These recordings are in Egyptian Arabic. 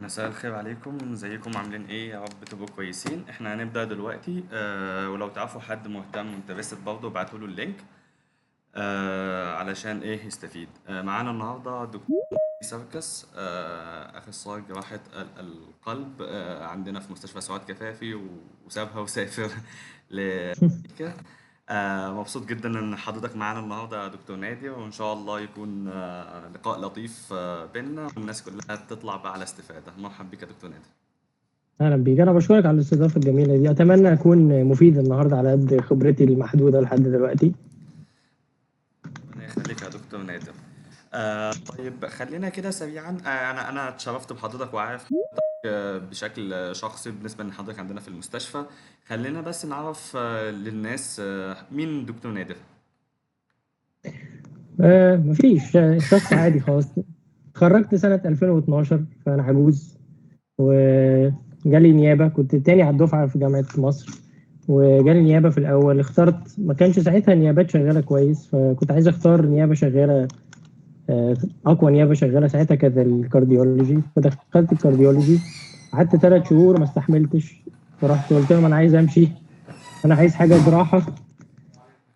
مساء الخير عليكم، ازيكم؟ عاملين ايه؟ يا رب تبقوا كويسين. احنا هنبدأ دلوقتي. ولو تعرفوا حد مهتم و interested برضه ابعتوا له ال link علشان ايه يستفيد. معانا النهارده دكتور سركس، اخصائي جراحة القلب عندنا في مستشفى سعاد كفافي، وسابها وسافر لأمريكا. مبسوط جدا ان حضرتك معانا النهارده يا دكتور نادر، وان شاء الله يكون لقاء لطيف بينا والناس كلها تطلع بقى على استفادة. مرحبا بك يا دكتور نادر. اهلا بيك، انا بشكرك على الاستضافة الجميلة دي. اتمنى اكون مفيد النهارده على قد خبرتي المحدودة لحد دلوقتي. ربنا يخليك يا دكتور نادر. طيب خلينا كده سريعا. انا اتشرفت بحضرتك وعارف حضرتك بشكل شخصي بالنسبة لحضرتك عندنا في المستشفى. خلينا بس نعرف للناس مين دكتور نادر. مفيش، شخص عادي خالص. اتخرجت سنة 2012، فانا عجوز، وجالي نيابه. كنت تاني على الدفعة في جامعه مصر، وجالي نيابة في الاول. اخترت، ما كانش ساعتها نيابات شغالة كويس، فكنت عايز اختار نيابة شغالة، اقوى نيابة شغالة ساعتها كانت ال cardiology، فدخلت ال cardiology. قعدت 3 شهور ما استحملتش، فرحت قلت لهم انا عايز امشي، انا عايز حاجة جراحه.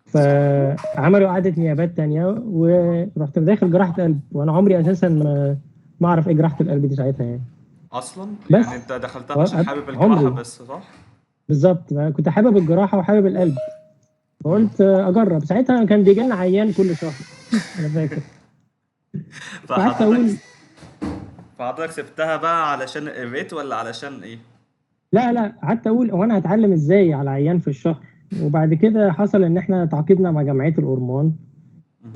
فعملوا اعاده نيابات تانية، ورحت داخل جراحه قلب، وانا عمري اساسا ما اعرف ايه جراحه القلب دي ساعتها يعني اصلا. بس يعني انت دخلتها عشان حابب الجراحة عمري بس، صح؟ بالظبط، كنت حابب الجراحة وحابب القلب، فقلت اجرب. ساعتها كان بيجي لنا عيان كل شهر، انا فاكر. فقعدت اقول فحضرتك سبتها بقى علشان ال rate ولا علشان ايه؟ لا، قعدت اقول هو انا هتعلم ازاي على عيان في الشهر. وبعد كده حصل ان احنا تعاقدنا مع جمعية الأورمان،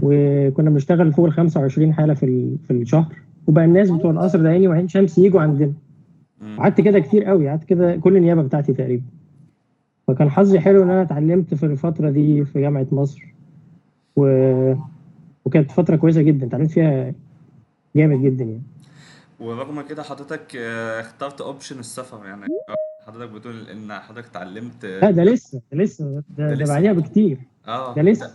وكنا بنشتغل فوق ال 25 حاله في الشهر، وبقى الناس بتوع القصر العيني وعين شمس يجوا عندنا. قعدت كده كتير قوي، قعدت كده كل النيابة بتاعتي تقريبا. فكان حظي حلو ان انا اتعلمت في الفترة دي في جامعه مصر، وكانت فترة كويسة جدا، اتعلمت فيها جامد جدا يعني. ورغم كده حضرتك اخترت option السفر. يعني حضرتك بتقول ان حضرتك اتعلمت. لا، ده لسه، ده لسه، ده ده لسه. بعديها بكتير. ده لسه.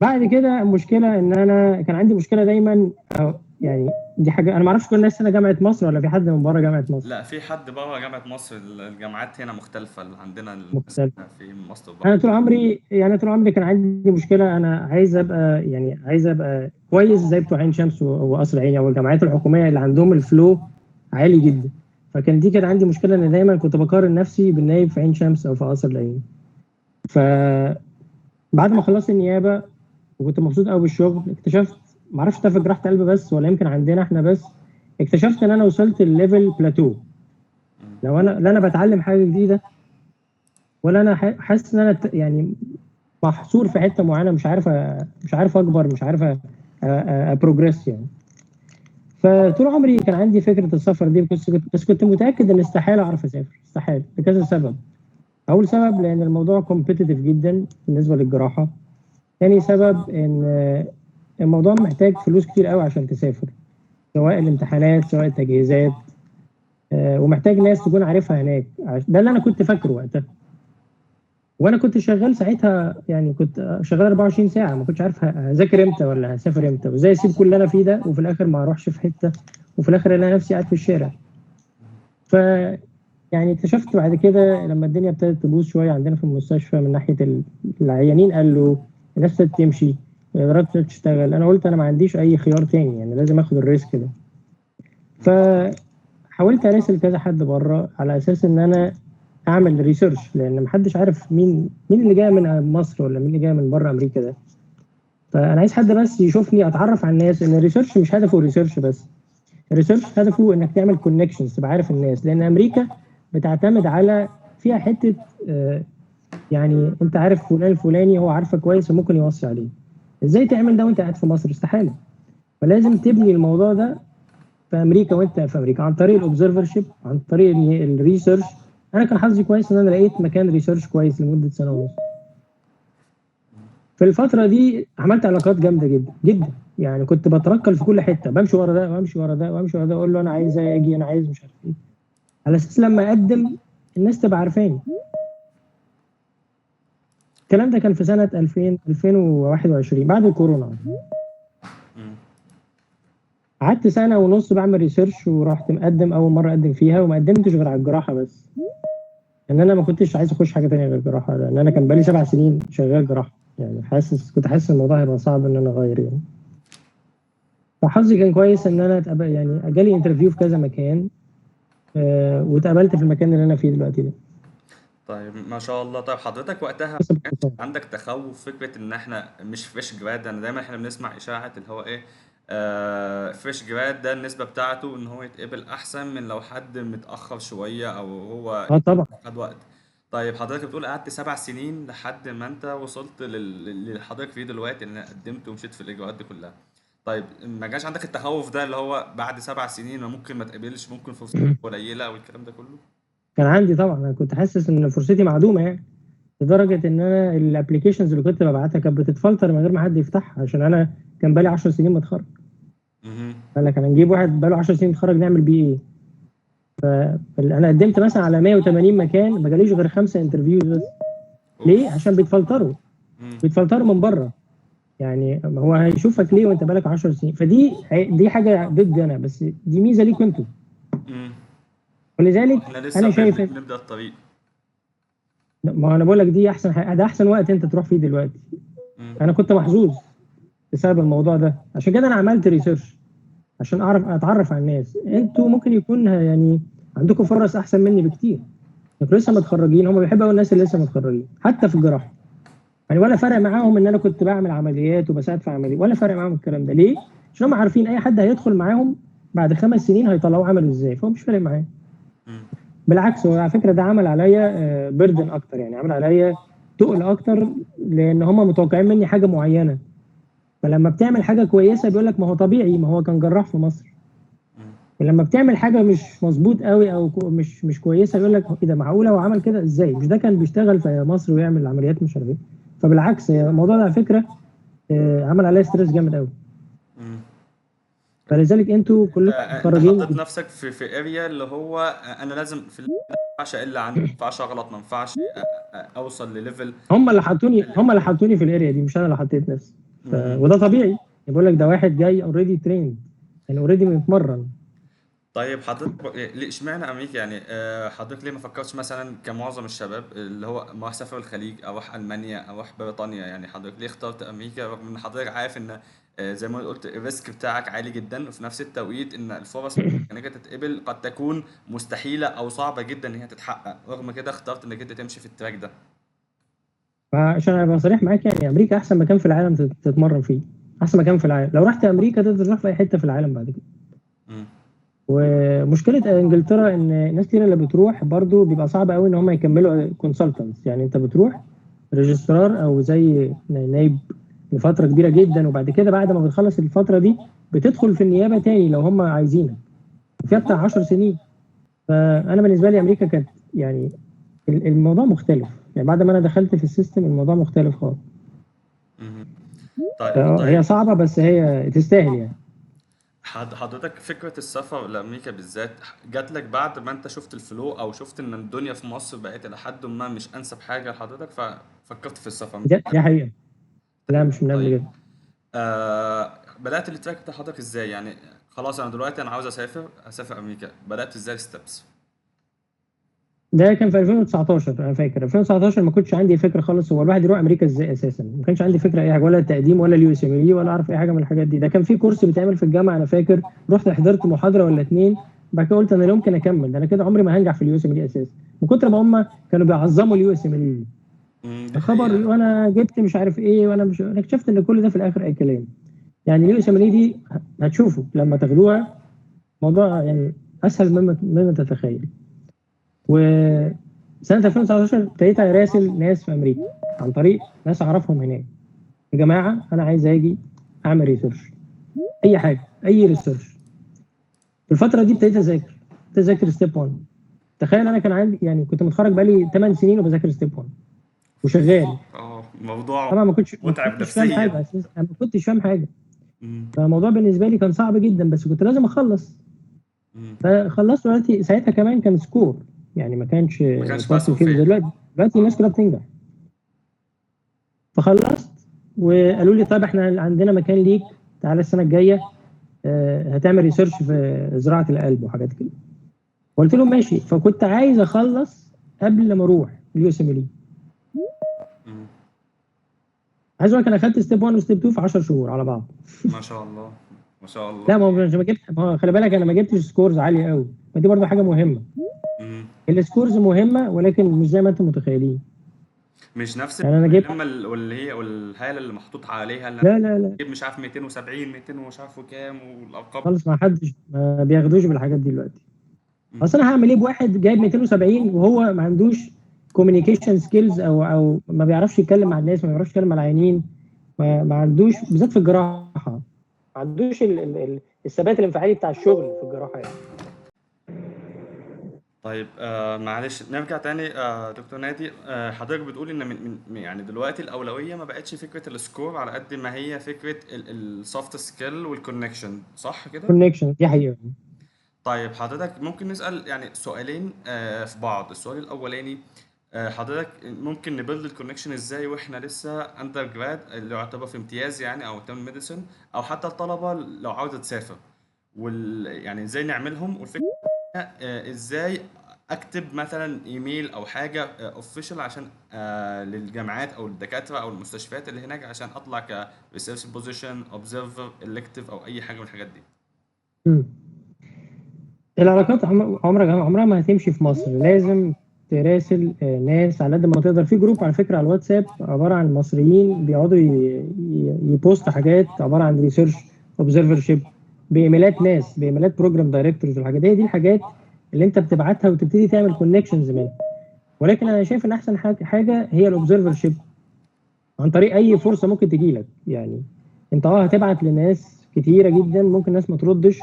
بعد كده المشكلة ان انا كان عندي مشكلة دايما، أو يعني دي حاجة انا ما اعرفش كل الناس هنا جامعه مصر ولا في حد من بره جامعه مصر؟ لا، في حد بره جامعه مصر. الجامعات هنا مختلفة، اللي عندنا مختلف. في مصر بره. انا طول عمري، يعني طول عمري كان عندي مشكلة، انا عايز ابقى، يعني عايز ابقى كويس زي بتوع عين شمس وقصر عيني او الجامعات الحكومية اللي عندهم ال flow عالي جدا. فكان دي كانت عندي مشكلة، ان دايما كنت بقارن نفسي بالنايب في عين شمس او في قصر العيني. فبعد ما خلصت النيابة وكنت مبسوط قوي بالشغل، اكتشفت، ما اعرفش ده في جراحه قلب بس ولا يمكن عندنا احنا بس، اكتشفت ان انا وصلت ل level plateau. لو انا لا انا بتعلم حاجة جديدة، ولا انا حاسس ان انا محصور في حتة معينة، مش عارف اكبر، مش عارف ا progress يعني. فطول عمري كان عندي فكرة السفر دي، بس كنت متاكد ان استحالة اعرف اسافر، استحالة، لكذا سبب. اول سبب لان الموضوع competitive جدا بالنسبة للجراحه. ثاني سبب ان الموضوع محتاج فلوس كتير قوي عشان تسافر، سواء الامتحانات سواء التجهيزات، ومحتاج ناس تكون عارفها هناك. ده اللي انا كنت فاكره وقتها، وانا كنت شغال ساعتها، يعني كنت شغال 24 ساعة، ما كنتش عارف هذاكر امتى ولا هسافر امتى، وازاي اسيب كل اللي انا فيه ده وفي الاخر ما اروحش في حتة، وفي الاخر الاقي نفسي قاعد في الشارع. ف اكتشفت بعد كده لما الدنيا ابتدت تبوظ شوية عندنا في المستشفى من ناحية العيانين، قالوا الناس ابتدت تمشي، الادارات ابتدت تشتغل. انا قلت انا ما عنديش اي خيار تاني، يعني لازم اخد ال risk ده. فحاولت اراسل كذا حد بره على اساس ان انا اعمل research، لان محدش عارف مين اللي جاي من مصر ولا مين اللي جاي من بره امريكا ده. فانا عايز حد بس يشوفني، اتعرف على الناس. ان ال research مش هدفه research بس، ال research هدفه انك تعمل connections، تبقى عارف الناس، لان امريكا بتعتمد على فيها حتة، يعني انت عارف فلان الفلاني هو عارفك كويس وممكن يوصي عليه. ازاي تعمل ده وانت قاعد في مصر؟ استحالة. فلازم تبني الموضوع ده في امريكا وانت في امريكا، عن طريق ال observership، عن طريق ال research. انا كان حظي كويس ان انا لقيت مكان research كويس لمدة سنة ونص. في الفترة دي عملت علاقات جامدة جدا جدا، يعني كنت بتركل في كل حتة، بمشي ورا ده وامشي ورا ده وامشي ورا ده، اقول له انا عايز اجي، انا عايز مش عارف ايه، على اساس لما اقدم الناس تبقى عارفاني. الكلام ده كان في سنة 2021 بعد الكورونا. قعدت سنة ونص بعمل research، ورحت مقدم اول مرة اقدم فيها، وما قدمتش غير على الجراحة بس، لان انا ما كنتش عايز اخش حاجة تانية غير الجراحه، لان انا كان بقالي 7 سنين شغال جراحه، يعني كنت حاسس الموضوع هيبقى صعب ان انا اغير يعني. فحظي كان كويس ان انا اتقبل، يعني جالي interview في كذا مكان، واتقبلت في المكان اللي انا فيه دلوقتي ده. طيب ما شاء الله. طيب حضرتك وقتها بس باختصار. عندك تخوف فكرة ان احنا مش fresh grad؟ انا دايما احنا بنسمع اشاعة اللي هو ايه، fresh grad ده النسبة بتاعته ان هو يتقبل احسن من لو حد متأخر شوية او هو اه طبعا. خد وقت. طيب حضرتك بتقول قعدت 7 سنين لحد ما انت وصلت للي حضرتك فيه دلوقتي، ان قدمت ومشيت في الاجراءات دي كلها. طيب ما جاش عندك التخوف ده اللي هو بعد 7 سنين ما ممكن ما تقبلش، ممكن فرصة قليلة والكلام ده كله؟ كان عندي طبعا، انا كنت حاسس ان فرصتي معدومة يعني، لدرجة ان انا ال applications اللي كنت ببعتها كانت بتتفلتر من غير ما حد يفتحها، عشان انا كان بقالي 10 سنين متخرج. مهم. قال لك هنجيب واحد بقاله 10 سنين متخرج نعمل بيه ايه؟ فانا قدمت مثلا على 180 مكان، ما جاليش غير 5 interviews بس. ليه؟ اوف. عشان بيتفلتروا، مم. بيتفلتروا من بره. يعني هو هيشوفك ليه وانت بقالك 10 سنين؟ فدي دي حاجة ضدي انا، بس دي ميزة ليكوا انتوا. ولذلك احنا لسه انا شايف بنبدأ الطريق. ما انا بقول لك دي احسن حاجة، ده احسن وقت انت تروح فيه دلوقتي. انا كنت محظوظ بسبب الموضوع ده، عشان كده انا عملت research عشان اعرف اتعرف على الناس. انتوا ممكن يكون يعني عندكم فرص احسن مني بكتير، انتوا لسه متخرجين. هم بيحبوا قوي الناس اللي لسه متخرجين حتى في الجراحة يعني، ولا فرق معاهم ان انا كنت بعمل عمليات وبساعد في عمليات، ولا فرق معاهم الكلام ده. ليه؟ عشان هم عارفين اي حد هيدخل معاهم بعد 5 سنين هيطلعوه عمل ازاي، فهو مش فارق معاه. بالعكس، هو على فكرة ده عمل عليا burden اكتر، يعني عمل عليا تقل اكتر، لان هم متوقعين مني حاجة معينة. فلما بتعمل حاجة كويسة بيقول لك ما هو طبيعي، ما هو كان جراح في مصر. ولما بتعمل حاجة مش مظبوط قوي او مش كويسة يقول لك ايه ده، معقولة هو عمل كده ازاي؟ مش ده كان بيشتغل في مصر ويعمل عمليات مش عارف ايه. فبالعكس الموضوع ده على فكرة عمل عليا stress جامد قوي. فلذلك انتوا كلكم انت متخرجين حطيت نفسك في area اللي هو انا لازم في، ما ينفعش اقل عنه، ما ينفعش اغلط، ما ينفعش اوصل ل level. هم اللي حطوني في ال area دي، مش انا اللي حطيت نفسي. وده طبيعي، بقول لك ده واحد جاي already trained، يعني already متمرن. طيب حضرتك ليه اشمعنى امريكا يعني؟ حضرتك ليه ما فكرتش مثلا كمعظم الشباب اللي هو ما راح سافر الخليج، اروح المانيا، اروح بريطانيا؟ يعني حضرتك ليه اخترت امريكا رغم ان حضرتك عارف ان زي ما قلت ال risk بتاعك عالي جدا، وفي نفس التوقيت ان الفرص انك انت تتقبل قد تكون مستحيلة او صعبة جدا ان هي تتحقق، رغم كده اخترت انك انت تمشي في ال track ده؟ فعشان ابقى صريح معاك، يعني امريكا احسن مكان في العالم تتمرن فيه، احسن مكان في العالم. لو رحت امريكا تقدر تروح في اي حتة في العالم بعد كده. ومشكلة انجلترا ان ناس كتير اللي بتروح برضو بيبقى صعب قوي ان هم يكملوا consultants. يعني انت بتروح registrar او زي نايب لفترة كبيرة جدا، وبعد كده بعد ما بتخلص الفترة دي بتدخل في النيابة تاني لو هم عايزينك فيها بتاع 10 سنين. فانا بالنسبة لي امريكا كانت يعني الموضوع مختلف، يعني بعد ما انا دخلت في ال system الموضوع مختلف خالص. طيب. هي طيب. صعبة بس هي تستاهل يعني. حضرتك فكرة السفر لأمريكا بالذات جات لك بعد ما انت شفت ال flow او شفت ان الدنيا في مصر بقت إلى حد ما مش انسب حاجة لحضرتك، ففكرت في السفر؟ دي حقيقه، لا مش من قبل طيب. كده. بدأت ال track بتاع حضرتك ازاي؟ يعني خلاص انا دلوقتي انا عاوز اسافر امريكا، بدأت ازاي steps؟ ده كان في 2019، انا فاكر 2019 ما كنتش عندي فكرة خالص هو الواحد يروح امريكا ازاي اساسا، ما كانش عندي فكرة اي حاجه، ولا التقديم ولا ال USMLE ولا اعرف اي حاجة من الحاجات دي. ده كان في course بيتعمل في الجامعه، انا فاكر رحت حضرت محاضرة ولا اتنين، بعد كده قلت انا لا يمكن اكمل، ده انا كده عمري ما هنجح في ال USMLE اساسا، من كتر ما هم كانوا بيعظموا ال USMLE. دي خبر حقيقة. وانا جبت مش عارف ايه، وانا مش انا اكتشفت ان كل ده في الاخر اي كلام. يعني ال USMLE دي هتشوفوا لما تاخدوها موضوع يعني اسهل مما تتخيل. وسنة 2019 ابتديت اراسل ناس في امريكا عن طريق ناس اعرفهم هناك، يا جماعة انا عايز اجي اعمل research، اي حاجه، اي research. في الفترة دي ابتديت اذاكر step 1. تخيل انا كان عندي يعني كنت متخرج بقالي 8 سنين وبذاكر step 1 وشغال. موضوع طبعا ما متعب كنتش فاهم حاجة نفسيا. اساسا، انا ما كنتش فاهم حاجه. فالموضوع بالنسبة لي كان صعب جدا، بس كنت لازم اخلص. فخلصت دلوقتي. ساعتها كمان كان score، يعني ما كانش ما كانش pass pass و fail. و fail. دلوقتي الناس كلها بتنجح. فخلصت وقالوا لي طيب احنا عندنا مكان ليك، تعالى السنة الجايه. هتعمل research في زراعة القلب وحاجات كده. قلت لهم ماشي. فكنت عايز اخلص قبل ما اروح ال USMLE. عايز اقول لك انا اخدت step 1 و step 2 في 10 شهور على بعض. ما شاء الله، ما شاء الله. لا ما هو مش ما جبت، ما هو خلي بالك انا ما جبتش scores عالية قوي، ما دي برضه حاجة مهمة. ال scores مهمة ولكن مش زي ما انتم متخيلين. مش نفس يعني انا جبت اللمة واللي هي والهاله اللي محطوط عليها، اللي لا لا لا جيب مش عارف 270 200 ومش عارف كام والارقام خالص، ما حدش ما بياخدوش بالحاجات دي دلوقتي. اصل انا هعمل ايه بواحد جايب 270 وهو ما عندوش communication skills او ما بيعرفش يتكلم مع الناس، ما بيعرفش يتكلم مع العيانين، ما عندوش بالذات في الجراحة، ما عندوش الثبات الانفعالي بتاع الشغل في الجراحة يعني. طيب معلش نرجع تاني دكتور نادي. حضرتك بتقول ان من يعني دلوقتي الاولوية ما بقتش فكرة ال score على قد ما هي فكرة ال soft skill وال connection، صح كده؟ connection دي حقيقة. طيب حضرتك ممكن نسال يعني سؤالين في بعض. السؤال الاولاني، حضرتك ممكن ن build ال connection ازاي واحنا لسه undergrad اللي يعتبر في امتياز يعني، او internal medicine، او حتى الطلبة لو عاوزه تسافر، يعني ازاي نعملهم؟ والفكرة ازاي اكتب مثلا ايميل او حاجة official عشان للجامعات او الدكاترة او المستشفيات اللي هناك، عشان اطلع ك research position، observer، elective، او اي حاجة من الحاجات دي. العلاقات عمرها ما هتمشي في مصر، لازم تراسل ناس على قد ما تقدر. في group على فكرة على الواتساب عبارة عن مصريين بيقعدوا ي post حاجات عبارة عن research observership بايميلات ناس، بايميلات program directors والحاجات دي. دي الحاجات اللي انت بتبعتها وتبتدي تعمل connections منها. ولكن انا شايف ان احسن حاجة هي ال observership عن طريق اي فرصة ممكن تجي لك. يعني انت هتبعت لناس كتيرة جدا، ممكن ناس ما تردش،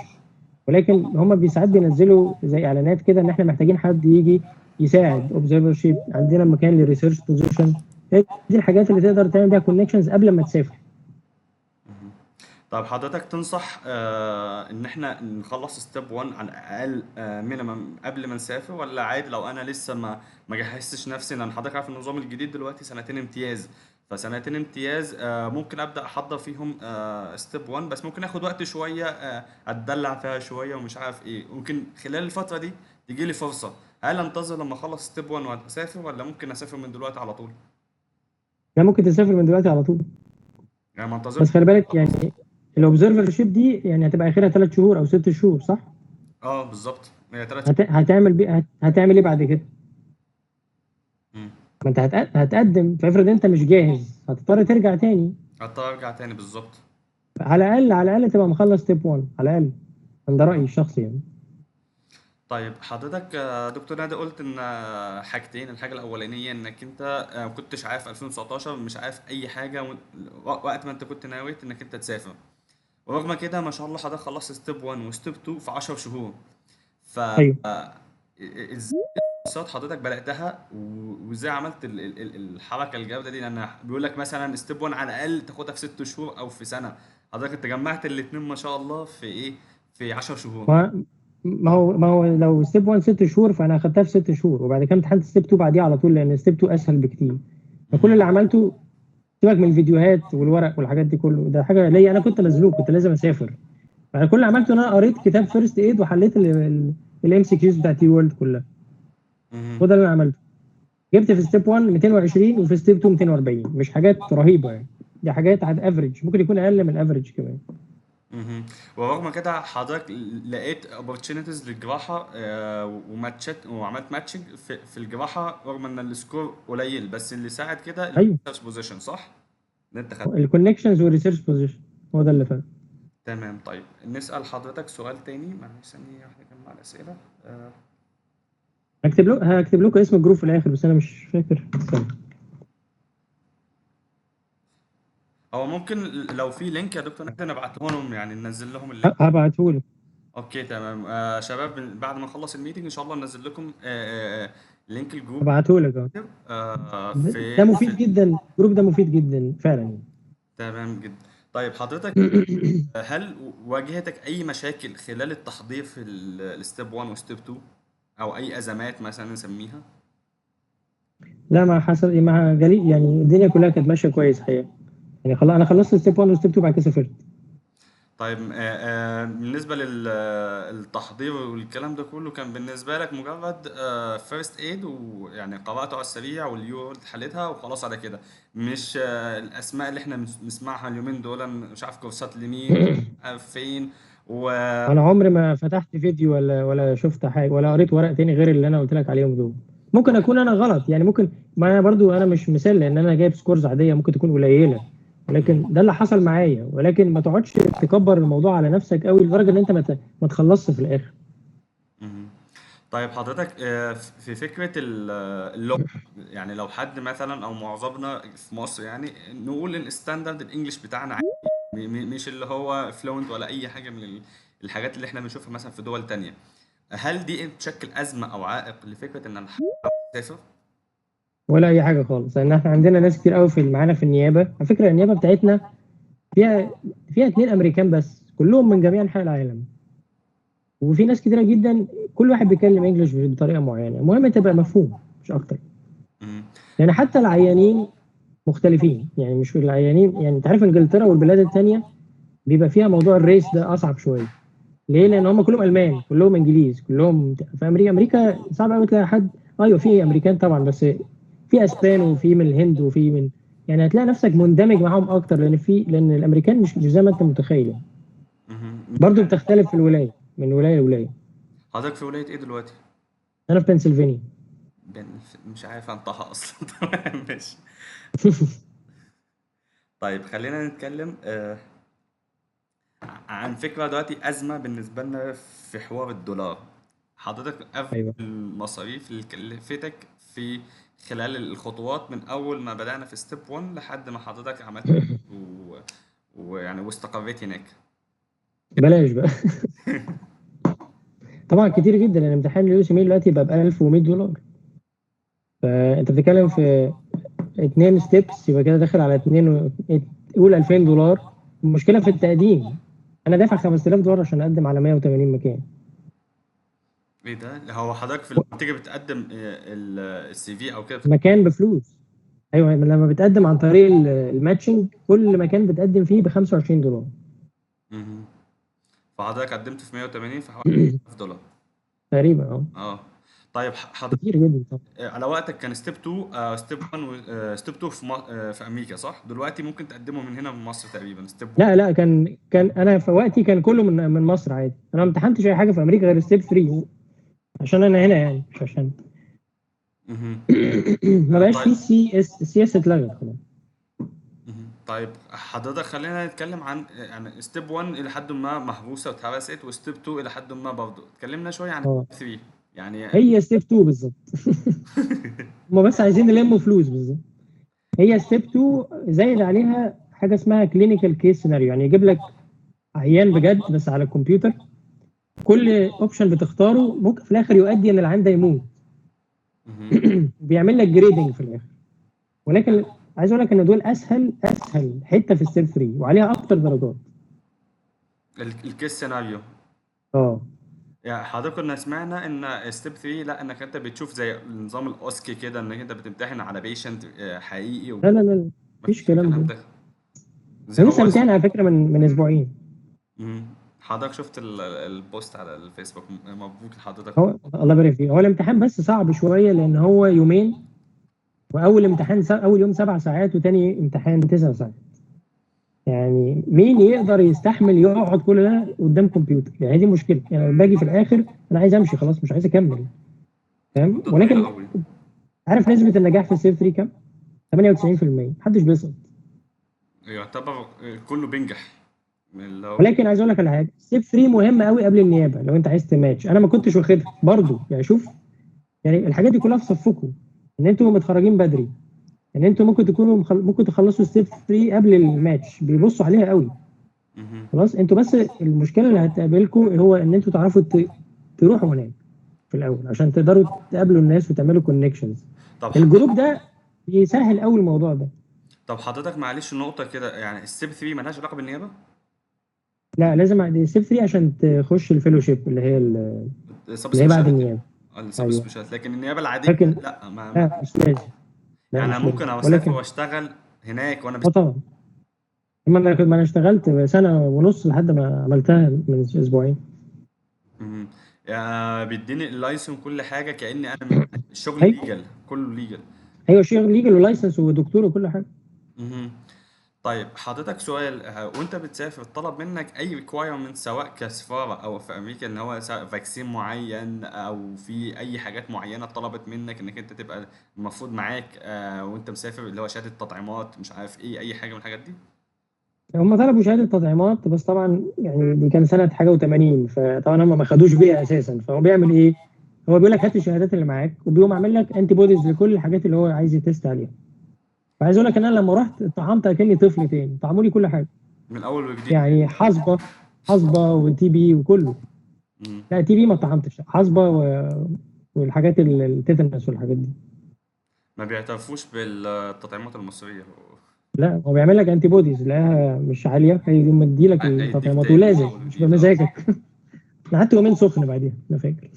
ولكن هم ساعات بينزلوا زي اعلانات كده ان احنا محتاجين حد يجي يساعد observership، عندنا مكان لل research position. دي الحاجات اللي تقدر تعمل بيها connections قبل ما تسافر. طب حضرتك تنصح ان احنا نخلص step 1 على الاقل minimum قبل ما نسافر، ولا عادي لو انا لسه ما جهزتش نفسي؟ لان حضرتك عارف النظام الجديد دلوقتي سنتين امتياز، فسنتين امتياز ممكن ابدا احضر فيهم step 1، بس ممكن اخد وقت شوية، اتدلع فيها شوية ومش عارف ايه، ممكن خلال الفترة دي تجي لي فرصة. هل انتظر لما اخلص step 1 واسافر، ولا ممكن اسافر من دلوقتي على طول؟ لا ممكن تسافر من دلوقتي على طول. يعني ما انتظرش. بس خلي بالك يعني ال observership دي يعني هتبقى اخرها 3 شهور او 6 شهور، صح؟ بالظبط، هي 3 شهور. هتعمل ايه بعد كده؟ ما انت هتقدم، فافرض انت مش جاهز هتضطر ترجع تاني. هضطر ارجع تاني بالظبط. على الاقل تبقى مخلص step 1 على الاقل، ده رايي الشخصي يعني. طيب حضرتك دكتور نادي قلت ان حاجتين. الحاجة الاولانية انك انت ما كنتش عارف 2019، مش عارف اي حاجة وقت ما انت كنت ناوي انك انت تسافر، ورغم كده ما شاء الله حضرتك خلصت step 1 و step 2 في 10 شهور. ف ازاي كورسات حضرتك بداتها وازاي عملت الحركة الجامدة دي؟ لان بيقول لك مثلا step 1 على الاقل تاخدها في 6 شهور او في سنة، حضرتك انت جمعت الاثنين ما شاء الله في ايه؟ في 10 شهور. ما هو لو step 1 6 شهور فانا اخدتها في 6 شهور، وبعد كده امتحنت step 2 بعديها على طول، لان step 2 اسهل بكتير. فكل اللي عملته سيبك من الفيديوهات والورق والحاجات دي كله، ده حاجة ليا انا كنت مزنوق، كنت لازم اسافر. فانا كل اللي عملته ان انا قريت كتاب First Aid وحليت ال MCQs بتاعت UWorld كلها. وده اللي انا عملته. جبت في step 1 220 وفي step 2 240، مش حاجات رهيبة يعني، دي حاجات على average، ممكن يكون اقل من ال average كمان. ورغم كده حضرتك لقيت opportunities للجراحه، وماتشات وعملت matching في الجراحة رغم ان ال score قليل، بس اللي ساعد كده ال research position، صح؟ اللي انت خدت ال connections وال research position هو ده اللي فرق. تمام. طيب نسال حضرتك سؤال تاني، معلش ثانية واحدة اجمع الاسئلة. هكتب لكم اسم ال group في الاخر بس انا مش فاكر. استنى. هو ممكن لو في link يا دكتور نقدر نبعته لهم، يعني ننزل لهم ال link. هبعته لك. okay تمام. شباب بعد ما نخلص ال meeting ان شاء الله ننزل لكم link ال group. هبعته لك. ده مفيد جدا، ال group ده مفيد جدا فعلا يعني. تمام جدا. طيب حضرتك هل واجهتك اي مشاكل خلال التحضير في ال step 1 و step 2، او اي ازمات مثلا نسميها؟ لا ما حصل، ما جالي يعني، الدنيا كلها كانت ماشية كويس حقيقة يعني. خلاص انا خلصت step 1 و step 2 بعد كده سافرت. طيب بالنسبة للتحضير والكلام ده كله، كان بالنسبة لك مجرد first aid، ويعني قرأته على السريع وال UWorld حلتها وخلاص على كده؟ مش الأسماء اللي احنا بنسمعها اليومين دول، مش عارف كورسات لمين، عارف فين و انا عمري ما فتحت فيديو ولا شفت حاجة ولا قريت ورق تاني غير اللي انا قلت لك عليهم دول. ممكن اكون انا غلط يعني، ممكن، ما انا برضو انا مش مثال، لان انا جايب scores عادية ممكن تكون قليله، ولكن ده اللي حصل معايا. ولكن ما تقعدش تكبر الموضوع على نفسك قوي لدرجة ان انت ما تخلصش في الاخر. مهم. طيب حضرتك في فكرة اللغة، يعني لو حد مثلا او معظمنا في مصر، يعني نقول ان standard ال English بتاعنا عالي، مش اللي هو fluent ولا اي حاجة من الحاجات اللي احنا بنشوفها مثلا في دول تانية، هل دي تشكل ازمة او عائق لفكرة ان انا اسافر؟ ولا اي حاجة خالص، لان احنا عندنا ناس كتير قوي في معانا في النيابة. على فكرة النيابة بتاعتنا فيها 2 امريكان بس، كلهم من جميع انحاء العالم، وفي ناس كتيرة جدا كل واحد بيتكلم English بطريقة معينة. المهم تبقى مفهوم مش اكتر. يعني حتى العيانين مختلفين، يعني مش العيانين، يعني انت عارف انجلترا والبلاد الثانية بيبقى فيها موضوع ال race ده اصعب شوية. ليه؟ لان هم كلهم المان، كلهم انجليز، كلهم في امريكا. امريكا صعب قوي تلاقي حد، ايوه في امريكان طبعا، بس في اسبان وفي من الهند وفي من، يعني هتلاقي نفسك مندمج معاهم اكتر، لان الامريكان مش زي ما انت متخيل يعني. برضه بتختلف في الولاية، من ولاية لولاية. حضرتك في ولاية ايه دلوقتي؟ انا في بنسلفانيا. مش عارف انطقها اصلا. تمام ماشي. طيب خلينا نتكلم عن فكرة دلوقتي أزمة بالنسبة لنا في حوار الدولار. حضرتك أغلب المصاريف اللي كلفتك في خلال الخطوات من أول ما بدأنا في step 1 لحد ما حضرتك عملت ويعني واستقريت هناك. بلاش بقى. طبعا كتير جدا، لأن امتحان ال USMLE دلوقتي بقى ب $1100، فأنت بتتكلم في 2 steps، يبقى كده داخل على 2 قول $2000. المشكلة في التقديم، أنا دافع $5000 عشان أقدم على 180 مكان. إيه ده؟ هو حضرتك في لما بتيجي بتقدم ال CV أو كده مكان بفلوس؟ أيوه، لما بتقدم عن طريق ال matching كل مكان بتقدم فيه ب $25. فحضرتك قدمت في 180 في حوالي $1000 تقريبا. طيب حضرتك كتير جدا طبعا. على وقتك كان step 2، step 1 step 2 في امريكا صح؟ دلوقتي ممكن تقدمه من هنا من مصر تقريبا step 1. لا لا، كان انا في وقتي كان كله من مصر عادي. انا ما امتحنتش اي حاجة في امريكا غير step 3 عشان انا هنا، يعني مش عشان ما بقاش في CS، ال CS اتلغت خلاص. طيب حضرتك خلينا نتكلم عن يعني step 1 الى حد ما محبوسة واتهرست، و step 2 الى حد ما برضه اتكلمنا شوية عن 3. يعني هي step 2 بالظبط. هما بس عايزين يلموا فلوس بالظبط. هي step 2 زايد عليها حاجة اسمها clinical case scenario، يعني يجيب لك عيان بجد بس على الكمبيوتر، كل option بتختاره ممكن في الاخر يؤدي ان العيان ده يموت. بيعمل لك grading في الاخر. ولكن عايز اقول لك ان دول اسهل حتة في step 3 وعليها اكتر درجات. ال case scenario. يعني حضرتك كنا سمعنا ان step 3 لا، انك انت بتشوف زي نظام ال OSCE كده، انك انت بتمتحن على patient حقيقي لا لا لا، مفيش كلام ده. انا لسه امتحن على فكرة من اسبوعين. حضرتك شفت ال post على الفيسبوك، مبروك لحضرتك. هو الله يبارك فيك. هو الامتحان بس صعب شوية لان هو يومين، واول امتحان اول يوم 7 ساعات وتاني امتحان 9 ساعات. يعني مين يقدر يستحمل يقعد كل ده قدام كمبيوتر؟ يعني دي مشكلة. يعني باجي في الاخر انا عايز امشي خلاص، مش عايز اكمل، فاهم؟ ولكن عارف نسبه النجاح في step 3 كام؟ 98%، محدش بيسقط، يعتبر كله بينجح. ولكن عايز اقول لك على حاجة، step 3 مهم قوي قبل النيابة لو انت عايز تماتش. انا ما كنتش واخدها برضو، يعني شوف، يعني الحاجات دي كلها في صفكم، ان انتوا متخرجين بدري، ان انتوا ممكن تكونوا ممكن تخلصوا step 3 قبل الماتش، بيبصوا عليها قوي. خلاص انتوا بس المشكلة اللي هتقابلكم هو ان انتوا تعرفوا تروحوا هناك في الاول عشان تقدروا تقابلوا الناس وتعملوا connections. ال group ده بيسهل قوي الموضوع ده. طب حضرتك معلش نقطة كده، يعني step 3 مالهاش علاقة بالنيابة؟ لا، لازم step 3 عشان تخش ال fellowship اللي هي اللي هي بعد النيابة. ال sub specialty، لكن النيابة العادية لكن لا، ما لا مش لازم. لا يعني مش ممكن لازم. اسافر واشتغل هناك وانا طبعا. ما انا اشتغلت سنة ونص لحد ما عملتها من اسبوعين. مهم. بيديني ال license كل حاجة كاني انا الشغل ايوه. legal، كله legal. ايوه، شغل legal و license ودكتور وكل حاجه. مهم. طيب حضرتك سؤال، وانت بتسافر طلب منك اي requirement سواء كسفارة او في امريكا، ان هو vaccine معين او في اي حاجات معينة طلبت منك انك انت تبقى المفروض معاك وانت مسافر، اللي هو شهادة تطعيمات مش عارف ايه، اي حاجة من الحاجات دي؟ هم طلبوا شهادة تطعيمات، بس طبعا يعني دي كان سنة حاجة و80، فطبعا هم ما خدوش بيها اساسا. فهو بيعمل ايه؟ هو بيقول لك هات الشهادات اللي معاك، وبيقوم عامل لك antibodies لكل الحاجات اللي هو عايز ي test عليها. فعايز اقول لك ان انا لما رحت طعمت اكني طفل تاني، طعموا لي كل حاجه. من اول وجديد. يعني حصبه، حصبه و TB وكله. مم. لا، TB ما طعمتش، حصبه والحاجات ال tetanus والحاجات دي. ما بيعترفوش بالتطعيمات المصرية. لا، هو بيعمل لك antibodies لقاها مش عاليه، هيقوم مديلك هيديك التطعيمات تاني من ولازم اول مش وجديد، اه. بمزاجك. انا قعدت يومين سخن بعديها، انا فاكر.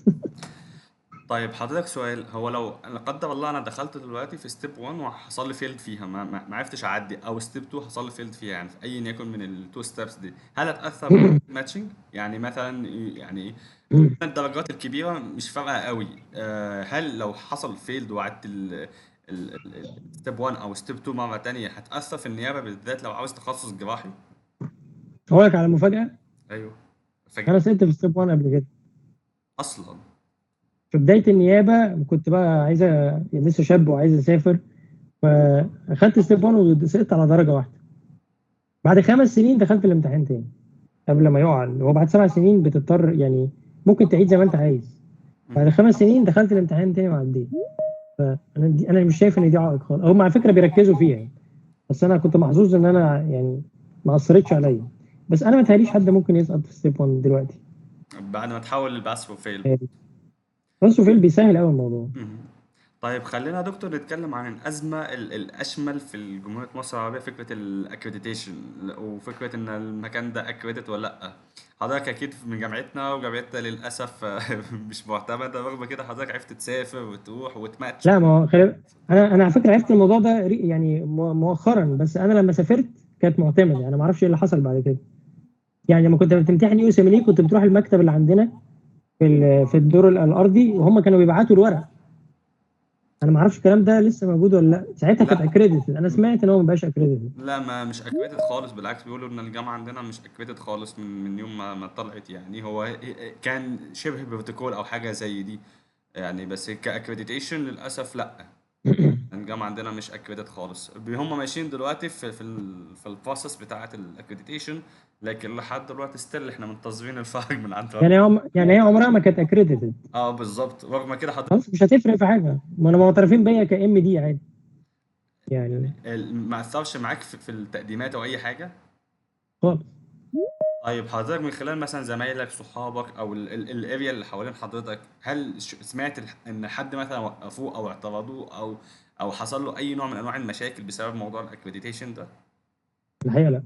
طيب حضرتك سؤال، هو لو لا قدر الله انا دخلت دلوقتي في step 1 وحصل لي failed فيها، ما عرفتش اعدي، او step 2 حصل لي failed فيها، يعني في اي يكن من ال two steps دي، هل اتاثر matching؟ يعني مثلا يعني الدرجات الكبيرة مش فارقه قوي، هل لو حصل failed وعدت ال step 1 او step 2 مرة تانية، هتاثر في النيابة بالذات لو عاوز تخصص جراحي؟ اقول لك على مفاجاه. ايوه. انا فاجئ. سقطت في step 1 قبل كده. اصلا؟ في بداية النيابة كنت بقى عايز لسه شاب وعايز اسافر، فاخدت step 1 وسقطت على درجه واحده. بعد 5 سنين دخلت الامتحان تاني قبل ما يقع، هو بعد 7 سنين بتضطر يعني ممكن تعيد زي ما انت عايز. بعد مهم. 5 سنين دخلت الامتحان تاني وعديت. فانا دي انا مش شايف ان دي عائق خالص، هم على فكرة بيركزوا فيها يعني. بس انا كنت محظوظ ان انا يعني ما اثرتش عليا، بس انا ما تهيأليش حد ممكن يسقط في step 1 دلوقتي. بعد ما تحول لل pass or fail. pass or fail بيسهل قوي الموضوع. مهم. طيب خلينا يا دكتور نتكلم عن الأزمة الأشمل في جمهورية مصر العربية، فكرة ال accreditation وفكرة إن المكان ده accredited ولا لأ. حضرتك أكيد من جامعتنا، وجامعتنا للأسف مش معتمدة، رغم كده حضرتك عرفت تسافر وتروح وتماتش. لا، ما هو انا على فكرة عرفت الموضوع ده يعني مؤخرا، بس انا لما سافرت كانت معتمده. انا ما اعرفش ايه اللي حصل بعد كده. يعني لما كنت بتمتحن USMLE كنت بتروح المكتب اللي عندنا في الدور الارضي، وهم كانوا بيبعتوا الورق. انا ما اعرفش الكلام ده لسه موجود ولا لا. ساعتها كانت لا. accredited، انا سمعت ان هو ما بقاش accredited. لا، ما مش accredited خالص، بالعكس بيقولوا ان الجامعة عندنا مش accredited خالص من يوم ما طلعت، يعني هو كان شبه بروتوكول او حاجة زي دي يعني، بس ك accreditation للاسف لا. الجامعة عندنا مش accredited خالص. هم ماشيين دلوقتي في ال process بتاعه ال accreditation، لكن لحد دلوقتي still احنا منتظرين الفرج من عند ربنا. يعني هم يعني هي عمرها ما كانت accredited. اه بالظبط، رغم كده حضرتك خلاص مش هتفرق في حاجه، ما انا معترفين بيا ك MD عادي يعني. ما اثرش معاك في التقديمات او اي حاجه؟ خالص. طيب حضرتك من خلال مثلا زمايلك، صحابك، او ال area اللي حوالين حضرتك، هل سمعت ان حد مثلا وقفوه او اعترضوه او حصل له اي نوع من انواع المشاكل بسبب موضوع ال accreditation ده؟ الحقيقة لا.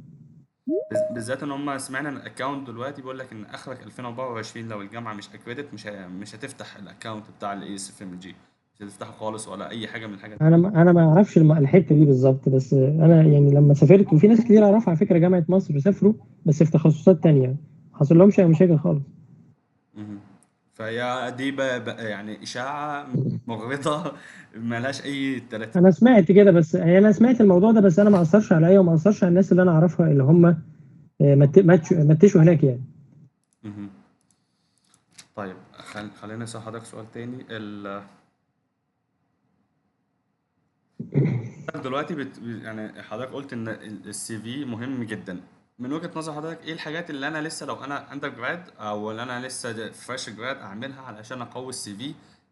بالذات ان هم سمعنا ان ال account دلوقتي بيقول لك ان اخرك 2024 لو الجامعة مش accredited مش هتفتح ال account بتاع ال ESFMG، مش هتفتحه خالص ولا اي حاجة من الحاجات دي. انا ما اعرفش الحتة دي بالظبط، بس انا يعني لما سافرت، وفي ناس كتير اعرفها على فكرة جامعه مصر سافروا بس في تخصصات تانية، ما حصل لهمش اي مشاكل خالص. مهم. فهي دي يعني اشاعة مغرضه ملهاش اي 30. انا سمعت كده، بس يعني انا سمعت الموضوع ده، بس انا ما اثرش عليا وما اثرش على الناس اللي انا اعرفها اللي هم متشوا هناك يعني. مهم. طيب خلينا اسال حضرتك سؤال تاني. حضرتك دلوقتي يعني حضرتك قلت ان ال CV مهم جدا. من وجهة نظر حضرتك ايه الحاجات اللي انا لسه لو انا undergrad او اللي انا لسه fresh grad اعملها علشان اقوي ال CV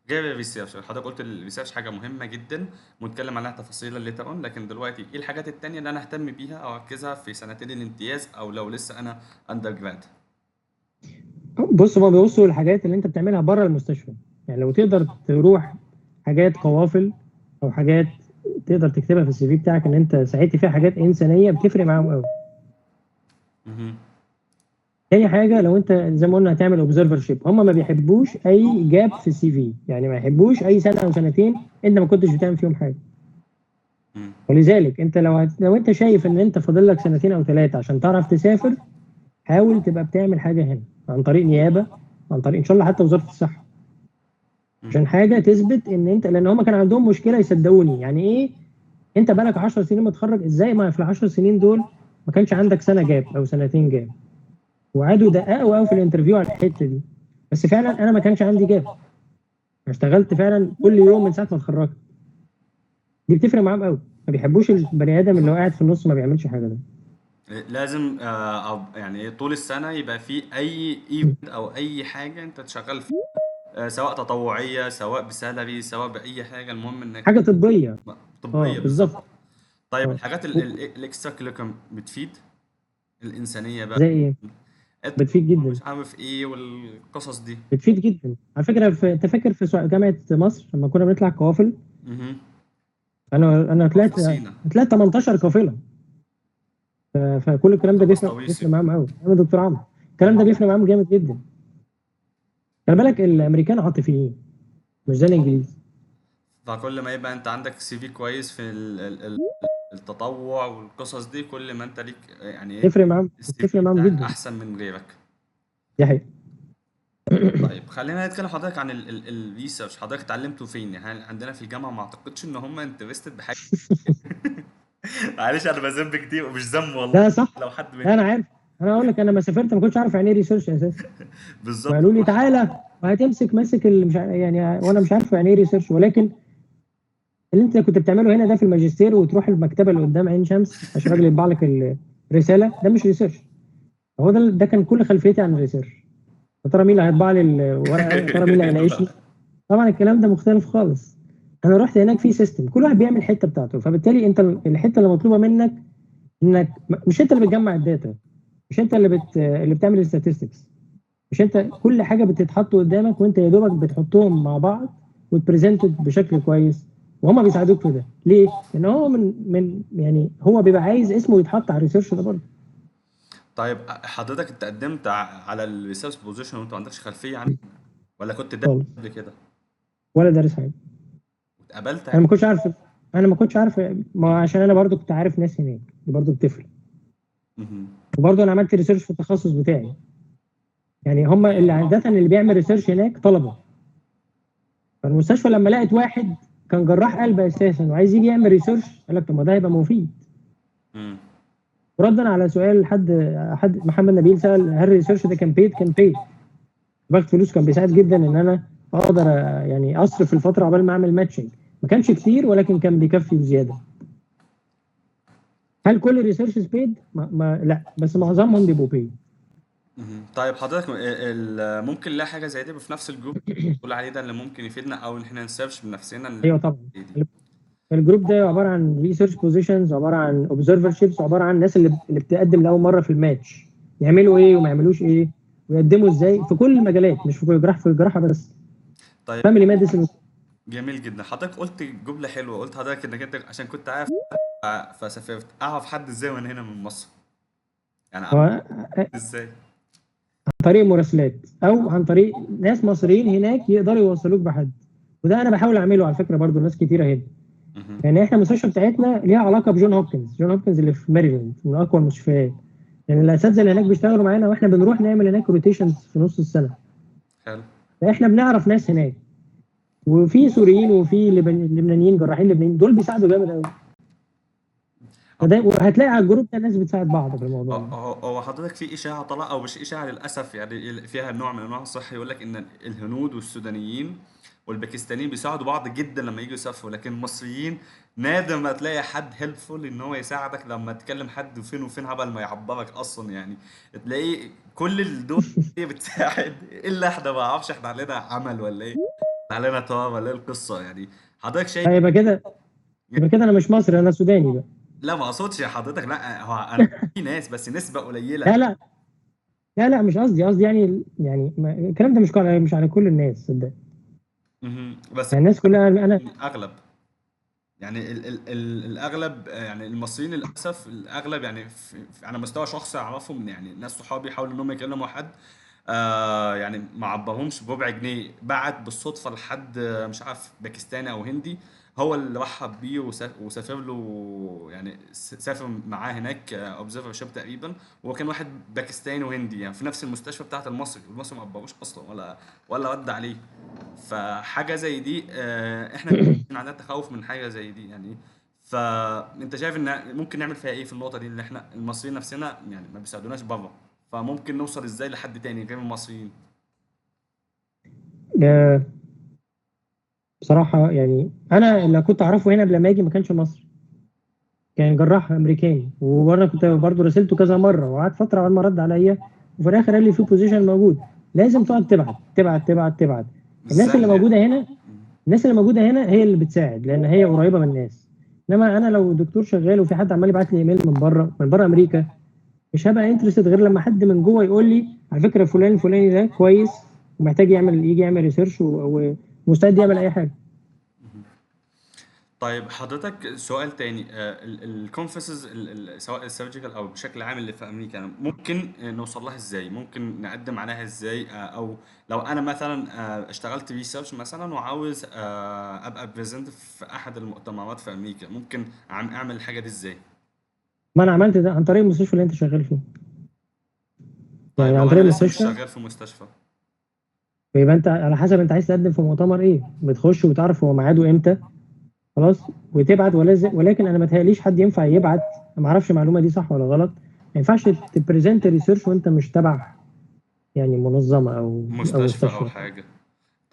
غير ال research؟ حضرتك قلت ال research حاجة مهمة جدا ونتكلم عنها تفاصيلا later on، لكن دلوقتي ايه الحاجات التانية اللي انا اهتم بيها او اركزها في سنتين الامتياز او لو لسه انا undergrad؟ بص، هما بيبصوا الحاجات اللي انت بتعملها بره المستشفى. يعني لو تقدر تروح حاجات قوافل او حاجات تقدر تكتبها في ال CV بتاعك ان انت ساعدت فيها حاجات انسانيه، بتفرق معاهم قوي. تاني حاجه، لو انت زي ما قلنا هتعمل observership، هم ما بيحبوش اي gap في ال CV، يعني ما يحبوش اي سنة او سنتين انت ما كنتش بتعمل فيهم حاجه. ولذلك انت لو انت شايف ان انت فاضل لك سنتين او ثلاثة عشان تعرف تسافر، حاول تبقى بتعمل حاجة هنا عن طريق نيابة، عن طريق ان شاء الله حتى وزارة الصحة، عشان حاجة تثبت ان انت، لان هم كان عندهم مشكلة يصدقوني، يعني ايه انت بقالك 10 سنين متخرج، ازاي ما في ال 10 سنين دول ما كانش عندك سنة gap او سنتين gap؟ وقعدوا دققوا قوي في ال interview على الحتة دي. بس فعلا انا ما كانش عندي gap، اشتغلت فعلا كل يوم من ساعة ما اتخرجت. دي بتفرق معاهم قوي، ما بيحبوش البني ادم اللي هو قاعد في النص ما بيعملش حاجة ده. لازم يعني طول السنة يبقى في اي event او اي حاجة انت تشغل فيها، سواء تطوعية، سواء ب salary، سواء باي حاجه، المهم انك حاجة طبية. طبية بالظبط. طيب الحاجات ال extra curriculum بتفيد الانسانية بقى؟ زي ايه؟ بتفيد جدا. مش عارف ايه والقصص دي بتفيد جدا على فكرة. انت فاكر في جامعه مصر لما كنا بنطلع قوافل؟ انا طلعت 18 قافله، فكل الكلام ده بيفرق معاهم قوي. انا دكتور عمرو الكلام ده بيفرق معاهم جامد جدا. خلي بالك الامريكان عاطفيين مش زي الانجليز. فكل ما يبقى انت عندك CV كويس في التطوع والقصص دي، كل ما انت ليك يعني ايه تفرق معاهم، تفرق معاهم جدا، احسن من غيرك. دي حقيقة. طيب خلينا نتكلم حضرتك عن ال research. حضرتك اتعلمته فين؟ يعني عندنا في الجامعة ما اعتقدش ان هم interested بحاجة. معلش انا بذم كتير ومش ذم والله. لا صح، لو حد لا انا عارف، انا اقول لك انا ما سافرت ما كنتش عارف يعني ايه research اساسا. بالظبط. وقالوا لي تعالى وهتمسك ماسك مش يعني، وانا مش عارف يعني ايه research، ولكن اللي انت كنت بتعمله هنا ده في الماجستير، وتروح المكتبة اللي قدام عين شمس عشان الراجل يطبع لك الرسالة، ده مش research. هو ده كان كل خلفيتي عن ال research. يا ترى مين اللي هيطبع لي الورقة؟ يا ترى مين اللي هيناقشني؟ طبعا الكلام ده مختلف خالص. انا رحت هناك في system، كل واحد بيعمل الحتة بتاعته، فبالتالي انت الحتة اللي مطلوبه منك انك مش انت اللي بتجمع ال data، مش انت اللي بتعمل ال statistics، مش انت، كل حاجة بتتحط قدامك وانت يا دوبك بتحطهم مع بعض وت present بشكل كويس، وهما بيساعدوك في ده. ليه؟ لان هو من يعني هو بيبقى عايز اسمه يتحط على ال research ده برضه. طيب حضرتك انت قدمت على ال research position وانت ما عندكش خلفية عنه، ولا كنت دارس قبل كده؟ ولا دارس حاجة. واتقبلت؟ انا ما كنتش عارف، انا ما كنتش عارف، ما عشان انا برضو كنت عارف ناس هناك، دي برضو بتفرق. وبرضو انا عملت research في التخصص بتاعي، يعني هم اللي عادة اللي بيعمل research هناك طلبه. فالمستشفى لما لقت واحد كان جراح قلب اساسا وعايز يجي يعمل research، قال لك طب ما ده هيبقى مفيد. ردا على سؤال حد محمد نبيل سال هل ال research ده كان paid؟ كان paid، باخد فلوس، كان بيساعد جدا ان انا اقدر يعني اصرف الفترة عقبال ما اعمل matching. ما كانش كتير ولكن كان بيكفي بزيادة. هل كل ال research paid؟ ما لا، بس معظمهم بيبقوا paid. طيب حضرتك ممكن لا حاجة زي دي في نفس ال group تقول عليه ده اللي ممكن يفيدنا، او ان احنا ن search بنفسنا؟ ايوه طبعا. ال group ده عبارة عن research positions، عبارة عن observerships، عبارة عن الناس اللي بتقدم لاول مرة في الماتش، يعملوا ايه وما يعملوش ايه ويقدموا ازاي في كل المجالات، مش في جراحه، في الجراحة بس. طيب family medicine. جميل جدا. حضرتك قلت جملة حلوة، قلت حضرتك انك انت عشان كنت عارف فسافرت. اعرف حد ازاي وانا هنا من مصر؟ يعني اعرف ازاي؟ عن طريق مراسلات او عن طريق ناس مصريين هناك يقدروا يوصلوك بحد، وده انا بحاول اعمله على فكرة برضو، ناس كتيرة هنا. يعني احنا المستشفى بتاعتنا ليها علاقة بجون هوبكنز، جون هوبكنز اللي في ماريلاند من اقوى المستشفيات. يعني الاساتذة اللي هناك بيشتغلوا معانا، واحنا بنروح نعمل هناك rotations في نص السنة. حلو. فاحنا بنعرف ناس هناك، وفي سوريين وفي لبنانيين، جراحين لبنانيين، دول بيساعدوا جامد قوي. وهتلاقي على ال group ده الناس بتساعد بعض في الموضوع ده. هو حضرتك في اشاعة طلع، او مش اشاعة للاسف، يعني فيها نوع من انواع الصحة، يقول لك ان الهنود والسودانيين والباكستانيين بيساعدوا بعض جدا لما يجوا يسافروا، لكن المصريين نادر ما تلاقي حد helpful ان هو يساعدك لما تكلم حد فين وفين عبل ما يعبرك اصلا. يعني تلاقي كل الدول بتساعد الا احنا، ما اعرفش احنا علينا عمل ولا ايه، علينا طار ولا ايه القصة. يعني حضرتك شايف؟ يبقى كده، يبقى كده انا مش مصري، انا سوداني بقى. لا ما اقصدش يا حضرتك، لا هو انا في ناس بس نسبه قليله. لا لا لا لا مش قصدي، قصدي يعني الكلام ده مش على كل الناس صدق. بس يعني الناس كلها، انا اغلب يعني ال ال ال الاغلب يعني المصريين للاسف الاغلب يعني على مستوى شخصي اعرفهم، يعني ناس صحابي حاولوا ان هم يكلموا حد، يعني ما عبرهمش بربع جنيه، بعت بالصدفة لحد مش عارف باكستاني او هندي، هو اللي رحب بيه وسافر له، يعني سافر معاه هناك observership تقريبا. وهو كان واحد باكستاني وهندي يعني في نفس المستشفى بتاعت المصري، والمصري ما عبروش اصلا ولا رد عليه. فحاجه زي دي احنا عندنا تخوف من حاجة زي دي يعني. فانت شايف ان ممكن نعمل فيها ايه في النقطة دي، اللي احنا المصريين نفسنا يعني ما بيساعدوناش بره، فممكن نوصل ازاي لحد تاني غير المصريين؟ آه، بصراحة يعني انا اللي كنت اعرفه هنا قبل ما اجي ما كانش مصري، كان جراح امريكاني، وانا كنت برضه راسلته كذا مرة وقعد فترة على ما رد عليا، وفي الاخر قال لي في position موجود. لازم تقعد تبعت تبعت تبعت تبعت. الناس اللي الزن يعني. موجودة هنا، الناس اللي موجودة هنا هي اللي بتساعد، لان هي قريبه من الناس. انما انا لو دكتور شغال وفي حد عمال يبعت لي ايميل من بره، من بره امريكا، مش هبقى interested غير لما حد من جوه يقول لي على فكرة فلان الفلاني ده كويس ومحتاج يجي يعمل research ومستعد يعمل اي حاجة. طيب حضرتك سؤال تاني، ال conferences سواء ال surgical او بشكل عام اللي في امريكا، يعني ممكن نوصل لها ازاي؟ ممكن نقدم عليها ازاي؟ او لو انا مثلا اشتغلت research مثلا وعاوز ابقى present في احد المؤتمرات في امريكا، ممكن اعمل الحاجة دي ازاي؟ ما انا عملت ده عن طريق المستشفى اللي انت شغال فيه. طيب يعني لو عن انا طريق لسه مش المستشفى، شغال في مستشفى؟ يبقى انت على حسب انت عايز تقدم في مؤتمر ايه، بتخش وتعرف هو ميعاده امتى، خلاص، وتبعت. ولكن انا ما تهيأليش حد ينفع يبعت، ما اعرفش المعلومة دي صح ولا غلط، ما ينفعش ت present research وانت مش تبع يعني منظمة او مستشفى او مستشفى. حاجة.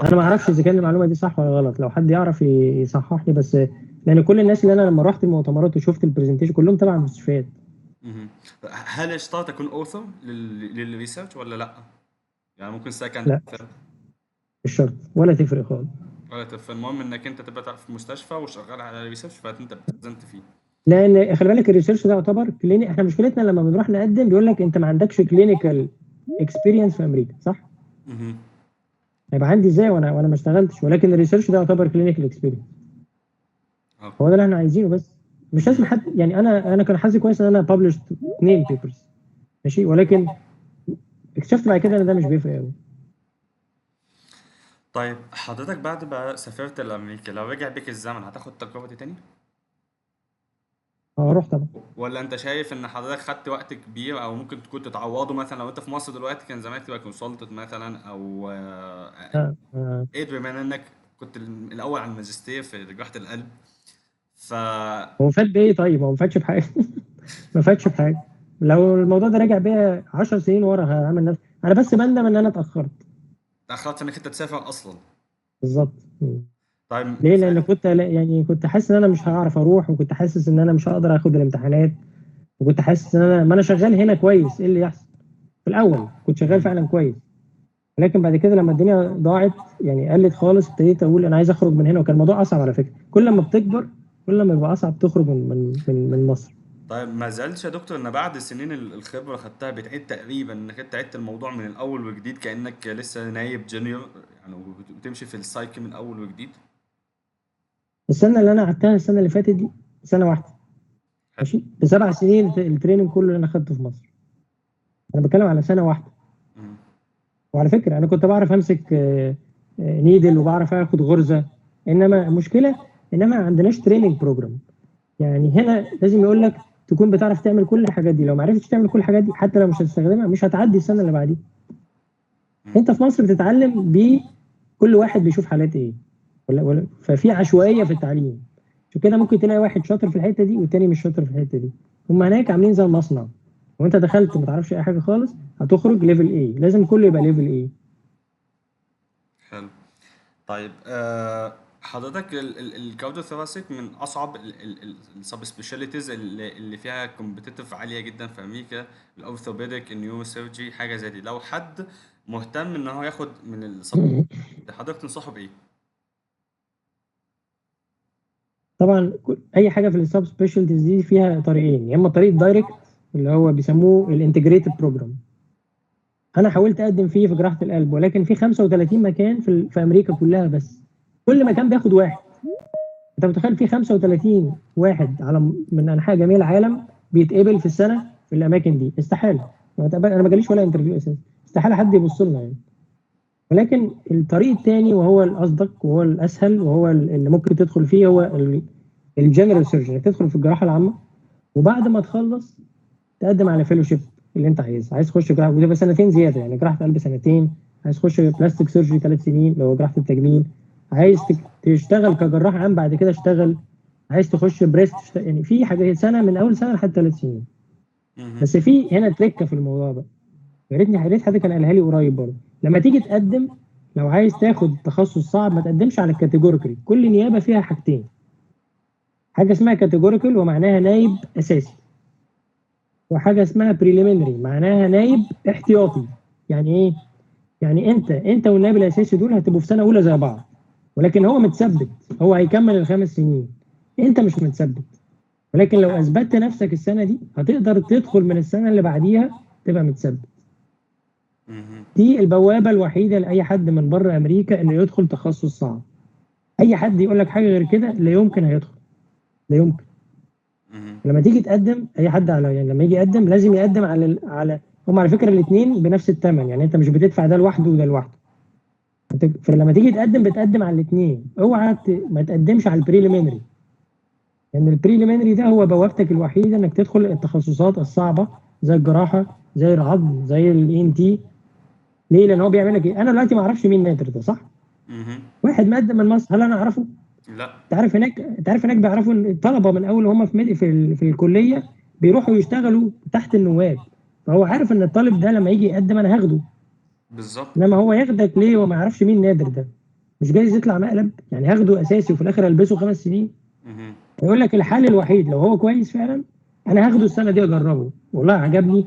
انا ما اعرفش اذا كان المعلومة دي صح ولا غلط، لو حد يعرف يصحح لي، بس لان كل الناس اللي انا لما رحت المؤتمرات وشفت ال presentation كلهم تبع المستشفيات. هل اشترط اكون author لل research ولا لا؟ يعني ممكن second؟ لا مش شرط ولا تفرق خالص. ولا تفرق، المهم انك انت تبقى في مستشفى وشغال على research فانت بت present فيه. لان خلي بالك ال research ده يعتبر clinic. احنا مشكلتنا لما بنروح نقدم بيقول لك انت ما عندكش clinical experience في امريكا، صح؟ هيبقى عندي ازاي وانا ما اشتغلتش؟ ولكن ال research ده يعتبر clinical experience. هو ده اللي احنا عايزينه، بس مش لازم حد. يعني انا كان حظي كويس ان انا published 2 papers، ماشي، ولكن اكتشفت بعد كده ان ده مش بيفرق قوي. طيب حضرتك بعد ما سافرت لامريكا لو رجع بيك الزمن هتاخد التجربة دي تاني؟ هروح طبعا. ولا انت شايف ان حضرتك خدت وقت كبير او ممكن تكون تتعوضه؟ مثلا لو انت في مصر دلوقتي كان زمانك تبقى consultant مثلا، او ايه، بما انك كنت الاول على الماجستير في جراحه القلب. ف هو فات بايه؟ طيب هو ما فاتش بحاجة. ما فاتش بحاجة. لو الموضوع ده راجع بيا 10 سنين ورا هعمل نفس. انا بس بندم ان انا اتاخرت. اتاخرت انك انت تسافر اصلا. بالظبط. طيب ليه؟ لان كنت حاسس ان انا مش هعرف اروح، وكنت حاسس ان انا مش هقدر اخد الامتحانات، وكنت حاسس ان انا ما انا شغال هنا كويس، ايه اللي يحصل؟ في الاول كنت شغال فعلا كويس، لكن بعد كده لما الدنيا ضاعت يعني قلت خالص، ابتديت اقول انا عايز اخرج من هنا. وكان الموضوع اصعب على فكرة، كل ما بتكبر كل ما بيبقى اصعب تخرج من من من مصر. طيب ما زالش يا دكتور ان بعد سنين الخبرة خدتها بتعيد تقريبا انك انت عدت الموضوع من الاول وجديد، كانك لسه نايب junior يعني، وبتمشي في ال cycle من اول وجديد؟ السنة اللي انا قعدتها السنة اللي فاتت دي سنة واحدة، ماشي، ب7 سنين ال training كله اللي انا خدته في مصر. انا بتكلم على سنة واحدة. وعلى فكرة انا كنت بعرف امسك needle وبعرف اخد غرزه، انما المشكلة انما ما عندناش training program. يعني هنا لازم يقول لك تكون بتعرف تعمل كل الحاجات دي، لو ما عرفتش تعمل كل الحاجات دي حتى لو مش هتستخدمها مش هتعدي السنة اللي بعديها. انت في مصر بتتعلم بكل واحد بيشوف حالات ايه، ولا ففي عشوائية في التعليم. عشان كده ممكن تلاقي واحد شاطر في الحتة دي والتاني مش شاطر في الحتة دي. هم هناك عاملين زي المصنع، وانت دخلت ما تعرفش اي حاجة خالص هتخرج level A، لازم كله يبقى level A. حلو. طيب حضرتك ال cardiothoracic من اصعب ال subspecialties اللي فيها competitive عالية جدا في امريكا، ال orthopedic، ال neurosurgery، حاجة زي دي. لو حد مهتم ان هو ياخد من ال sub حضرتك تنصحه بايه؟ طبعا اي حاجة في ال subspecialties دي فيها طريقين، يا اما طريق direct اللي هو بيسموه ال integrated program. انا حاولت اقدم فيه في جراحه القلب، ولكن في 35 مكان في امريكا كلها، بس كل مكان بياخد واحد. انت متخيل في 35 واحد على من انحاء جميع العالم بيتقبل في السنة في الاماكن دي؟ استحالة. انا ما جاليش ولا interview اساسا. استحالة حد يبص لنا يعني. ولكن الطريق الثاني وهو الاصدق وهو الاسهل وهو اللي ممكن تدخل فيه هو ال general surgeon، تدخل في الجراحة العامة، وبعد ما تخلص تقدم على fellowship اللي انت عايزها. عايز تخش جراحه وتبقى سنتين زيادة، يعني جراحه قلب سنتين، عايز تخش plastic surgery 3 سنين لو جراحه التجميل، عايز تشتغل كجراح عام بعد كده اشتغل، عايز تخش breast، يعني في حاجة سنة من اول سنة لحد 3 سنين. بس في هنا تريكه في الموضوع بقى، يا ريتني يا ريت حد كان قالها لي قريب برضه. لما تيجي تقدم لو عايز تاخد تخصص صعب ما تقدمش على ال categorical. كل نيابة فيها حاجتين، حاجة اسمها categorical ومعناها نايب اساسي، وحاجه اسمها preliminary معناها نايب احتياطي. يعني ايه؟ يعني انت والنائب الاساسي دول هتبقوا في سنة اولى زي بعض، ولكن هو متثبت، هو هيكمل ال5 سنين، انت مش متثبت. ولكن لو اثبتت نفسك السنة دي هتقدر تدخل من السنة اللي بعديها تبقى متثبت. دي البوابة الوحيدة لاي حد من بره امريكا انه يدخل تخصص صعب. اي حد يقول لك حاجة غير كده لا يمكن هيدخل، لا يمكن. لما تيجي تقدم اي حد على، يعني لما يجي يقدم لازم يقدم على هم على فكرة الاثنين بنفس الثمن، يعني انت مش بتدفع ده لوحده وده لوحده. انت فلما تيجي تقدم بتقدم على الاثنين، اوعى ما تقدمش على ال preliminary، لان ال preliminary ده هو بوابتك الوحيدة انك تدخل التخصصات الصعبة زي الجراحة، زي العظم، زي ال ENT. ليه؟ لان هو بيعمل لك ايه؟ انا دلوقتي ما اعرفش مين نادر ده، صح؟ واحد مقدم من مصر، هل انا اعرفه؟ لا. انت عارف هناك بيعرفوا ان الطلبة من اول هم في الكلية بيروحوا يشتغلوا تحت النواب، فهو عارف ان الطالب ده لما يجي يقدم انا هاخده. انما هو ياخدك ليه وما يعرفش مين نادر ده؟ مش جايز يطلع مقلب، يعني هاخده اساسي وفي الاخر البسه 5 سنين. يقول لك الحل الوحيد لو هو كويس فعلا انا هاخده السنة دي اجربه، والله عجبني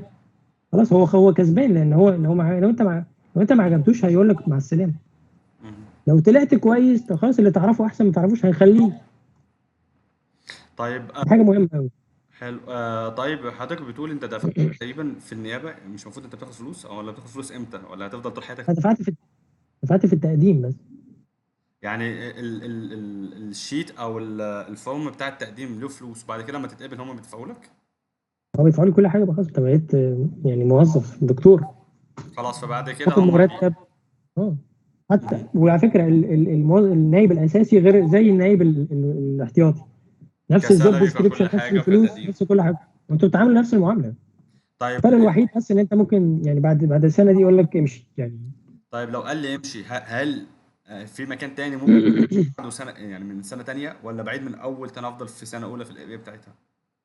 خلاص هو كسبان، لان هو لو انت ما عجبتوش هيقول لك مع السلامة. لو طلعت كويس طب خلاص، اللي تعرفه احسن، ما تعرفوش هنخليه. طيب. حاجة مهمة قوي. حلو. طيب حضرتك بتقول انت دفعت تقريبا في النيابه، مش المفروض انت بتاخد فلوس او ولا بتاخد فلوس امتى ولا هتفضل طول حياتك؟ انا دفعت في التقديم بس. يعني ال ال ال ال sheet او ال form بتاع التقديم له فلوس، وبعد كده لما تتقبل هم بيدفعوا لك؟ هو بيدفعوا لي كل حاجة بقى، خلاص انت بقيت يعني موظف دكتور. خلاص، فبعد كده تاخد هم مرتب. حتى وعلى فكرة النايب الاساسي غير زي النايب الاحتياطي، نفس ال job ك salary ككل description، نفس حاجة الفلوس، وكتقديم. نفس كل حاجه، وانتوا بتتعاملوا نفس المعامله. طيب. الفرق الوحيد بس ان انت ممكن يعني بعد السنة دي يقول لك امشي يعني. طيب لو قال لي امشي، هل في مكان تاني ممكن بعده سنه، يعني من سنة تانية، ولا بعيد من اول سنة افضل في سنة اولى في ال area بتاعتها؟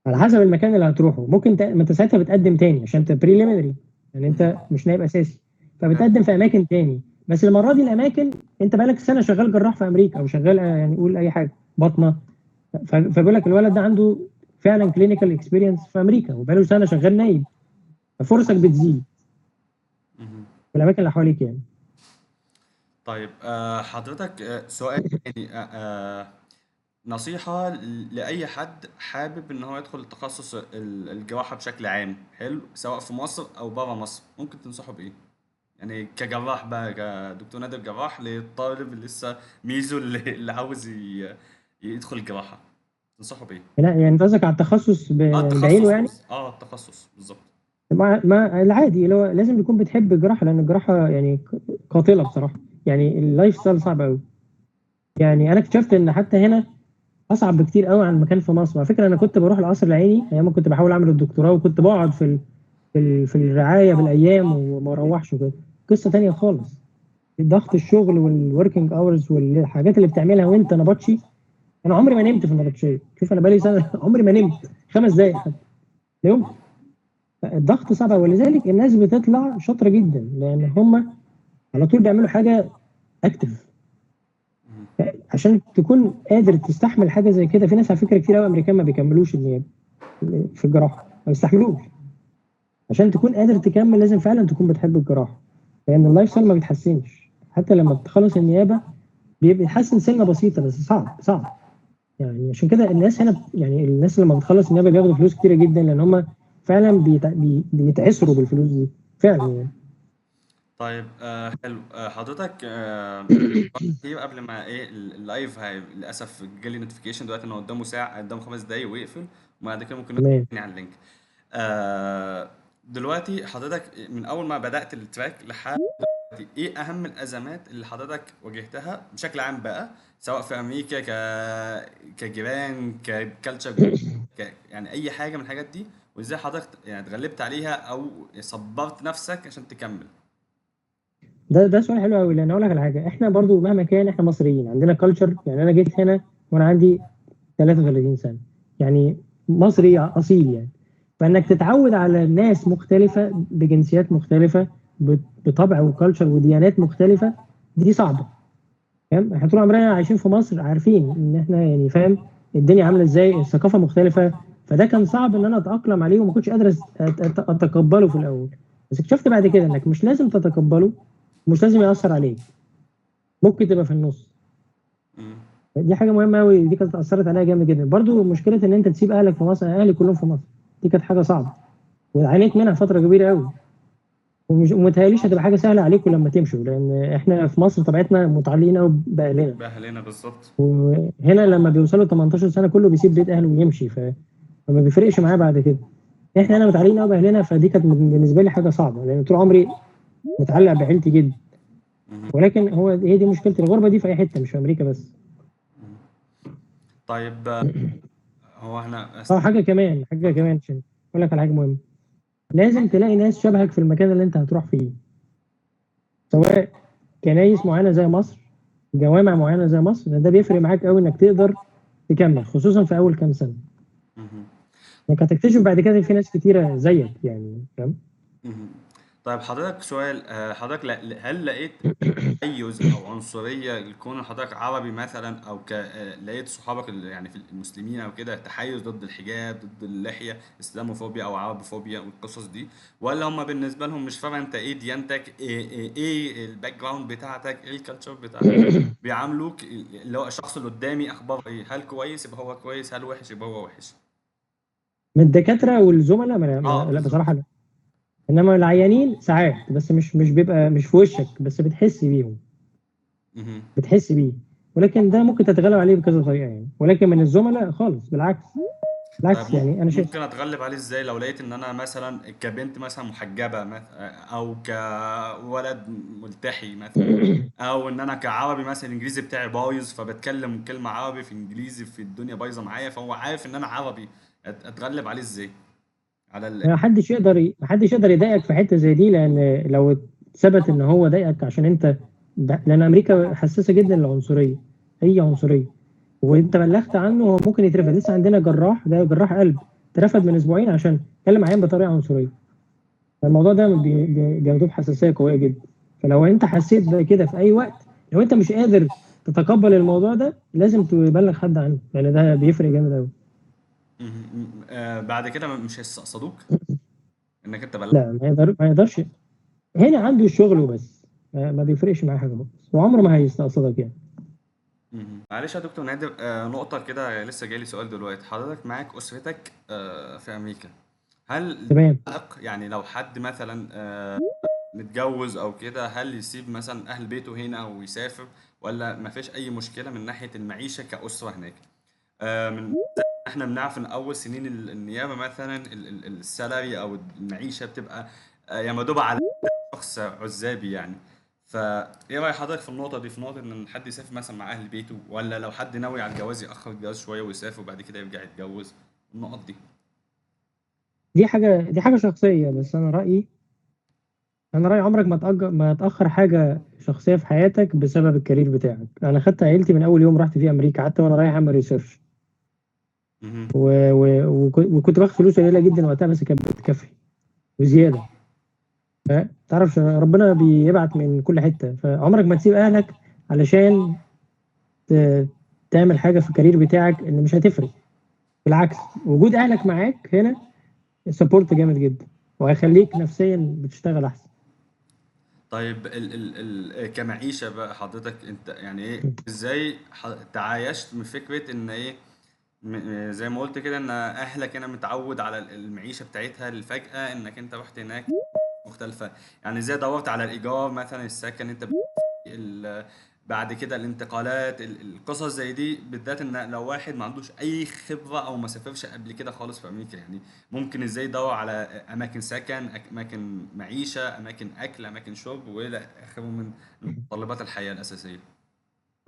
على حسب المكان اللي هتروحه، ممكن ما انت ساعتها بتقدم تاني عشان انت preliminary، يعني انت مش نائب اساسي، فبتقدم في اماكن تاني. بس المرة دي الاماكن انت بقالك سنة شغال جراح في امريكا او شغال يعني قول اي حاجة بطنه، فبيقول لك الولد ده عنده فعلا clinical experience في امريكا وبقاله سنة شغال نايب، ففرصك بتزيد في الاماكن اللي حواليك يعني. طيب حضرتك سؤال تاني، نصيحة لأي حد حابب إن هو يدخل تخصص الجراحة بشكل عام، حلو، سواء في مصر أو بره مصر، ممكن تنصحه بإيه؟ يعني كجراح بقى، كدكتور نادر جراح، للطالب اللي لسه ميزو اللي عاوز يدخل الجراحة، تنصحه بإيه؟ لا يعني انت قصدك على التخصص يعني بعينه التخصص يعني؟ بس، التخصص بالظبط. ما العادي اللي هو لازم يكون بتحب الجراحه، لان الجراحة يعني قاتله بصراحه، يعني ال lifestyle صعب قوي. يعني انا اكتشفت ان حتى هنا اصعب بكتير قوي عن مكان في مصر. على فكرة انا كنت بروح القصر العيني ايام ما كنت بحاول اعمل الدكتوراه، وكنت بقعد في الرعاية بالايام وما اروحش وكده. قصة تانية خالص، ضغط الشغل وال working hours والحاجات اللي بتعملها وانت نبطشي. انا عمري ما نمت في النبطشيه، شوف انا بقالي سنة عمري ما نمت 5 دقائق حتى، لا يمكن. الضغط صعب، ولذلك الناس بتطلع شاطرة جدا لان هم على طول بيعملوا حاجة active عشان تكون قادر تستحمل حاجة زي كده. في ناس على فكرة كتير قوي امريكان ما بيكملوش النيابة في الجراحه، ما بيستحملوش. عشان تكون قادر تكمل لازم فعلا تكون بتحب الجراحه، لان ال lifestyle ما بيتحسنش حتى لما بتخلص النيابه، بيتحسن سنة بسيطة بس صعب صعب يعني. عشان كده الناس هنا يعني الناس لما بتخلص النيابة بياخدوا فلوس كتيرة جدا، لان هم فعلا بيتعسروا بالفلوس دي فعلا يعني. طيب حلو. حضرتك كتير قبل ما ايه ال live هاي للاسف جالي notification دلوقتي انه قدامه ساعه، قدامه 5 دقايق ويقفل، وبعد كده ممكن ندخل تاني على ال link. دلوقتي حضرتك من اول ما بدأت ال track لحد دلوقتي، ايه اهم الازمات اللي حضرتك واجهتها بشكل عام بقى، سواء في امريكا كجيران، ك culture، يعني اي حاجة من الحاجات دي، وازاي حضرتك يعني اتغلبت عليها او صبرت نفسك عشان تكمل؟ ده سؤال حلو قوي، لان اقول لك على حاجه، احنا برضو مهما كان احنا مصريين عندنا culture. يعني انا جيت هنا وانا عندي 33 سنه، يعني مصري اصيل يعني. فانك تتعود على ناس مختلفة بجنسيات مختلفة بطبع و culture وديانات مختلفة، دي صعبة. فاهم؟ احنا طول عمرنا عايشين في مصر، عارفين ان احنا يعني فاهم الدنيا عامله ازاي، الثقافة مختلفة، فده كان صعب ان انا اتاقلم عليه وما كنتش قادر اتقبله في الاول. بس اكتشفت بعد كده انك مش لازم تتقبله، مش لازم ياثر عليك، ممكن تبقى في النص. دي حاجة مهمة قوي، دي كانت اثرت عليا جامد جدا. برضو مشكلة ان انت تسيب اهلك في مصر، اهلي كلهم في مصر، دي كانت حاجة صعبة وعانيت منها فترة كبيرة قوي. ومتهيأليش هتبقى حاجة سهلة عليكم لما تمشوا، لان احنا في مصر طبيعتنا متعلقين قوي باهلنا. باهلنا بالظبط. وهنا لما بيوصلوا 18 سنة كله بيسيب بيت اهله ويمشي، فما بيفرقش معاه بعد كده. احنا هنا متعلقين قوي باهلنا، فدي كانت بالنسبة لي حاجة صعبة، لان طول عمري متعلق بعيلتي جدا. ولكن هي دي مشكلة الغربة دي في اي حتة، مش في امريكا بس. طيب هو احنا حاجة كمان، عشان اقول لك على حاجة مهمة، لازم تلاقي ناس شبهك في المكان اللي انت هتروح فيه، سواء كنايس معينة زي مصر، جوامع معينة زي مصر، لان ده بيفرق معاك قوي انك تقدر تكمل، خصوصا في اول كام سنة. انك هتكتشف بعد كده في ناس كتيرة زيك يعني، فاهم؟ طيب حضرتك سؤال، حضرتك هل لقيت تحيز او عنصرية لكون حضرتك عربي مثلا، او لقيت صحابك اللي يعني في المسلمين او كده تحيز ضد الحجاب، ضد اللحية، اسلاموفوبيا او عربوفوبيا والقصص دي، ولا هم بالنسبة لهم مش فارقه انت ايه ديانتك، ايه ال background بتاعتك، ايه ال culture بتاعتك، بيعاملوك اللي هو الشخص اللي قدامي اخباره ايه، هل كويس يبقى هو كويس، هل وحش يبقى هو وحش؟ من الدكاترة والزملاء لا بصراحة لا. انما العيانين ساعات، بس مش بيبقى مش في وشك، بس بتحس بيهم. بتحس بيه، ولكن ده ممكن تتغلب عليه بكذا طريقه يعني. ولكن من الزملاء خالص، بالعكس. بالعكس. طيب يعني انا شايف ممكن اتغلب عليه ازاي لو لقيت ان انا مثلا كبنت مثلا محجبة مثلا، او كولد ملتحي مثلا، او ان انا كعربي مثلا الانجليزي بتاعي بايظ فبتكلم كلمة عربي في انجليزي في الدنيا بايظة معايا، فهو عارف ان انا عربي، اتغلب عليه ازاي؟ على ما حدش يقدر يضايقك في حتة زي دي، لان لو ثبت ان هو ضايقك عشان انت لان امريكا حساسة جدا للعنصرية، اي عنصرية، وانت بلغت عنه هو ممكن يترفد. لسه عندنا جراح، ده جراح قلب، اترفد من اسبوعين عشان اتكلم عيان بطريقة عنصرية. فالموضوع ده بياخدوه بحساسيه قوية جدا. فلو انت حسيت بكده في اي وقت، لو انت مش قادر تتقبل الموضوع ده، لازم تبلغ حد عنه، لان ده بيفرق جامد قوي. بعد كده مش هيستقصدوك انك انت بلغت؟ لا، ما يقدرش. هنا عنده الشغل وبس، ما بيفرقش معاه حاجة خالص، وعمره ما هيستقصدك يعني. معلش يا دكتور نادر، نقطة كده لسه جاي لي سؤال دلوقتي. حضرتك معاك أسرتك في أمريكا، هل يعني لو حد مثلا متجوز أو كده، هل يسيب مثلا أهل بيته هنا ويسافر، ولا ما فيش أي مشكلة من ناحية المعيشة كأسرة هناك؟ من احنا بنعرف ان اول سنين النيابة مثلا ال salary او المعيشة بتبقى يا مدوب على شخص عزابي يعني. فايه راي حضرتك في النقطة دي، في نقطة ان حد يسافر مثلا مع اهل بيته، ولا لو حد ناوي على الجواز ياخر الجواز شوية ويسافر وبعد كده يرجع يتجوز؟ النقط دي دي حاجة شخصية، بس انا رايي عمرك ما تاخر حاجة شخصية في حياتك بسبب ال career بتاعك. انا خدت عيلتي من اول يوم رحت فيه امريكا، حتى وانا رايح اعمل research، وكنت باخد فلوس قليله جدا وقتها، بس كانت بتكفي وزيادة. تعرفش ربنا بيبعت من كل حتة، فعمرك ما تسيب اهلك علشان تعمل حاجة في ال career بتاعك اللي مش هتفرق. بالعكس، وجود اهلك معاك هنا support جامد جدا، وهيخليك نفسيا بتشتغل احسن. طيب ال ال ال كمعيشه بقى حضرتك انت يعني ايه، ازاي تعايشت من فكرة ان ايه، زي ما قلت كده ان اهلك هنا متعود على المعيشة بتاعتها، الفجأة انك انت رحت هناك مختلفة، يعني ازاي دورت على الايجار مثلا، السكن انت بعد كده الانتقالات، القصص زي دي، بالذات ان لو واحد ما عندوش اي خبرة او ما سافرش قبل كده خالص في امريكا، يعني ممكن ازاي يدور على اماكن سكن، اماكن معيشة، اماكن اكل، اماكن شرب، والى اخره من متطلبات الحياة الاساسية.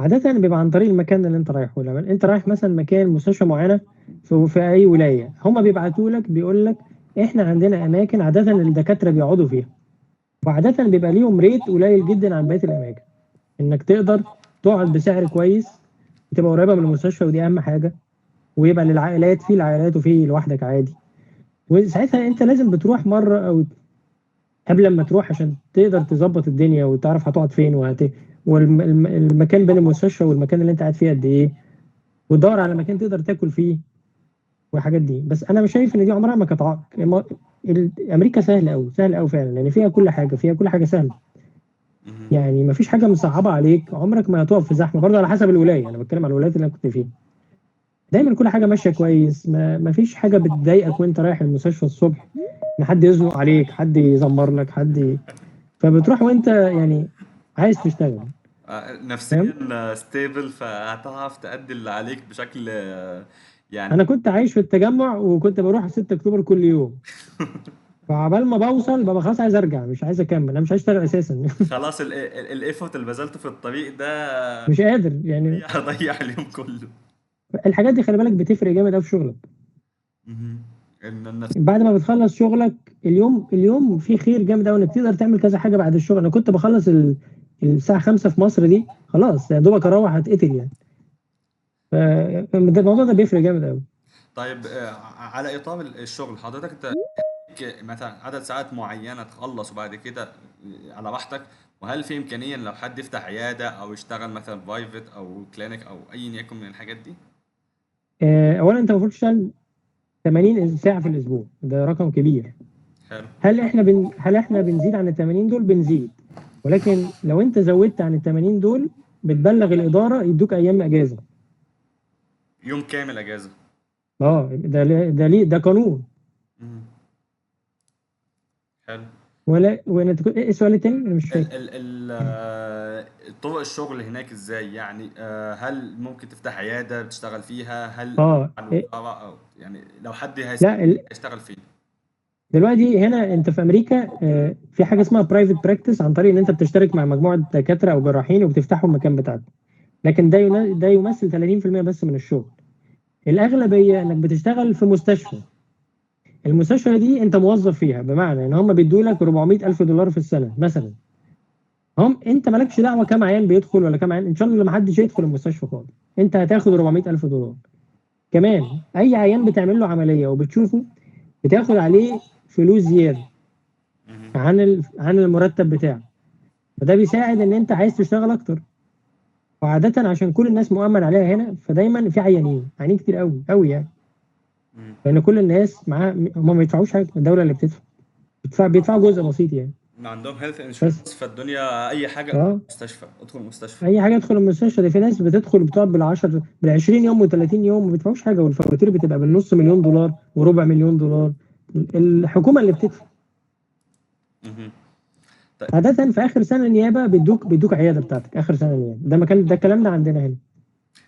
عادة بيبقى عن طريق المكان اللي انت رايحه. لما انت رايح مثلا مكان مستشفى معينة في اي ولايه، هما بيبعتوا لك بيقول لك احنا عندنا اماكن عادة الدكاترة بيقعدوا فيها، وعاده بيبقى ليهم rate قليل جدا عن بقية الاماكن، انك تقدر تقعد بسعر كويس، وتبقى قريبه من المستشفى، ودي اهم حاجه، ويبقى للعائلات، في العائلات وفي لوحدك عادي. وساعتها انت لازم بتروح مرة او قبل لما تروح عشان تقدر تظبط الدنيا وتعرف هتقعد فين والمكان بين المستشفى والمكان اللي انت قاعد فيه قد ايه، وتدور على مكان تقدر تاكل فيه والحاجات دي. بس انا مش شايف ان دي عمرها ما كانت عائق. امريكا سهلة قوي، سهلة قوي فعلا، يعني فيها كل حاجه، فيها كل حاجة سهله. مهم. يعني ما فيش حاجة مصعبه عليك، عمرك ما هتقف في زحمة، برضه على حسب الولايه، انا بتكلم على الولايات اللي انا كنت فيها. دايما كل حاجة ماشية كويس، ما فيش حاجة بتضايقك وانت رايح المستشفى الصبح، ان حد يزنق عليك، حد يزمر لك، حد فبتروح وانت يعني عايز تشتغل. فاهم؟ نفسيا stable، فهتعرف تأدي اللي عليك بشكل يعني. انا كنت عايش في التجمع وكنت بروح 6 اكتوبر كل يوم، فعبال ما بوصل ببقى خلاص عايز ارجع، مش عايز اكمل، انا مش عايز اشتغل اساسا. خلاص ال effort اللي بذلته في الطريق ده مش قادر يعني. ضيع اليوم كله. الحاجات دي خلي بالك بتفرق جامد قوي في شغلك. مهم. ان النفس. بعد ما بتخلص شغلك اليوم فيه خير جامد قوي انك تقدر تعمل كذا حاجة بعد الشغل. انا كنت بخلص الساعة 5 في مصر دي، خلاص يا دوبك اروح اتقتل يعني. فالموضوع ده بيفرق جامد قوي. طيب، على اطار الشغل حضرتك انت مثلا عدد ساعات معينة تخلص وبعد كده على راحتك، وهل في امكانية إن لو حد يفتح عيادة او يشتغل مثلا private او clinic او ايا يكن من الحاجات دي؟ اولا انت المفروض تشتغل 80 ساعة في الاسبوع، ده رقم كبير. حلو. هل احنا بنزيد عن ال 80 دول؟ بنزيد، ولكن لو انت زودت عن ال 80 دول بتبلغ الادارة يدوك ايام اجازه. يوم كامل اجازه. ده ده ليه؟ ده قانون. مم. حلو. ولا وانا ايه السؤال التاني؟ انا مش ال فاكر. ال ال آه، طرق الشغل هناك ازاي يعني؟ هل ممكن تفتح عيادة بتشتغل فيها؟ هل على إيه؟ الوزارة، او يعني لو حد لا هيشتغل فين؟ دلوقتي هنا انت في امريكا، في حاجة اسمها private practice، عن طريق ان انت بتشترك مع مجموعة دكاترة او جراحين وبتفتحوا المكان بتاعكم. لكن ده ده يمثل 30% بس من الشغل. الاغلبية انك بتشتغل في مستشفى. المستشفى دي انت موظف فيها، بمعنى ان هم بيدوا لك 400 الف دولار في السنة مثلا. هم انت مالكش دعوه كام عيان بيدخل ولا كام عيان، ان شاء الله ما حدش يدخل المستشفى خالص، انت هتاخد 400 الف دولار. كمان اي عيان بتعمل له عملية وبتشوفه بتاخد عليه فلوس زيادة مهم. عن المرتب بتاعه. فده بيساعد ان انت عايز تشتغل اكتر. وعاده عشان كل الناس مؤمن عليها هنا، فدايما في عيانين، عيانين كتير قوي قوي يعني. مم. لان كل الناس معاها، هم ما بيدفعوش حاجه، الدولة اللي بتدفع، بيدفعوا جزء بسيط يعني. ما عندهم health بس انشورنس، فالدنيا اي حاجة اه مستشفى، ادخل مستشفى. اي حاجة ادخل المستشفى. ده في ناس بتدخل بتقعد بال10 بال20 يوم و30 يوم وما بيدفعوش حاجه، والفواتير بتبقى بالنص مليون دولار وربع مليون دولار، الحكومة اللي بتدفع. مهم. طيب. عادة في اخر سنة نيابة بيدوك عيادة بتاعتك اخر سنة نيابه، ده مكان، ده الكلام ده عندنا هنا.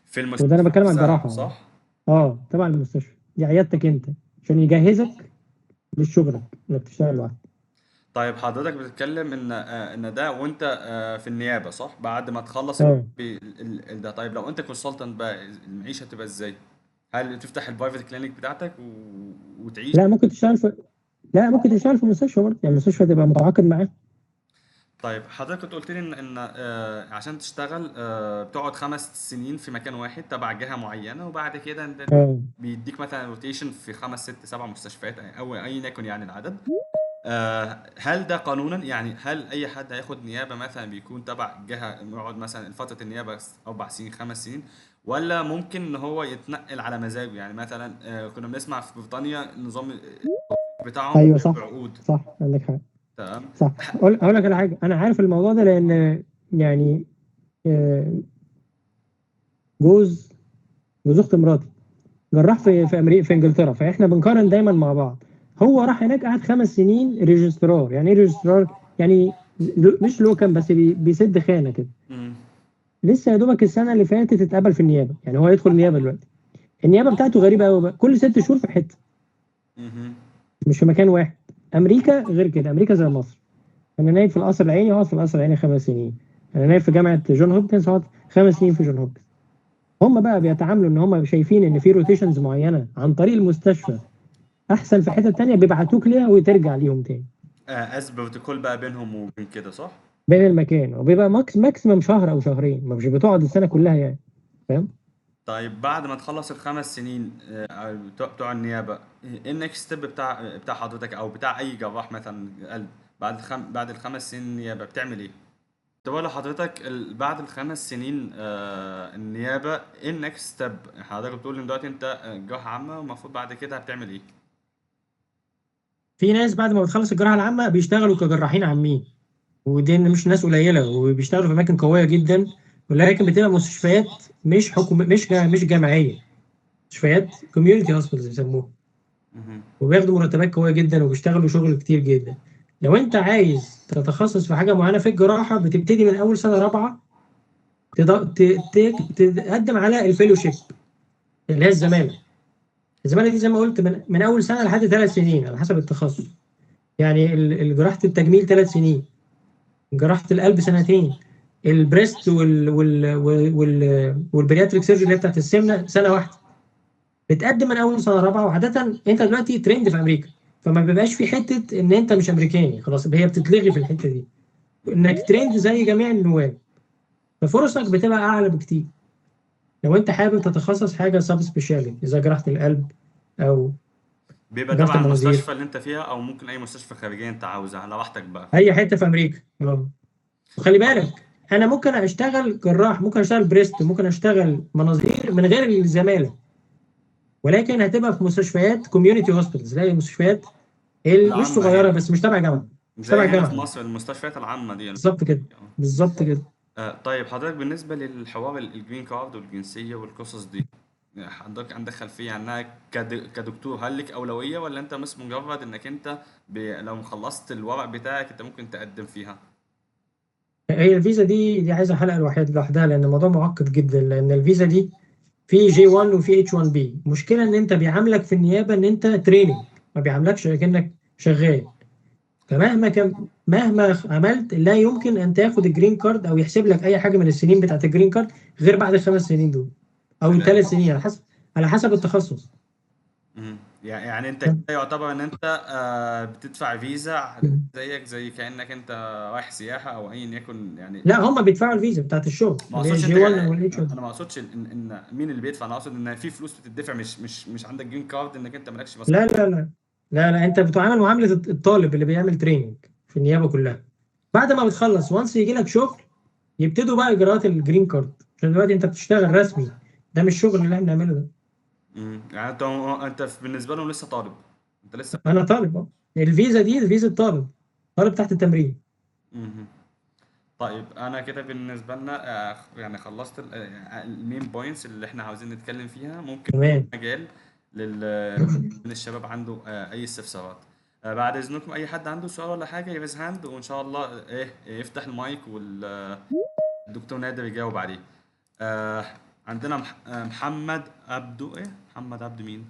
في وده انا المستشفى بتكلم عن نفسها الجراحة يعني. صح؟ تبع المستشفى، دي عيادتك انت عشان يجهزك لشغلك انك تشتغل لوحدك. طيب حضرتك بتتكلم ان ان ده وانت في النيابة صح؟ بعد ما تخلص اه ده، طيب لو انت consultant بقى المعيشة تبقى ازاي؟ هل تفتح ال private clinic بتاعتك وتعيش؟ لا ممكن تشتغل في لا ممكن تشتغل في مستشفى برضه، يعني المستشفى تبقى متعاقد معاه. طيب حضرتك كنت قلت لي ان عشان تشتغل بتقعد 5 سنين في مكان واحد تبع جهة معينة، وبعد كده انت اه بيديك مثلا rotation في خمس ست سبع مستشفيات او ايا يكن يعني العدد. هل ده قانونا؟ يعني هل اي حد هياخد نيابة مثلا بيكون تبع جهة يقعد مثلا فترة النيابة 4 سنين 5 سنين، ولا ممكن ان هو يتنقل على مزاجه؟ يعني مثلا كنا بنسمع في بريطانيا النظام بتاعهم ايوه صح، بعقود. صح عندك حق. تمام. صح. اقول لك على حاجه، انا عارف الموضوع ده لان يعني جوز جوز اخت مراتي جراح في امريكا، في انجلترا، فاحنا بنقارن دايما مع بعض. هو راح هناك قعد 5 سنين registrar. يعني ايه registrar؟ يعني مش locum، بس بيسد خانه كده. لسه يا دوبك السنة اللي فاتت اتقبل في النيابه، يعني هو يدخل النيابة دلوقتي. النيابة بتاعته غريبة قوي بقى، كل 6 شهور في حته، مش في مكان واحد. امريكا غير كده، امريكا زي مصر. انا نايب في القصر العيني، هقعد في القصر العيني 5 سنين. انا نايب في جامعه جون هوبكنز، هقعد 5 سنين في جون هوبكنز. هم بقى بيتعاملوا ان هم شايفين ان في rotations معينة عن طريق المستشفى احسن في حتة تانية، بيبعتوك ليها وترجع ليهم تاني. As protocol بقى بينهم وبين كده، صح؟ بين المكان، وبيبقى maximum شهر او شهرين، ما مش بتقعد السنة كلها يعني، فاهم؟ طيب بعد ما تخلص ال5 سنين بتوع النيابه، ايه ال next step بتاع حضرتك او بتاع اي جراح مثلا قلب؟ بعد ال5 سنين نيابة بتعمل ايه؟ طب أقول لحضرتك بعد ال5 سنين النيابه، ايه ال next step؟ حضرتك بتقول ان دلوقتي انت جراحه عامه، والمفروض بعد كده هتعمل ايه؟ في ناس بعد ما بتخلص الجراحة العامة بيشتغلوا كجراحين عامين، ودي مش ناس قليله، وبيشتغلوا في اماكن قوية جدا، ولكن بتبقى مستشفيات مش حكومه، مش جامعيه، مستشفيات community hospitals بيسموها، وبياخدوا مرتبات قوية جدا وبيشتغلوا شغل كتير جدا. لو انت عايز تتخصص في حاجة معينة في الجراحه، بتبتدي من اول سنة رابعه تقدم على ال fellowship اللي هي الزماله. الزمالة دي زي ما قلت من اول سنة لحد 3 سنين على حسب التخصص. يعني جراحه التجميل 3 سنين، جراحه القلب سنتين، ال breast وال bariatric surgery اللي هي بتاعت السمنة سنة واحده. بتقدم من اول سنة رابعه، وعاده انت دلوقتي trained في امريكا، فما بيبقاش في حتة ان انت مش امريكاني، خلاص هي بتتلغي في الحتة دي، انك trained زي جميع النواب، ففرصك بتبقى اعلى بكتير لو انت حابب تتخصص حاجة sub specialty زي جراحه القلب او بيبقى جراحه تبع المناظير. المستشفى اللي انت فيها، او ممكن اي مستشفى خارجية انت عاوزها على راحتك بقى. اي حتة في امريكا. وخلي بالك انا ممكن اشتغل جراح، ممكن اشتغل breast، ممكن اشتغل مناظير من غير الزماله، ولكن هتبقى في مستشفيات community hospitals، لا المستشفيات مش العامة صغيرة هنا. بس مش تبع جامعه، مش زي تبع هنا في جامعه. مصر المستشفيات العامة دي. بالظبط كده، بالظبط كده. طيب حضرتك بالنسبة للحوار ال green card والجنسيه والقصص دي، حضرتك عندك خلفية عنها كدكتور؟ هل لك اولوية ولا انت بس مجرد انك انت لو خلصت الورق بتاعك انت ممكن تقدم فيها؟ هي الفيزا دي عايزه حلقة لوحدها، لان الموضوع معقد جدا. لان الفيزا دي في J 1 وفي H 1 B. المشكلة ان انت بيعاملك في النيابة ان انت training، ما بيعاملكش كانك شغال. فمهما كان، مهما عملت، لا يمكن ان تاخد ال green card او يحسب لك اي حاجة من السنين بتاعت ال green card غير بعد ال5 سنين دول او ال3 سنين، على حسب التخصص. يعني انت كده يعتبر ان انت بتدفع فيزا زيك زي كانك انت رايح سياحة او ايا يكن يعني. لا، هم بيدفعوا الفيزا بتاعت الشغل ما اللي هي اقصدش J انت 1 او ال H 1. انا ما اقصدش ان مين اللي بيدفع، انا اقصد ان في فلوس بتدفع، مش عندك green card انك انت مالكش بس. لا لا لا لا لا، انت بتعامل معاملة الطالب اللي بيعمل training في النيابة كلها. بعد ما بتخلص، once يجي لك شغل، يبتدوا بقى اجراءات ال green card، عشان دلوقتي انت بتشتغل رسمي، ده مش الشغل اللي احنا بنعمله ده. يعني انت بالنسبة لهم لسه طالب، انت لسه. انا طالب، اه. الفيزا دي فيزا طالب، طالب تحت التمرين. طيب انا كده بالنسبة لنا يعني خلصت ال main points اللي احنا عاوزين نتكلم فيها. ممكن مجال من الشباب عنده اي استفسارات؟ بعد اذنكم اي حد عنده سؤال ولا حاجة ي raise hand، وان شاء الله ايه يفتح المايك والدكتور نادر يجاوب عليه. عندنا محمد عبدو، ايه محمد عبد مين؟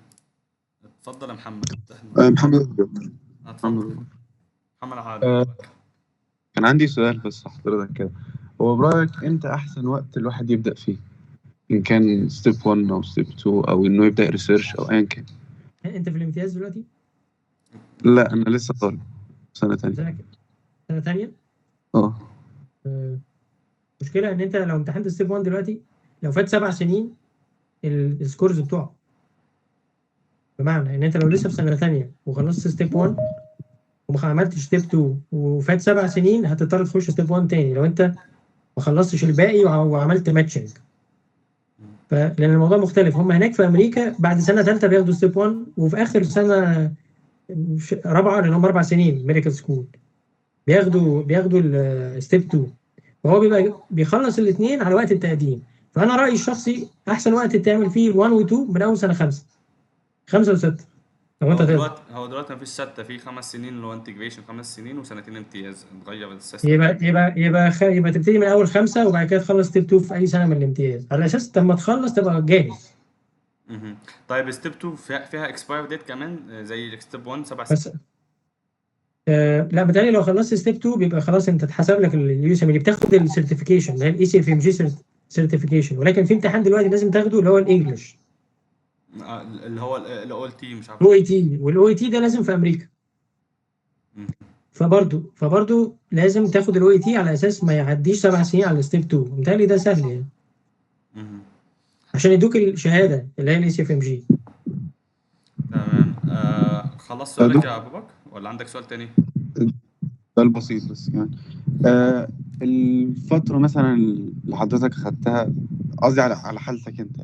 اتفضل يا محمد، افتح المايك. محمد أبو بكر. اتفضل. محمد أبو بكر. محمد عادل. كان عندي سؤال بس حضرتك كده، هو برأيك امتى أحسن وقت الواحد يبدأ فيه؟ إن كان step 1 أو step 2 أو إنه يبدأ research أو أيا كان. انت في الامتياز دلوقتي؟ لا، أنا لسه طالب سنة تانية. سنة تانية؟ اه. المشكلة ان انت لو امتحنت step 1 دلوقتي، لو فات 7 سنين ال scores بتوعه. بمعنى ان انت لو لسه في سنة تانية وخلصت step 1 وما عملتش step 2 وفات 7 سنين، هتضطر تخش step 1 تاني لو انت ما خلصتش الباقي وعملت matching. فلان الموضوع مختلف، هم هناك في امريكا بعد سنة ثالثة بياخدوا step 1، وفي اخر سنة رابعه، لان هم 4 سنين medical school، بياخدوا ال step 2. فهو بيبقى بيخلص الاثنين على وقت التقديم. فانا رايي الشخصي احسن وقت تعمل فيه 1 و 2 من اول سنة خمسه، خمسة وسته. لو انت هو تقدر. دلوقتي هو دلوقتي مفيش ستة، في 5 سنين اللي هو integration 5 سنين وسنتين امتياز، اتغير ال system. يبقى تبتدي من اول 5، وبعد كده تخلص step 2 في اي سنة من الامتياز، على اساس لما تخلص تبقى جاهز. مهم. طيب step 2 فيها expire date كمان زي step 1 7 سنين؟ بس لا، متهيألي لو خلصت step 2 بيبقى خلاص انت اتحسب لك ال USMLE، بتاخد ال certification اللي هي ال ECFMG certification، ولكن في امتحان دلوقتي لازم تاخده اللي هو ال English. اللي هو ال OET مش عارف. ال OET، وال OET ده لازم في امريكا. فبرضو لازم تاخد ال OET على اساس ما يعديش 7 سنين على step 2. متهيألي ده سهل يعني. عشان يدوك الشهادة اللي هي ال ECFMG. تمام. خلصت سؤالك يا ابو بكر ولا عندك سؤال تاني؟ سؤال بسيط بس يعني الفترة مثلا اللي حضرتك خدتها، قصدي على حالتك انت،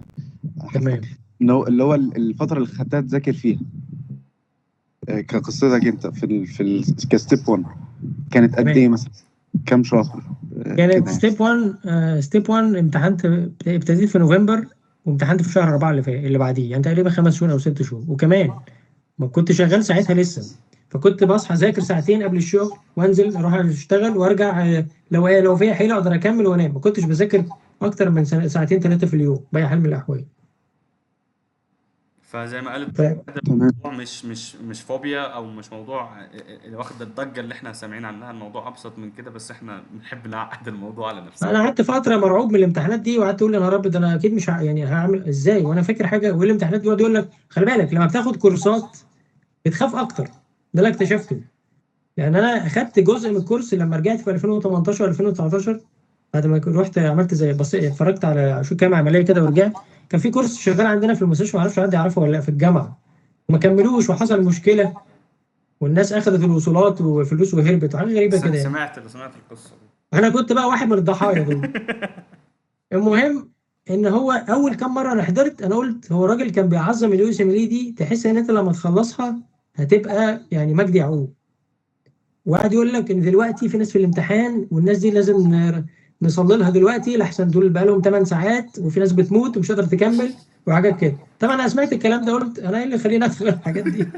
على حالتك. إنه اللي هو الفترة اللي خدتها تذاكر فيها كقصتك انت في ك step 1 كانت قد ايه مثلا؟ كم شهر؟ كانت كده يعني. step 1، step 1 امتحنت، ابتديت في نوفمبر وامتحنت في شهر 4 اللي فات اللي بعديه، يعني تقريبا 5 شهور او 6 شهور. وكمان ما كنت شغال ساعتها لسه، فكنت بصحى اذاكر ساعتين قبل الشغل وانزل اروح اشتغل وارجع، لو فيا حيل اقدر اكمل وانام. ما كنتش بذاكر اكتر من ساعتين ثلاثة في اليوم باي حال من الاحوال. فزي ما قالت الموضوع مش فوبيا او مش موضوع اللي واخد الضجة اللي احنا سامعين عنها، الموضوع ابسط من كده، بس احنا بنحب نعقد الموضوع على نفسنا. انا قعدت فترة مرعوب من الامتحانات دي، وقعدت اقول يا نهار ابيض، انا اكيد مش يعني هعمل ازاي وانا فاكر حاجه؟ والامتحانات دي يقعد يقول لك خلي بالك لما بتاخد كورسات بتخاف اكتر. ده اللي اكتشفته، يعني انا اخدت جزء من الكورس لما رجعت في 2018 2019، بعد ما رحت عملت زي بص اتفرجت على شو كام عملية كده ورجعت، كان في كورس شغال عندنا في المستشفى، ما اعرفش حد يعرفه ولا لا، في الجامعه، وما كملوش وحصل مشكلة والناس اخذت الوصولات وفلوس وهربت وحاجه غريبة كده يعني. سمعت القصة دي. انا كنت بقى واحد من الضحايا دول. المهم ان هو اول كام مرة انا حضرت، انا قلت هو الراجل كان بيعظم ال USMLE دي، تحس ان انت لما تخلصها هتبقى يعني مجدي يعقوب. وقعد يقول لك ان دلوقتي في ناس في الامتحان والناس دي لازم نصلي لها دلوقتي لحسن دول بقى لهم 8 ساعات وفي ناس بتموت ومش قادرة تكمل وحاجات كده. طبعا انا سمعت الكلام ده قلت انا ايه اللي يخليني ادخل الحاجات دي؟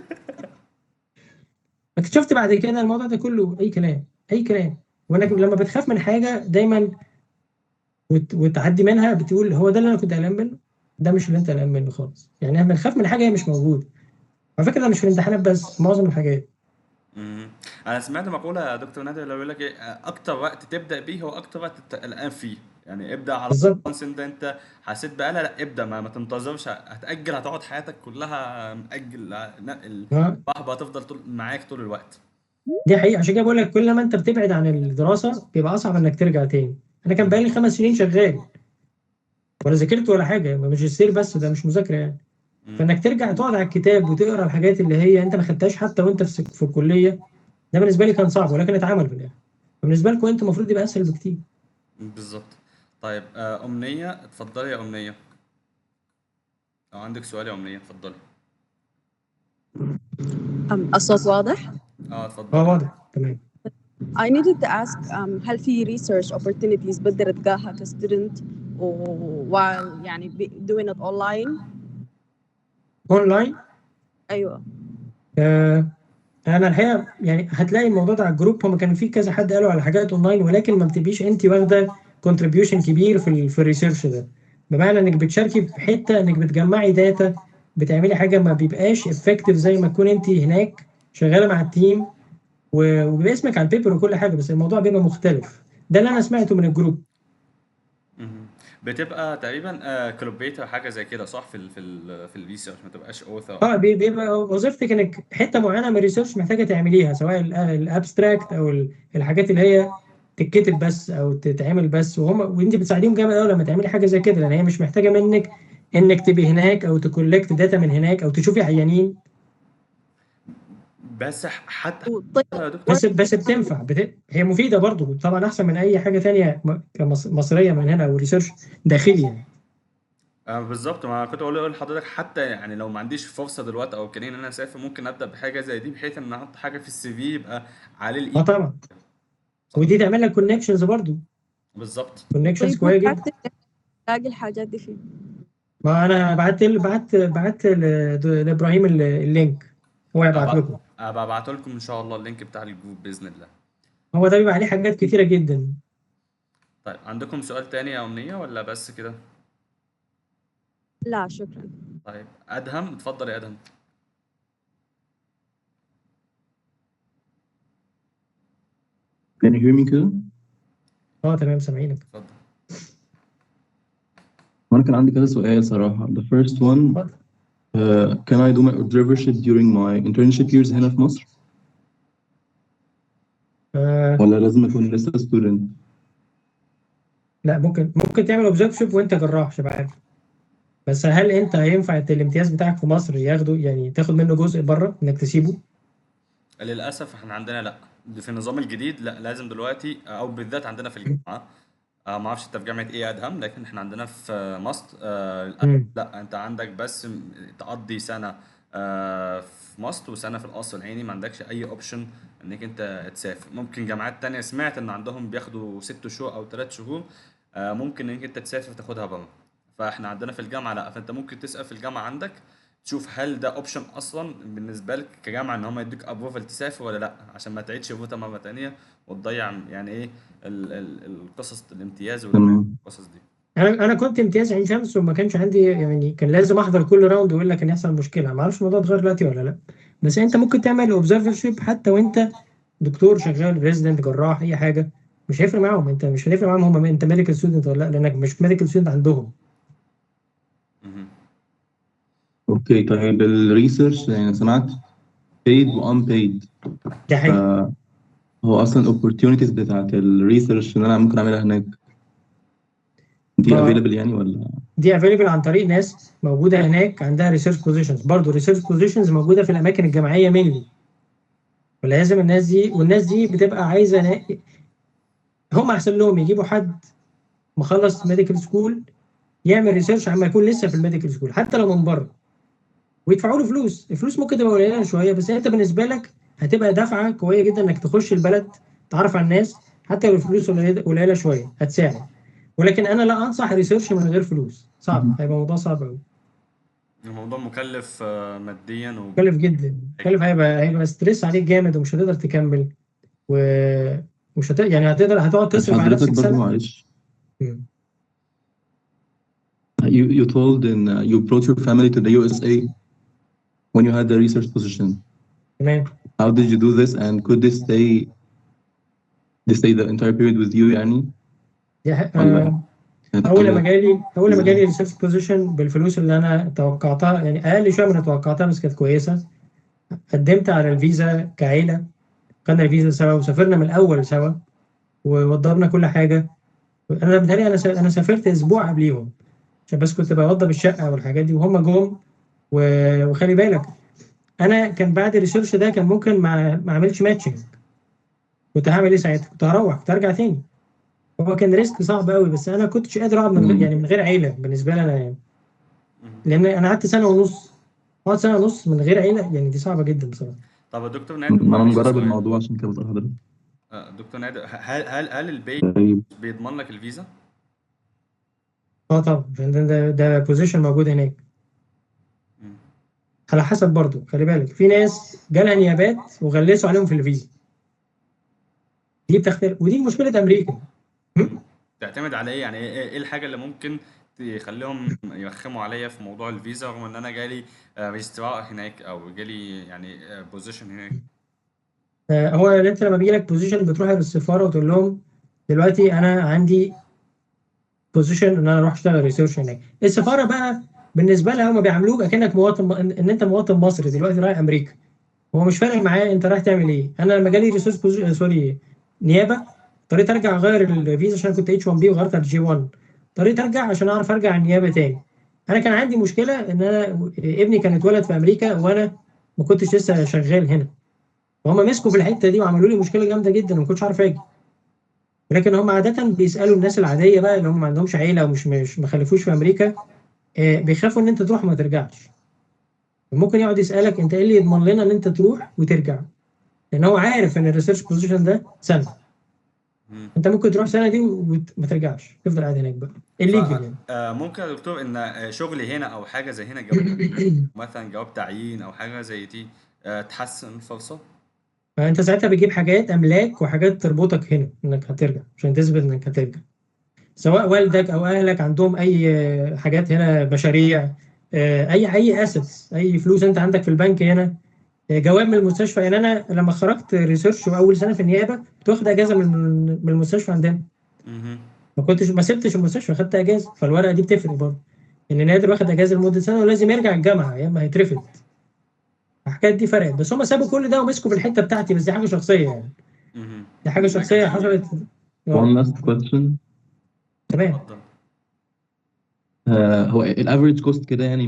اكتشفت بعد كده الموضوع ده كله اي كلام، اي كلام. وانك لما بتخاف من حاجة دايما وتعدي منها بتقول هو ده اللي انا كنت قلقان منه، ده مش اللي انت قلقان منه خالص. يعني احنا بنخاف من حاجة هي مش موجودة. على فكرة ده مش في الامتحانات بس، معظم الحاجات. انا سمعت مقولة يا دكتور نادر لو يقول لك ايه، اكتر وقت تبدا بيه هو اكتر وقت انت قلقان فيه. يعني ابدا على once انت حسيت بقلق، لا ابدا، ما تنتظرش، هتاجل، هتقعد حياتك كلها مأجل، الرهبة هتفضل طول معاك طول الوقت. دي حقيقة. عشان كده بقول لك كل ما انت بتبعد عن الدراسة بيبقى اصعب انك ترجع تاني. انا كان بقالي 5 سنين شغال ولا ذاكرت ولا حاجه، ماجستير بس ده مش مذاكرة يعني. فانك ترجع تقعد على الكتاب وتقرا الحاجات اللي هي انت ما خدتهاش حتى وانت في الكلية، ده بالنسبة لي كان صعب، ولكن اتعمل في الاخر. فبالنسبه لكم انتوا المفروض يبقى اسهل بكتير. بالظبط. طيب امنية، اتفضلي يا امنية، لو عندك سؤال يا امنية اتفضلي. الصوت واضح؟ اه اتفضلي. اه واضح تمام. I needed to ask هل في research opportunities بقدر ألقاها ك student while يعني doing it online؟ اونلاين؟ أيوه. انا الحقيقة يعني هتلاقي الموضوع ده على الجروب، هم كانوا في كذا حد قالوا على حاجات اونلاين، ولكن ما بتبقيش انت واخده contribution كبير في ال research ده، بمعنى انك بتشاركي في حتة انك بتجمعي data، بتعملي حاجة ما بيبقاش effective زي ما تكون انت هناك شغالة مع ال team وبيبقى اسمك على ال paper وكل حاجه، بس الموضوع بيبقى مختلف. ده اللي انا سمعته من الجروب. بتبقى تقريبا collaborator حاجة زي كده صح؟ في ال research ما تبقاش author. بيبقى وظيفتك انك حتة معينة من ال research محتاجه تعمليها، سواء ال abstract او الحاجات اللي هي تتكتب بس او تتعمل بس، وهم وانت بتساعديهم جامد قوي لما تعملي حاجة زي كده، لان هي مش محتاجه منك انك تبقي هناك او ت collect data من هناك او تشوفي عيانين. بس حتى طيب يا دكتور بس بتنفع هي مفيدة برضو طبعا، احسن من اي حاجة ثانية كمصريه من هنا او research داخلي يعني. بالظبط، ما كنت اقول لحضرتك حتى يعني لو ما عنديش فرصة دلوقتي او امكانية ان انا اسافر، ممكن ابدا بحاجة زي دي بحيث ان احط حاجة في ال CV يبقى عليه اه القيمة. طبعا، ودي تعمل لك connections برضو. بالظبط. connections طيب قوية جدا. تلاقي الحاجات دي فين؟ ما انا بعت بعت بعت لابراهيم ال link. هو هيبعت لكم. ابقى ابعته لكم ان شاء الله ال link بتاع ال group باذن الله. هو ده بيبقى عليه حاجات كتيرة جدا. طيب عندكم سؤال تاني يا امنية ولا بس كده؟ لا شكرا. طيب ادهم، اتفضل يا ادهم. Can you hear me كده؟ اه تمام، سامعينك. اتفضل. وانا كان عندي كذا سؤال صراحة. The first one، اتفضل. Can I do my observership during my internship years هنا في مصر؟ آه. ولا لازم اكون لسه student؟ لا، ممكن تعمل observership وانت جراح شباب، بس هل انت هينفع الامتياز بتاعك في مصر ياخده، يعني تاخد منه جزء بره انك تسيبه؟ للاسف احنا عندنا لا، في النظام الجديد لا، لازم دلوقتي او بالذات عندنا في الجامعة، ما اعرفش انت في جامعه ايه يا ادهم، لكن احنا عندنا في مصر للأسف لا، انت عندك بس تقضي سنة في مصر وسنة في القصر العيني، ما عندكش اي option انك انت تسافر. ممكن جامعات تانية سمعت ان عندهم بياخدوا 6 شهور او 3 شهور، ممكن انك انت تسافر تاخدها بره. فاحنا عندنا في الجامعة لا، فانت ممكن تسال في الجامعة عندك تشوف هل ده option اصلا بالنسبة لك كجامعه ان هم يدوك approval تسافر ولا لا، عشان ما تعيدش فوتا مرة تانية وتضيع يعني ايه القصص الامتياز والقصص دي. انا كنت امتياز عين شمس وما كانش عندي، يعني كان لازم احضر كل round والا كان يحصل مشكلة. ما اعرفش الموضوع اتغير دلوقتي ولا لا، بس انت ممكن تعمل observership حتى وانت دكتور شغال resident جراح اي حاجة، مش هيفرق معاهم، انت مش هيفرق معاهم هم انت medical student ولا لا، لانك مش medical student عندهم. مهم. okay، طيب ال research يعني سمعت paid و unpaid. ده حقيقي. هو اصلا opportunities بتاعت ال research اللي انا ممكن اعملها هناك دي available يعني ولا؟ دي available عن طريق ناس موجودة هناك عندها research positions. برضه research positions موجودة في الاماكن الجامعية mainly، ولازم الناس دي، والناس دي بتبقى عايزه هم احسن لهم يجيبوا حد مخلص medical school يعمل research عما يكون لسه في ال medical school حتى لو من بره، ويدفعوا له فلوس. الفلوس ممكن تبقى قليله شوية، بس انت بالنسبة لك هتبقى دفعه قوية جدا انك تخش البلد تعرف على الناس، حتى لو الفلوس قليله شوية هتساعد. ولكن انا لا انصح research من غير فلوس، صعب، هيبقى موضوع صعب قوي. الموضوع مكلف ماديا مكلف جدا، مكلف، هيبقى stress عليك جامد ومش هتقدر تكمل، ومش يعني هتقدر هتقعد تصرف على حضرتك نفسك برضه سنة. معلش، you told in you brought your family to the USA when you had the research position. تمام. How did you do this and could they stay the entire period with you يعني؟ دي ولا اول لما جالي research position بالفلوس اللي انا توقعتها، يعني اقل شوية من اللي توقعتها بس كانت كويسه، قدمت على الفيزا كعيله، خدنا الفيزا سوا وسافرنا من الاول سوا ووضبنا كل حاجة. انا بتهيألي انا سافرت اسبوع قبليهم عشان بس كنت بوضب الشقة والحاجات دي، وهم جم. وخلي بالك انا كان بعد ال research ده كان ممكن ما اعملش matching، كنت هعمل ايه ساعتها؟ كنت هروح، كنت هرجع تاني. هو كان risk صعب قوي، بس انا كنتش قادر اقعد من غير يعني من غير عيله بالنسبة لي انا يعني، لان انا قعدت سنة ونص، اقعد سنة ونص من غير عيله يعني دي صعبة جدا بصراحة. طب يا دكتور نادر، ما انا معلش مجرب سؤال. الموضوع عشان كده بسأل حضرتك. دكتور نادر، هل ال pay طيب. بيضمن لك الفيزا؟ اه طبعا، عشان ده position موجود هناك. على حسب برضو، خلي بالك في ناس جالها نيابات وغلسوا عليهم في الفيزا، دي بتختلف، ودي مشكلة امريكا. تعتمد على ايه يعني؟ ايه الحاجة اللي ممكن تخليهم يرخموا عليا في موضوع الفيزا رغم ان انا جالي registrar هناك او جالي يعني position هناك؟ هو انت لما بيجي لك position بتروح للسفاره وتقول لهم دلوقتي انا عندي position ان انا اروح اشتغل research هناك. السفارة بقى بالنسبة لها هم بيعاملوك اكنك مواطن، ان انت مواطن مصري دلوقتي رايح امريكا، هو مش فارق معاه انت رايح تعمل ايه. انا لما جالي research sorry نيابه، اضطريت ارجع اغير الفيزا عشان كنت H-1B وغيرتها ل J-1، اضطريت ارجع عشان اعرف ارجع النيابة تاني. انا كان عندي مشكلة ان انا ابني كان اتولد في امريكا وانا ما كنتش لسه شغال هنا، وهم مسكوا في الحتة دي وعملوا لي مشكلة جامدة جدا وما كنتش عارف اجي. ولكن هم عادة بيسالوا الناس العادية بقى اللي هم ما عندهمش عيله ومش مش ما خلفوش في امريكا، بيخافوا ان انت تروح وما ترجعش. ممكن يقعد يسالك انت ايه اللي يضمن لنا ان انت تروح وترجع، لان هو عارف ان ال research position ده سنة، انت ممكن تروح سنة دي وما ترجعش، تفضل قاعد هناك بقى illegal يعني. ممكن يا دكتور ان شغلي هنا او حاجة زي هنا، جواب مثلا، جواب تعيين او حاجة زي دي، تحسن الفرصة؟ فانت ساعتها بتجيب حاجات املاك وحاجات تربطك هنا انك هترجع، عشان تثبت انك هترجع، سواء والدك او اهلك عندهم اي حاجات هنا، مشاريع، اي assets، اي فلوس انت عندك في البنك هنا، جواب من المستشفى. يعني انا لما خرجت research واول سنة في النيابة كنت واخد اجازه من المستشفى عندنا. ما سبتش المستشفى، خدت اجازه. فالورقه دي بتفرق برضه، ان نادر واخد اجازه لمدة سنة ولازم يرجع الجامعة يا اما هيترفد. الحاجات دي فرقت، بس هم سابوا كل ده ومسكوا في الحتة بتاعتي. بس دي حاجة شخصية يعني، دي حاجة شخصية حصلت. One last question. تمام. هو ال average cost كده يعني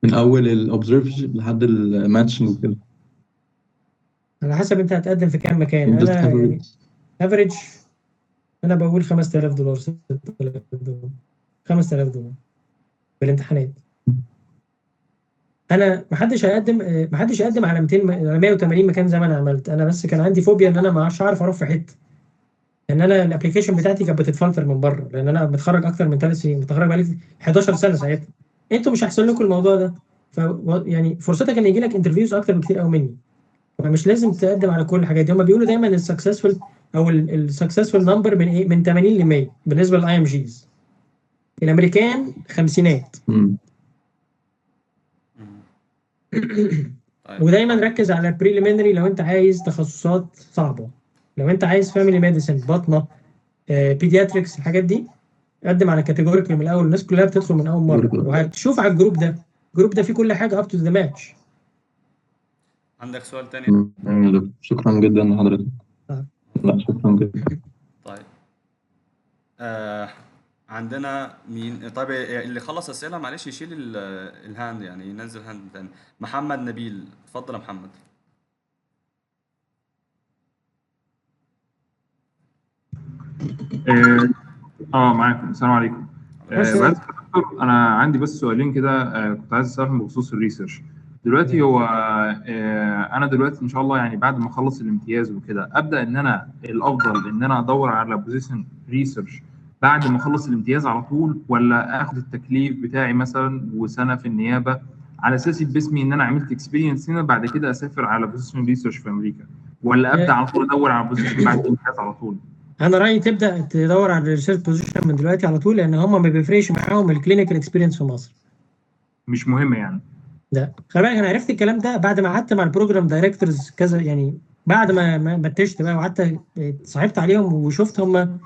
من اول ال observership لحد ال matching وكده؟ على حسب انت هتقدم في كام مكان. انا يعني average انا بقول $5000، $6000، $5000 بالامتحانات. انا ما حدش هيقدم على 200 على 180 مكان زي ما انا عملت. انا بس كان عندي فوبيا ان انا ما اعرفش اروح في حتة، ان انا ال application بتاعتي كانت بتتفلتر من بره، لان انا متخرج اكتر من 3 سنين، متخرج بقالي 11 سنة ساعتها. انتوا مش هيحصل لكم الموضوع ده، ف يعني فرصتك ان يجي لك interviews اكتر بكتير قوي مني. فمش لازم تقدم على كل الحاجات دي. هم بيقولوا دايما ال successful او ال successful number من ايه، من 80 ل 100 بالنسبة لل IMGs. الامريكان خمسينات. ودايما ركز على ال preliminary لو انت عايز تخصصات صعبة. لو انت عايز family medicine، بطنه، pediatrics، الحاجات دي قدم على categorical من الاول. الناس كلها بتدخل من اول مرة، وهتشوف على ال group ده. ال group ده فيه كل حاجة up to the match. عندك سؤال تاني؟ شكرا جدا لحضرتك. لا شكرا جدا. طيب عندنا مين؟ طيب اللي خلص اسئلة معلش يشيل ال hand، يعني ينزل hand تاني. محمد نبيل، اتفضل يا محمد. معاكم. السلام عليكم. بس دكتور انا عندي بس سؤالين كده، كنت عايز اسالهم بخصوص ال research. دلوقتي هو انا دلوقتي ان شاء الله يعني بعد ما اخلص الامتياز وكده ابدا ان انا الافضل ان انا ادور على position research بعد ما اخلص الامتياز على طول، ولا اخد التكليف بتاعي مثلا وسنة في النيابة على اساس باسمي ان انا عملت experience هنا، بعد كده اسافر على position research في امريكا، ولا ابدا على طول ادور على position بعد الامتياز على طول؟ انا رايي تبدا تدور على ال research position من دلوقتي على طول، لان هم ما بيفرقش معاهم ال clinical experience في مصر، مش مهم يعني. ده خلي بالك انا عرفت الكلام ده بعد ما قعدت مع ال program directors كذا، يعني بعد ما بتشت بقى وقعدت صاحبت عليهم وشفت هم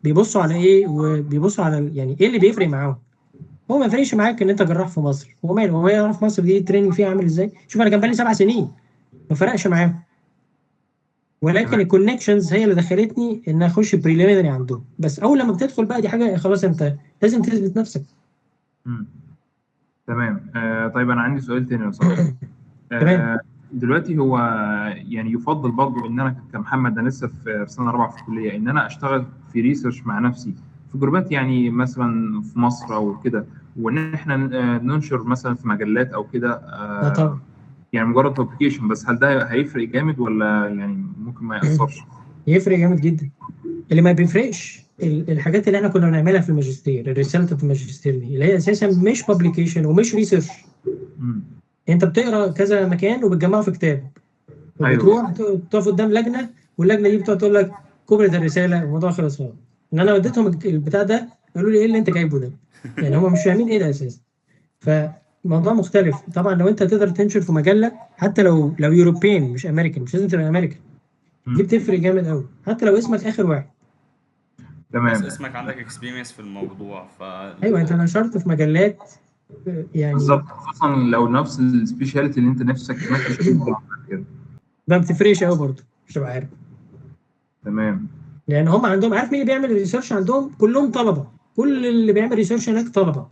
بيبصوا على ايه وبيبصوا على يعني ايه اللي بيفرق معاهم. هو ما يفرقش معاك ان انت جراح في مصر، هو ماله، هو يعرف مصر دي ال training فيها عامل ازاي. شوف انا كان بقالي 7 سنين ما فرقش معاهم، ولكن ال connections هي اللي دخلتني ان اخش preliminary عندهم. بس اول لما بتدخل بقى دي حاجة خلاص انت لازم تثبت نفسك. تمام. طيب انا عندي سؤال تاني لو سمحت. تمام. دلوقتي هو يعني يفضل برضه ان انا كمحمد، انا لسه في سنة رابعه في الكلية، ان انا اشتغل في research مع نفسي في جروبات يعني مثلا في مصر او كده، وان احنا ننشر مثلا في مجلات او كده، طبعا يعني مجرد publication بس، هل ده هيفرق جامد ولا يعني ممكن ما يأثرش؟ يفرق جامد جدا. اللي ما بيفرقش الحاجات اللي احنا كنا بنعملها في الماجستير، الرسالة في الماجستير دي اللي هي اساسا مش publication ومش research. انت بتقرا كذا مكان وبتجمعه في كتاب، وبتروح تقف قدام لجنة، واللجنة دي بتقعد تقول لك كبرت الرسالة الموضوع خلص. ان انا وديتهم البتاع ده قالوا لي ايه اللي انت جايبه ده؟ يعني هم مش فاهمين ايه ده اساسا. فالموضوع مختلف طبعا. لو انت تقدر تنشر في مجلة حتى لو European مش امريكان، مش لازم تبقى امريكان، دي بتفرق جامد قوي حتى لو اسمك اخر واحد. تمام. بس اسمك عندك experience في الموضوع ايوه انت نشرت في مجلات يعني بالظبط، خصوصا لو نفس ال specialty اللي انت نفسك تمشي فيها كده ما بتفرقش قوي برضه، مش تبقى عارف. تمام. لان هم عندهم، عارف مين اللي بيعمل research عندهم؟ كلهم طلبه، كل اللي بيعمل research هناك طلبه.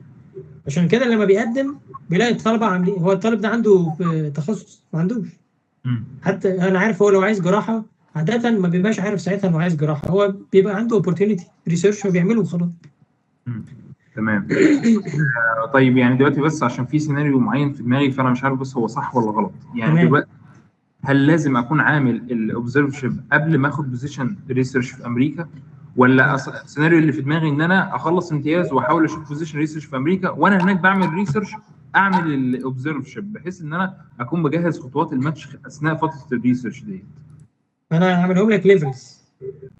عشان كده لما بيقدم بيلاقي الطلبة عاملين، هو الطالب ده عنده تخصص؟ ما عندوش. حتى انا عارف هو لو عايز جراحه عادة ما بيبقاش عارف ساعتها انه عايز جراحه، هو بيبقى عنده opportunity research وبيعمله وخلاص. تمام. طيب يعني دلوقتي بس عشان في سيناريو معين في دماغي فانا مش عارف بس هو صح ولا غلط يعني. تمام. دلوقتي هل لازم اكون عامل ال observership قبل ما اخد position research في امريكا، ولا السيناريو اللي في دماغي ان انا اخلص امتياز واحاول اشوف position research في امريكا وانا هناك بعمل research اعمل ال observership، بحيث ان انا اكون بجهز خطوات الماتش اثناء فترة ال research ديت؟ انا هعملهم لك levels.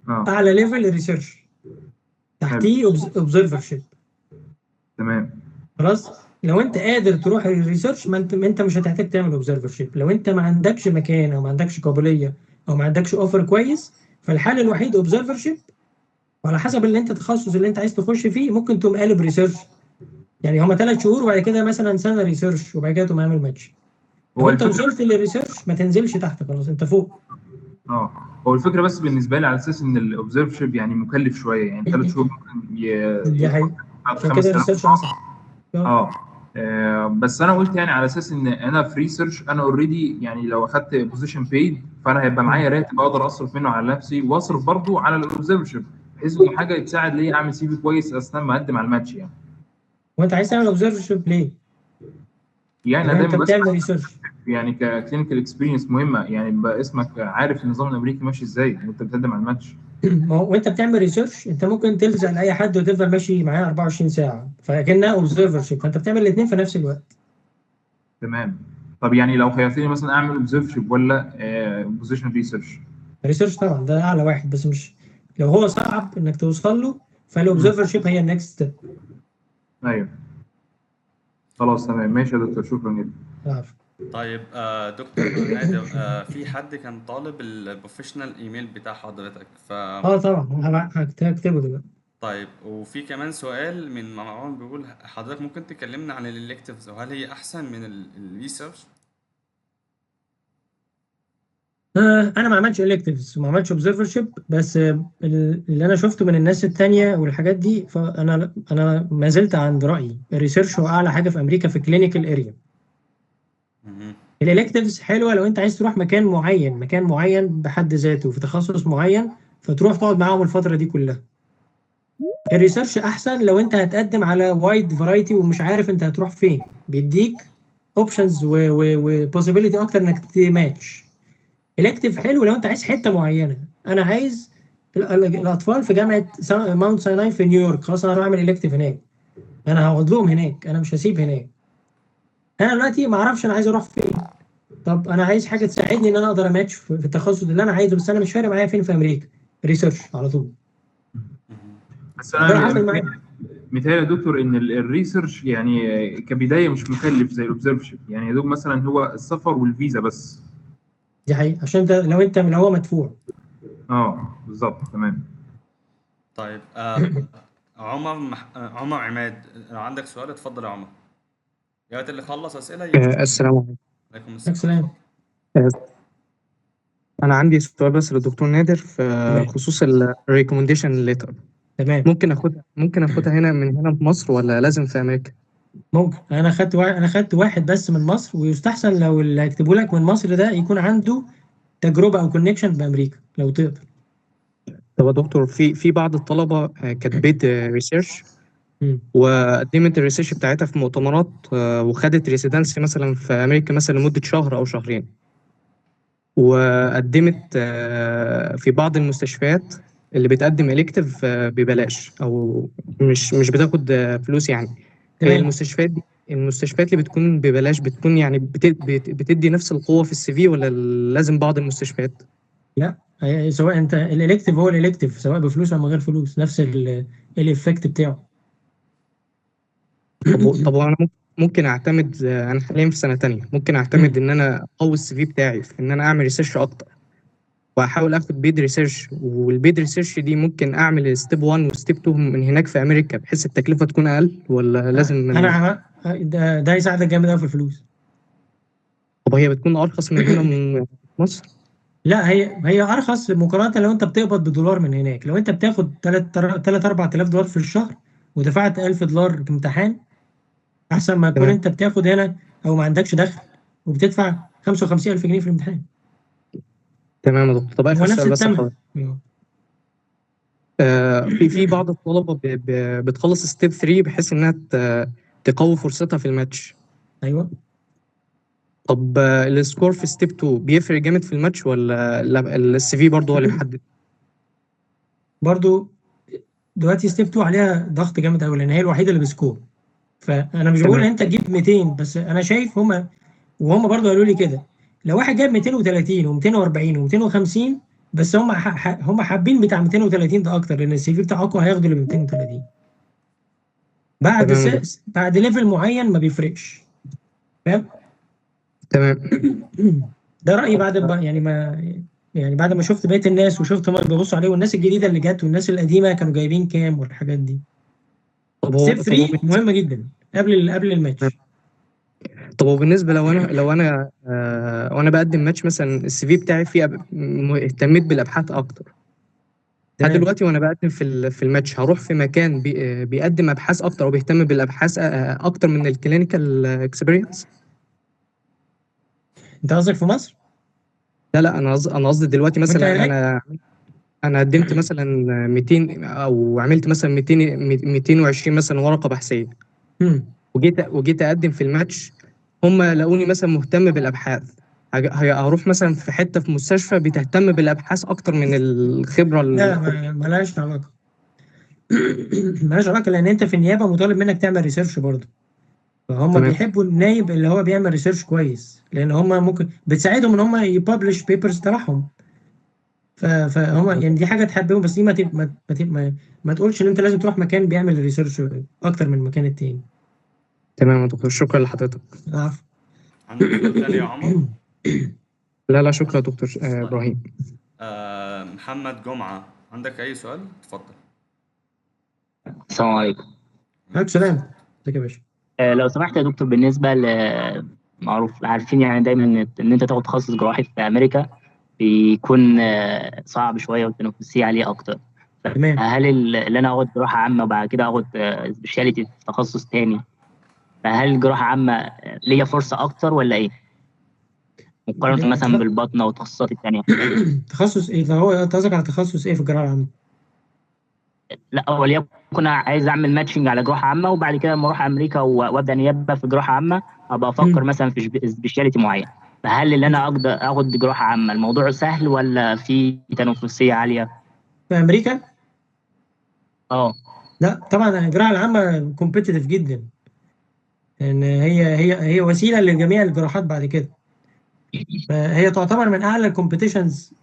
اعلى level ال research، تحتيه observership. خلاص، لو انت قادر تروح ال research ما انت مش هتحتاج تعمل observership. لو انت ما عندكش مكان او ما عندكش قابلية او ما عندكش offer كويس، فالحل الوحيد observership، وعلى حسب اللي انت التخصص اللي انت عايز تخش فيه ممكن تقوم قالب research، يعني هما 3 شهور وبعد كده مثلا سنة research وبعد كده تقوم عامل ماتش. لو هو انت الفكرة وصلت لل research ما تنزلش تحت، خلاص انت فوق. اه، هو الفكرة بس بالنسبة لي على اساس ان ال observership يعني مكلف شويه، يعني 3 شهور ممكن دي حقيقة، عشان كده 5000. ال research اصعب. اه، بس انا قلت يعني على اساس ان انا في research انا already، يعني لو اخدت position paid فانا هيبقى معايا راتب اقدر اصرف منه على نفسي واصرف برضه على ال observership، بحيث انه حاجة تساعد لي اعمل CV كويس اثناء ما اقدم على الماتش يعني. وانت عايز تعمل observership ليه؟ يعني انا لو انت دايما بسمع بتعمل research. يعني ك clinical experience مهمه، يعني يبقى اسمك عارف النظام الامريكي ماشي ازاي وانت بتقدم على الماتش. ما هو وانت بتعمل research انت ممكن تلزق لاي حد وتفضل ماشي معاه 24 ساعه، فكانها observership، فانت بتعمل الاثنين في نفس الوقت. تمام، طب يعني لو خيرتني مثلا اعمل observership ولا position research؟ research طبعا، ده اعلى واحد، بس مش لو هو صعب انك توصل له فال observership هي ال next step. ايوه، خلاص تمام، ماشي يا دكتور، شكرا جدا. العفو. طيب دكتور نادر، في حد كان طالب ال professional email بتاع حضرتك ف اه طبعا، هكتبه دلوقتي. طيب، وفي كمان سؤال من مروان بيقول حضرتك ممكن تكلمنا عن ال electives وهل هي احسن من ال research؟ انا ما عملتش electives وما عملتش observership، بس اللي انا شفته من الناس التانية والحاجات دي، فانا ما زلت عند رايي، ال research هو اعلى حاجة في امريكا في clinical area. ال electives حلوة لو انت عايز تروح مكان معين، مكان معين بحد ذاته في تخصص معين، فتروح تقعد معاهم الفترة دي كلها. ال research احسن لو انت هتقدم على wide variety ومش عارف انت هتروح فين، بيديك options و possibility اكتر انك ت match. elective حلو لو انت عايز حتة معينه، انا عايز الاطفال في جامعه Mount Sinai في نيويورك، خلاص انا هروح اعمل elective هناك، انا هقعد لهم هناك، انا مش هسيب هناك. انا دلوقتي ما اعرفش انا عايز اروح فين، طب انا عايز حاجة تساعدني ان انا اقدر اماتش في التخصص اللي انا عايزه، بس انا مش فارق معايا فين في امريكا، research على طول. بس ده انا حصل معايا. متهيألي يا دكتور ان ال research يعني كبداية مش مكلف زي ال observership، يعني يا دوب مثلا هو السفر والفيزا بس. دي حقيقة، عشان انت لو هو مدفوع. اه بالظبط، تمام. طيب عمر عماد، لو عندك سؤال اتفضل يا عمر. يا ريت اللي خلص اسئلة يبقى. السلام عليكم. عليكم السلام. السلام. أنا عندي سؤال بس للدكتور نادر في خصوص ال recommendation letter. ممكن اخدها هنا من هنا في مصر ولا لازم في أمريكا؟ ممكن، انا خدت واحد بس من مصر، ويستحسن لو اللي هيكتبه لك من مصر ده يكون عنده تجربه او connection بامريكا لو تقدر. طب يا دكتور، في بعض الطلبة كانت paid research وقدمت ال research بتاعتها في مؤتمرات وخدت residency مثلا في أمريكا مثلا لمدة شهر أو شهرين، وقدمت في بعض المستشفيات اللي بتقدم elective ببلاش او مش بتاخد فلوس يعني. هي المستشفيات دي، المستشفيات اللي بتكون ببلاش بتكون يعني بتدي نفس القوة في ال CV ولا لازم بعض المستشفيات؟ لا، سواء انت ال elective هو ال elective، سواء بفلوس او من غير فلوس، نفس ال effect بتاعه. طب وانا ممكن اعتمد، انا حاليا في سنة تانية، ممكن اعتمد ان انا اقوي ال CV بتاعي في ان انا اعمل research اكتر واحاول اخد paid research، وال paid research دي ممكن اعمل step 1 و step 2 من هناك في امريكا بحيث التكلفة تكون اقل، ولا لازم من انا ده يساعدك جامد قوي في الفلوس. طب هي بتكون ارخص من هنا من مصر؟ لا، هي ارخص مقارنة لو انت بتقبض بدولار من هناك. لو انت بتاخد 3 3 4000 دولار في الشهر ودفعت 1000 دولار امتحان، احسن ما تكون انت بتاخد هنا او ما عندكش دخل وبتدفع 55000 جنيه في الامتحان. تمام يا دكتور. طب هو اخر نفس سؤال بس الثمن. لحضرتك. في بعض الطلبة بتخلص step 3 بحيث انها تقوي فرصتها في الماتش. طب ال score في step 2 بيفرق جامد في الماتش ولا ال CV برضه هو اللي بيحدد؟ برضو دلوقتي step 2 عليها ضغط جامد قوي لان هي الوحيدة اللي ب score. فانا مش بقول تمام. انت تجيب 200، بس انا شايف هما، وهم برضو قالوا لي كده، لو واحد جاب 230 و240 و250، بس هم هم حابين بتاع 230 ده اكتر، لان ال CV بتاعه اقوى، هياخدوا اللي ب 230. بعد تمام. بعد level معين ما بيفرقش، فاهم؟ تمام. ده رايي بعد يعني ما يعني بعد ما شفت بقية الناس وشفت هما بيبصوا عليه، والناس الجديدة اللي جت والناس القديمة كانوا جايبين كام والحاجات دي. طب هو step طب هو 3 مهمة جدا قبل الماتش. طب وبالنسبة لو انا وانا بقدم ماتش مثلا، ال CV بتاعي فيه اهتميت بالابحاث اكتر. هل دلوقتي وانا بقدم في الماتش هروح في مكان بيقدم ابحاث اكتر او بيهتم بالابحاث اكتر من ال clinical experience؟ انت قصدك في مصر؟ لا لا، انا قصدي دلوقتي وانت مثلا هناك؟ انا قدمت مثلا 200 او عملت مثلا 200 220 مثلا ورقة بحثيه، وجيت اقدم في الماتش، هم لقوني مثلا مهتم بالابحاث، هروح مثلا في حتة في مستشفى بتهتم بالابحاث اكتر من الخبرة لا، ملهاش علاقه، ملهاش علاقه، لان انت في النيابة مطالب منك تعمل research برضه، فهم بيحبوا النايب اللي هو بيعمل research كويس، لان هم ممكن بتساعدهم ان هم ي publish papers تبعهم، فهم يعني دي حاجة تحبهم، بس دي ما تب... ما ما, تب... ما, ما تقولش ان انت لازم تروح مكان بيعمل research اكتر من المكان التاني. تمام يا دكتور، شكرا لحضرتك. العفو. عندك سؤال تاني يا عمر؟ لا لا، شكرا يا دكتور ابراهيم. محمد جمعة، عندك أي سؤال؟ اتفضل. السلام عليكم. عليكم السلام، ازيك يا باشا؟ لو سمحت يا دكتور، بالنسبة ل معروف عارفين يعني دايما إن انت تاخد تخصص جراحي في امريكا بيكون صعب شوية والتنافسيه عليه اكتر. هل اللي انا اخد جراحه عامة وبعد كده اخد specialty في تخصص تاني، فهل جراحه عامة ليا فرصة اكتر ولا ايه؟ مقارنة مثلا بالبطنه والتخصصات التانية. تخصص ايه ده؟ هو انت قصدك على تخصص ايه في الجراحة العامة؟ لا، وليكن عايز اعمل matching على جراحه عامه، وبعد كده لما اروح امريكا وابدا نيابة في جراحه عامة ابقى افكر مثلا في specialty معين، فهل اللي انا اقدر اخد جراحه عامة الموضوع سهل ولا في تنافسية عالية؟ في امريكا؟ اه. لا طبعا، الجراحة العامة competitive جدا، لان هي وسيلة لجميع الجراحات بعد كده، فهي تعتبر من اعلى ال competitions،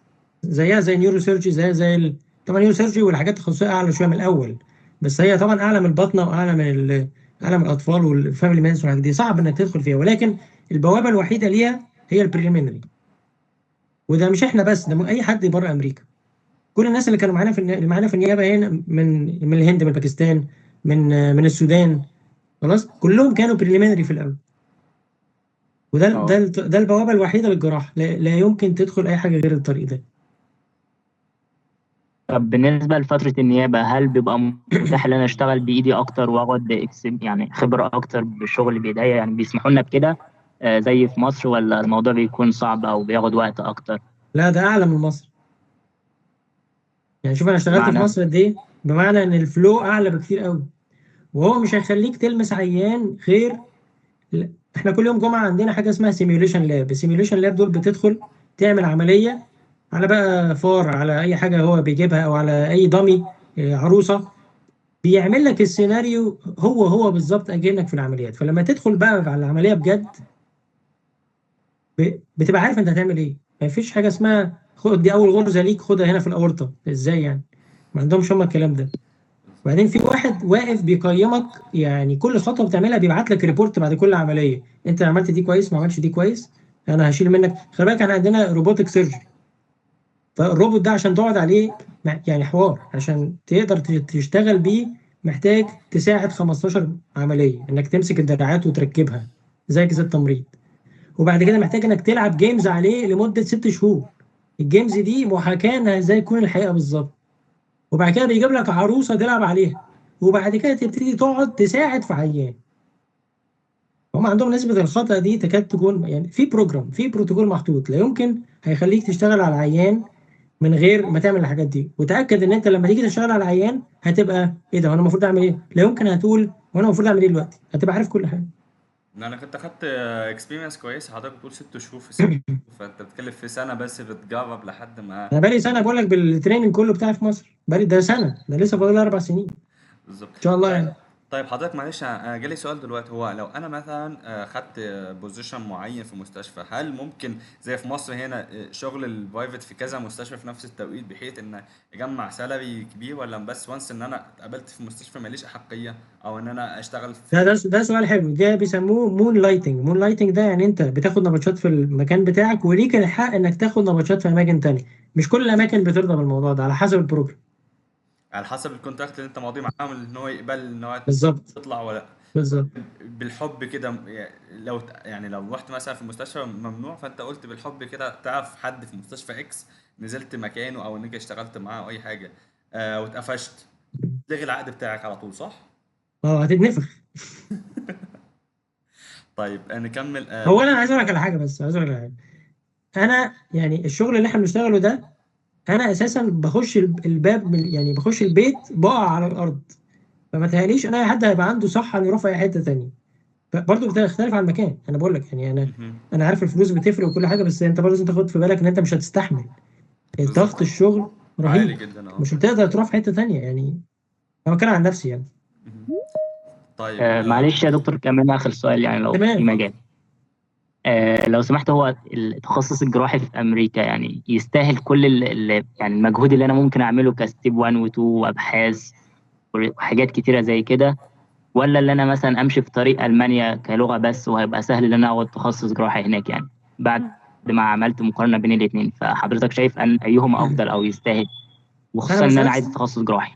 زيها زي neurosurgery، زيها زي طبعا neurosurgery والحاجات التخصصية اعلى شوية من الاول، بس هي طبعا اعلى من البطنه واعلى اعلى من الاطفال وال family medicine والحاجات دي، صعب انك تدخل فيها، ولكن البوابة الوحيدة ليها هي ال preliminary. وده مش احنا بس، ده اي حد بره امريكا. كل الناس اللي كانوا معانا في اللي معانا في النيابة هنا من الهند، من باكستان، من السودان، خلاص، كلهم كانوا preliminary في الاول، وده ده البوابة الوحيدة للجراحه، لا, لا يمكن تدخل اي حاجة غير الطريق ده. طب بالنسبة لفترة النيابة، هل بيبقى متاح ان انا اشتغل بايدي اكتر واخد يعني خبرة اكتر بالشغل بايديا؟ يعني بيسمحوا لنا بكده زي في مصر ولا الموضوع بيكون صعب او بياخد وقت اكتر؟ لا، ده اعلى من مصر. يعني شوف انا اشتغلت في معنى؟ مصر قد ايه، بمعنى ان ال flow اعلى بكتير قوي، وهو مش هيخليك تلمس عيان غير لا. احنا كل يوم جمعه عندنا حاجة اسمها simulation lab. ال simulation lab دول بتدخل تعمل عملية على بقى فار، على اي حاجة هو بيجيبها، او على اي dummy عروسه، بيعمل لك السيناريو هو هو بالظبط اكنك في العمليات. فلما تدخل بقى على العملية بجد بتبقى عارف انت هتعمل ايه. ما فيش حاجة اسمها خد دي اول غرزه ليك خدها هنا في الاورطه، ازاي يعني؟ ما عندهمش هم الكلام ده. وبعدين في واحد واقف بيقيمك، يعني كل خطوة بتعملها بيبعت لك report بعد كل عمليه، انت عملت دي كويس، ما عملتش دي كويس، انا هشيل منك. خلي بالك احنا عندنا robotic surgery، فالروبوت ده عشان تقعد عليه يعني حوار، عشان تقدر تشتغل بيه محتاج تساعد 15 عمليه، انك تمسك الدراعات وتركبها زي زي التمريض، وبعد كده محتاج انك تلعب games عليه لمدة 6 شهور. ال games دي محاكاة انها ازاي يكون الحقيقة بالظبط. وبعد كده بيجيب لك عروسه تلعب عليها، وبعد كده تبتدي تقعد تساعد في عيان. هم عندهم نسبة الخطأ دي تكاد تكون يعني في program، في بروتوكول محطوط، لا يمكن هيخليك تشتغل على العيان من غير ما تعمل الحاجات دي. وتأكد ان انت لما تيجي تشتغل على العيان هتبقى ايه ده، انا المفروض اعمل ايه؟ لا يمكن هتقول وانا المفروض اعمل ايه دلوقتي، هتبقى عارف كل حاجة. ان انا كنت اخدت experience كويس. حضرتك بتقول 6 شهور في 6 شهور، فانت بتتكلم في سنة بس بتجرب لحد ما انا بقالي سنة بقول لك بال training كله بتاعي في مصر، بقالي ده سنة، ده لسه فاضل 4 سنين. بالظبط. ان شاء الله يعني. طيب حضرتك معلش، انا جالي سؤال دلوقتي. هو لو انا مثلا خدت position معين في مستشفى، هل ممكن زي في مصر هنا شغل ال private في كذا مستشفى في نفس التوقيت بحيث ان اجمع salary كبير، ولا بس once ان انا اتقبلت في مستشفى ماليش احقية او ان انا اشتغل في؟ ده سؤال حلو. ده بيسموه moonlighting. moonlighting ده يعني انت بتاخد نبطشات في المكان بتاعك، وليك الحق انك تاخد نبطشات في اماكن تانية. مش كل الاماكن بترضى بالموضوع ده، على حسب ال program. على حسب ال contract اللي انت ماضيه معاهم، ان هو يقبل ان هو بالظبط. تطلع ولا لا. بالظبط. بالحب كده لو يعني لو رحت مثلا في مستشفى ممنوع، فانت قلت بالحب كده تعرف حد في مستشفى X نزلت مكانه او انك اشتغلت معاه او اي حاجة واتقفشت، تلغي العقد بتاعك على طول، صح؟ اه، هتتنفخ. طيب نكمل. هو انا عايز اقول لك على حاجه، بس عايز اقول لك على حاجة. انا يعني الشغل اللي احنا بنشتغله ده، انا اساسا بخش الباب من، يعني بخش البيت بقع على الارض، فما تهيأليش ان اي حد هيبقى عنده صحة انه يروح في اي حتة ثانية. برضه بتختلف عن المكان. انا بقول لك يعني انا عارف الفلوس بتفرق وكل حاجه، بس انت برضه لازم تاخد في بالك ان انت مش هتستحمل ضغط الشغل عالي رهيب، جدا. اه. مش هتقدر تروح في حتة ثانية. يعني انا بتكلم عن نفسي يعني. طيب معلش يا دكتور، كمان آخر سؤال يعني لو في تمام. مجال. لو سمحت، هو التخصص الجراحي في أمريكا يعني يستاهل كل يعني المجهود اللي أنا ممكن أعمله ك step 1 و 2 وأبحاث وحاجات كتيرة زي كده، ولا اللي أنا مثلا أمشي في طريق ألمانيا كلغة بس وهيبقى سهل إن أنا أخد تخصص جراحي هناك؟ يعني بعد ما عملت مقارنة بين الاتنين، فحضرتك شايف أن أيهما أفضل أو يستاهل، انا وخصوصا ما إن أنا اشتغلتش عايز تخصص جراحي.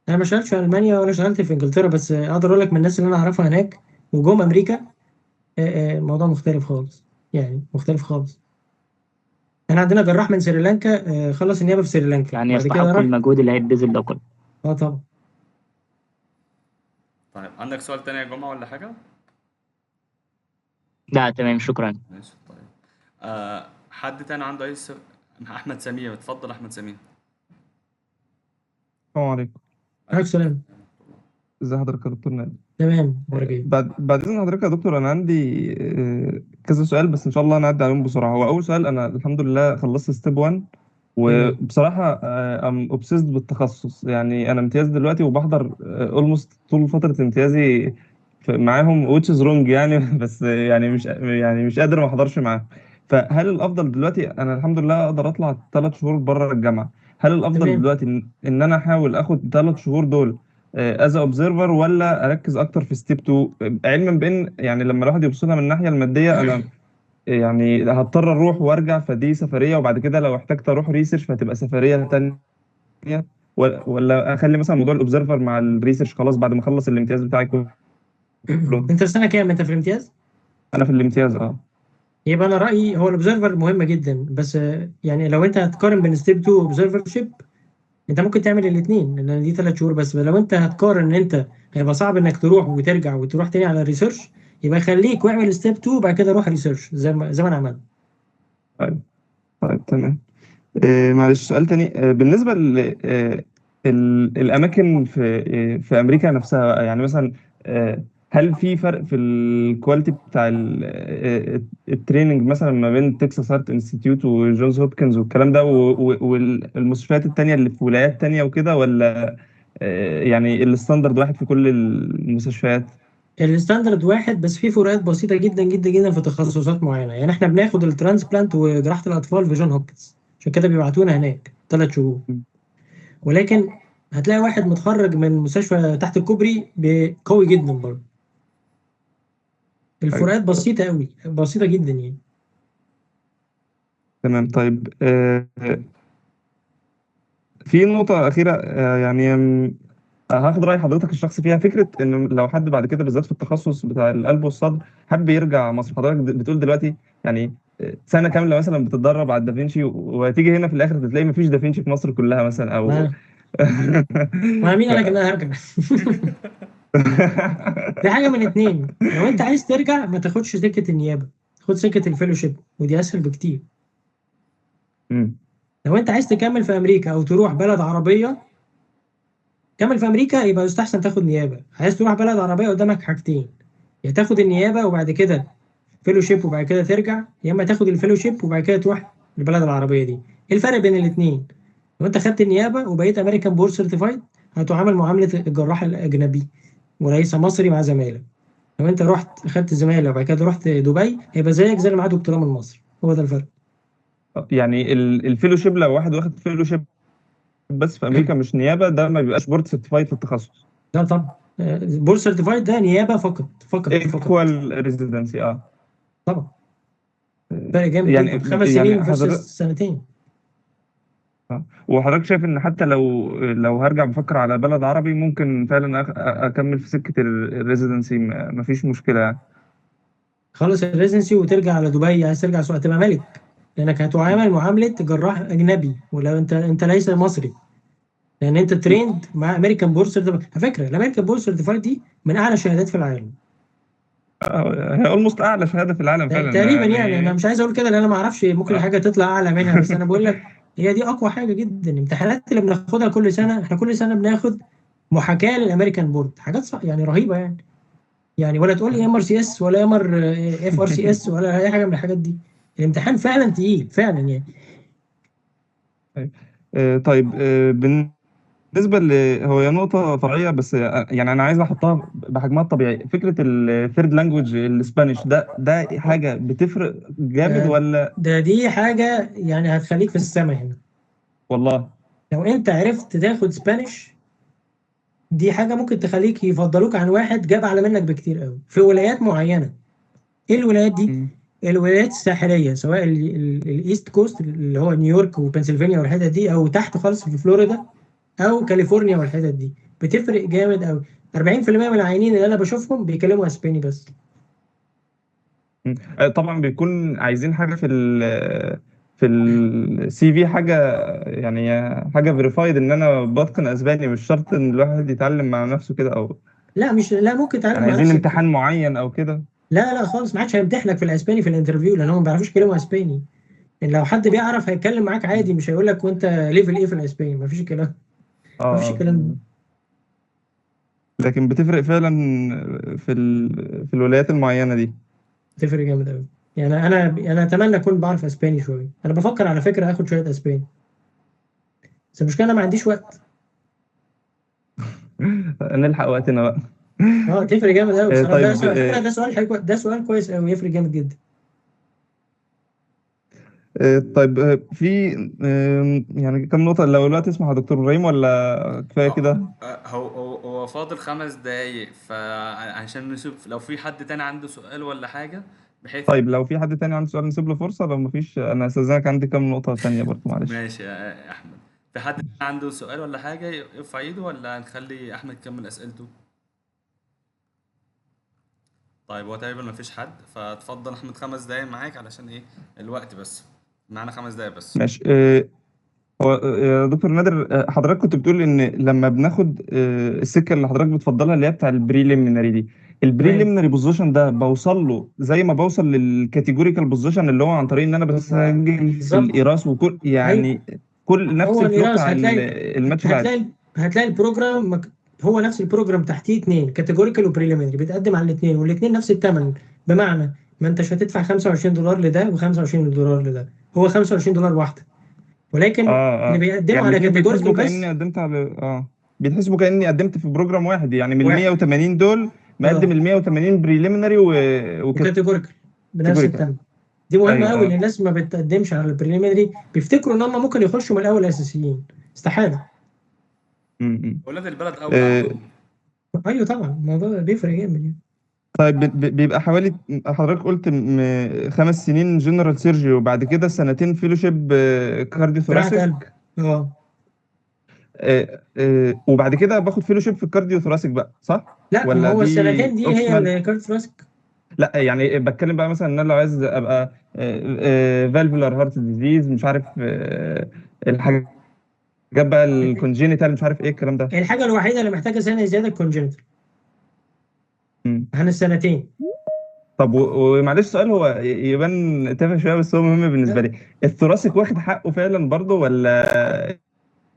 انا ما اشتغلتش في المانيا ولا اشتغلت في انجلترا، بس اقدر اقول لك من الناس اللي انا اعرفها هناك وجم امريكا، الموضوع مختلف خالص، يعني مختلف خالص. احنا عندنا جراح من سريلانكا، خلص النيابة في سريلانكا يعني بعد كده يستحق راح. المجهود اللي هيتبذل ده كله. اه طبعا. طيب عندك سؤال تاني يا جمعه ولا حاجة؟ لا تمام، شكرا. ماشي. طيب حد تاني عنده اي سؤال؟ احمد سمير، اتفضل احمد سمير. السلام عليكم. عليكم السلام. ازي حضرتك يا دكتور نادر؟ تمام، اخبارك ايه؟ بعد اذن حضرتك يا دكتور، انا عندي كذا سؤال، بس ان شاء الله انا اعدي عليهم بسرعة. هو اول سؤال، انا الحمد لله خلصت step 1، تمام. وبصراحة I'm obsessed بالتخصص. يعني انا امتياز دلوقتي وبحضر almost طول فترة امتيازي معاهم، which is wrong يعني بس يعني مش قادر ما احضرش معاهم. فهل الافضل دلوقتي، انا الحمد لله اقدر اطلع 3 شهور بره الجامعة، هل الافضل دلوقتي إن انا احاول اخد 3 شهور دول as observer، ولا اركز اكتر في step 2؟ علما بان يعني لما الواحد يبص لها من الناحية الماديه، انا يعني هضطر اروح وارجع، فدي سفريه، وبعد كده لو احتجت اروح research فهتبقى سفرية تانية، ولا اخلي مثلا موضوع ال observer مع ال research خلاص بعد ما اخلص الامتياز بتاعي كله؟ انت في سنة كام؟ انت في الامتياز؟ انا في الامتياز، اه. يبقى انا رايي هو ال observer مهمة جدا، بس يعني لو انت هتقارن بين step 2 و observership، انت ممكن تعمل الاثنين، لان دي 3 شهور بس. لو انت هتقارن ان انت هيبقى صعب انك تروح وترجع وتروح تاني على ال research، يبقى خليك واعمل step 2 وبعد كده روح research زي ما انا عملت. طيب تمام. معلش سؤال تاني، بالنسبة ل الأماكن في أمريكا نفسها بقى، يعني مثلا هل في فرق في ال quality بتاع ال training مثلا ما بين Texas Heart Institute و Johns Hopkins والكلام ده والمستشفيات التانية اللي في ولايات تانية وكده، ولا يعني ال standard واحد في كل المستشفيات؟ ال standard واحد، بس في فروقات بسيطة جدا جدا جدا في تخصصات معينه. يعني احنا بناخد ال transplant وجراحه الاطفال في Johns Hopkins، عشان كده بيبعتونا هناك 3 شهور، ولكن هتلاقي واحد متخرج من مستشفى تحت الكوبري قوي جدا برضه. الفروقات بسيطة قوي، بسيطة جدا يعني. تمام. طيب في نقطة أخيرة، يعني هاخد رأي حضرتك الشخصي فيها، فكرة إن لو حد بعد كده بالذات في التخصص بتاع القلب والصدر حب يرجع مصر، حضرتك بتقول دلوقتي يعني سنة كاملة مثلا بتتدرب على الدافنشي، وتيجي هنا في الآخر تلاقي مفيش دافنشي في مصر كلها مثلا أو ما مين قال لك ان انا هرجع؟ دي حاجة من اتنين: لو انت عايز ترجع ما تاخدش سكة النيابه، خد سكة ال fellowship ودي اسهل بكتير. لو انت عايز تكمل في امريكا او تروح بلد عربيه، كمل في امريكا يبقى يستحسن تاخد نيابه. عايز تروح بلد عربيه، قدامك حاجتين: يا تاخد النيابة وبعد كده fellowship وبعد كده ترجع، يا اما تاخد ال fellowship وبعد كده تروح البلد العربية دي. ايه الفرق بين الاثنين؟ لو انت خدت النيابة وبقيت American board certified، هتعامل معاملة الجراح الاجنبي. وليس مصري مع زمالة. لو انت رحت اخدت زمالة وبعد كده رحت دبي، هيبقى زيك زي اللي معاه دكتوراه من مصر. هو ده الفرق. يعني ال fellowship، لو واحد واخد fellowship بس في امريكا مش نيابة، ده ما بيبقاش board certified في التخصص؟ لا طبعا، board certified ده نيابة فقط فقط فقط. equal residency، اه. طبعا فرق جامد يعني جدا، 5 يعني سنين versus حضرتك سنتين. وحضرتك شايف ان حتى لو هرجع بفكر على بلد عربي ممكن فعلا اكمل في سكة ال residency، مفيش مشكلة يعني؟ خلص ال residency وترجع على دبي، عايز ترجع سوق تبقى ملك، لانك هتعامل معاملة جراح اجنبي، ولو انت ليس مصري، لان انت trained مع American board certified. على فكرة ال American board certified دي من اعلى الشهادات في العالم. هي almost اعلى شهادة في العالم فعلا. تقريبا يعني، انا مش عايز اقول كده لان انا ما اعرفش، ممكن حاجة تطلع اعلى منها، بس انا بقول لك هي دي اقوى حاجة جدا. الامتحانات اللي بناخدها كل سنة، احنا كل سنة بناخد محاكاة لل American board، حاجات صح يعني رهيبة يعني ولا تقول لي ام ار سي اس ولا ام ار اف ار سي اس ولا اي حاجة من الحاجات دي. الامتحان فعلا تقيل فعلا يعني. طيب، بالنسبة هو هي نقطة فرعية بس، يعني انا عايز احطها بحجمها الطبيعي، فكرة ال third language ال Spanish، ده حاجة بتفرق جامد ولا؟ دي حاجة يعني هتخليك في السما هنا. والله لو انت عرفت تاخد Spanish، دي حاجة ممكن تخليك يفضلوك عن واحد جاب اعلى منك بكتير قوي في ولايات معينة. ايه الولايات دي؟ الولايات الساحلية، سواء ال East Coast اللي هو نيويورك وبنسلفانيا والحتت دي، او تحت خالص في فلوريدا او كاليفورنيا والحتت دي، بتفرق جامد قوي. 40% من العيانين اللي انا بشوفهم بيكلموا اسباني بس. طبعا بيكون عايزين حاجة في ال CV، حاجة يعني حاجة verified ان انا بتقن اسباني، مش شرط ان الواحد يتعلم مع نفسه كده او لا مش لا، ممكن تتعلم يعني مع عايزين نفسك. امتحان معين او كده؟ لا لا خالص، ما حدش هيمتحنك في الاسباني في ال interview، لان هم ما بيعرفوش يتكلموا اسباني. يعني لو حد بيعرف هيتكلم معاك عادي، مش هيقول لك وانت level ايه في الاسباني. ما فيش الكلام، ما فيش الكلام ده. لكن بتفرق فعلا في الولايات المعينة دي. تفرق جامد قوي يعني. انا اتمنى اكون بعرف اسباني شوية. انا بفكر على فكرة اخد شوية اسباني، بس المشكلة انا ما عنديش وقت. نلحق وقتنا بقى. اه، تفرق جامد قوي بصراحة. ده طيب. سؤال فكرة، ده سؤال حلو، ده سؤال كويس قوي، يفرق جامد جدا. طيب، في يعني كم نقطة لو الوقت يسمح يا دكتور إبراهيم، ولا كفاية كده؟ هو فاضل 5 دقايق، فعشان نشوف لو في حد تاني عنده سؤال ولا حاجة بحيث طيب، لو في حد تاني عنده سؤال نسيب له فرصة، لو مفيش أنا أستأذنك، عندي كم نقطة تانية برضه، معلش. ماشي يا أحمد. في حد تاني عنده سؤال ولا حاجة يرفع ايده، ولا نخلي أحمد يكمل أسئلته؟ طيب، هو تقريبا مفيش حد، فاتفضل أحمد، 5 دقايق معاك، علشان إيه الوقت بس معانا 5 دقايق بس. ماشي. هو يا دكتور نادر، حضرتك كنت بتقول ان لما بناخد السكة اللي حضرتك بتفضلها اللي هي بتاع ال preliminary دي، ال preliminary position ده بوصل له زي ما بوصل لل categorical position، اللي هو عن طريق ان انا بسجل في ال ERAS وكل يعني كل نفس هو ال flow ال ERAS بتاع هتلاقي الماتش العادي. هتلاقي ال program هو نفس ال program، تحتيه اثنين، categorical و preliminary، بتقدم على الاثنين، والاثنين نفس الثمن. بمعنى ما انتش هتدفع 25 دولار لده و25 دولار لده، هو 25 دولار واحده، ولكن اللي بيقدموا يعني على الاثنين بيتحسبوا categorical بس. كاني قدمت على بيتحسبوا كاني قدمت في program واحد، يعني من ال واحد. 180 دول مقدم ال 180 preliminary و categorical بنفس و categorical. الثمن. دي مهمة قوي، لان الناس ما بتقدمش على ال preliminary، بيفتكروا ان هم ممكن يخشوا من الاول اساسيين، استحاله. ولاد البلد أول على طول. ايوه طبعا، الموضوع بيفرق جامد يعني. طيب، بيبقى حوالي حضرتك قلت 5 سنين general surgery وبعد كده سنتين fellowship cardio جراحه thoracic. قلب، اه. وبعد كده باخد fellowship في ال cardiothoracic بقى، صح؟ لا، ما ولا هو دي السنتين دي هي optional؟ ال cardiothoracic. لا، يعني بتكلم بقى مثلا ان انا لو عايز ابقى valvular heart disease، مش عارف الحاجات بقى ال congenital، مش عارف ايه الكلام ده. الحاجة الوحيدة اللي محتاجه سنة زيادة ال congenital عن السنتين. طب ومعلش سؤال هو يبان تافه شوية بس هو مهم بالنسبة لي، ال thoracic واخد حقه فعلا برضه ولا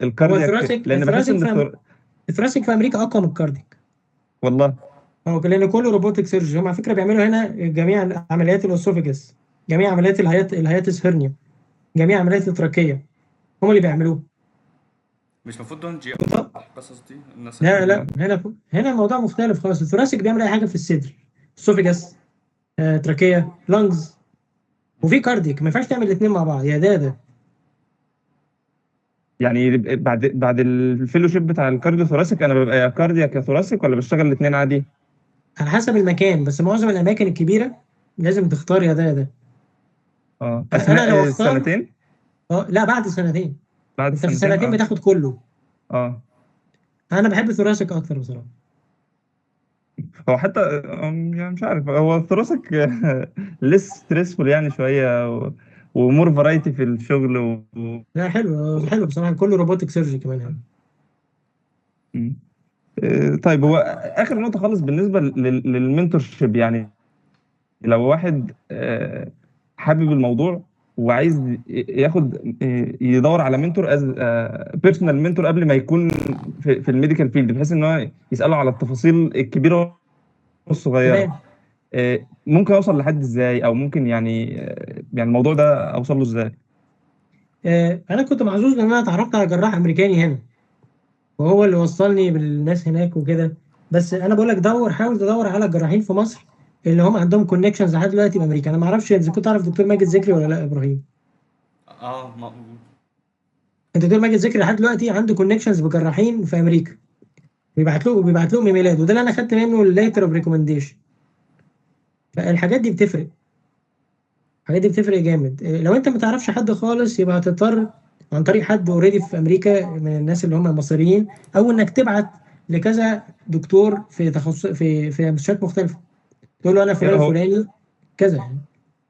هو ال cardiac؟ ال thoracic لان بحس ال thoracic ان في ال thoracic في امريكا اقوى من ال cardiac. والله؟ هو لان كله robotic surgery. هم على فكرة بيعملوا هنا جميع عمليات ال esophagus، جميع عمليات ال hiatus hernia، جميع عمليات ال trachea، هم اللي بيعملوه. مش المفروض دول GI القصص دي الناس لا لا، هنا الموضوع مختلف خالص. ال thoracic بيعمل اي حاجة في الصدر، esophagus، trachea، lungs، وفي cardiac. ما ينفعش تعمل الاثنين مع بعض، يا ده ده. يعني بعد ال fellowship بتاع ال cardiothoracic انا ببقى يا cardiac يا thoracic، ولا بشتغل الاثنين عادي؟ على حسب المكان، بس معظم الاماكن الكبيرة لازم تختار يا ده يا ده. اثناء انا لو اختار السنتين؟ لا، بعد سنتين. بعد انت في سنتين. سنتين بتاخد كله. انا بحب thoracic اكتر بصراحة. هو حتى يعني مش عارف، هو ال thoracic less stressful يعني شوية و more variety في الشغل لا حلو حلو بصراحة، كله robotic surgery كمان يعني. طيب هو اخر نقطة خالص بالنسبة لل mentorship، يعني لو واحد حابب الموضوع وعايز ياخد يدور على mentor as personal mentor قبل ما يكون في ال medical field، بحيث ان هو يساله على التفاصيل الكبيرة والصغيرة. ممكن اوصل لحد ازاي، او ممكن يعني الموضوع ده اوصل له ازاي؟ انا كنت محظوظ ان انا اتعرفت على جراح امريكاني هنا، وهو اللي وصلني بالناس هناك وكده. بس انا بقول لك دور، حاول تدور على الجراحين في مصر اللي هم عندهم connections لحد دلوقتي بامريكا. انا ما اعرفش اذا كنت تعرف دكتور ماجد ذكري ولا لا يا ابراهيم. موجود. الدكتور ماجد ذكري لحد دلوقتي عنده connections بجراحين في امريكا، بيبعت لهم ايميلات، وده اللي انا خدت منه ال letter of recommendation. فالحاجات دي بتفرق، الحاجات دي بتفرق جامد. لو انت ما تعرفش حد خالص يبقى هتضطر عن طريق حد already في امريكا من الناس اللي هم المصريين، او انك تبعت لكذا دكتور في تخصص في مستشفيات مختلفة، تقول له انا فلان الفلاني كذا يعني.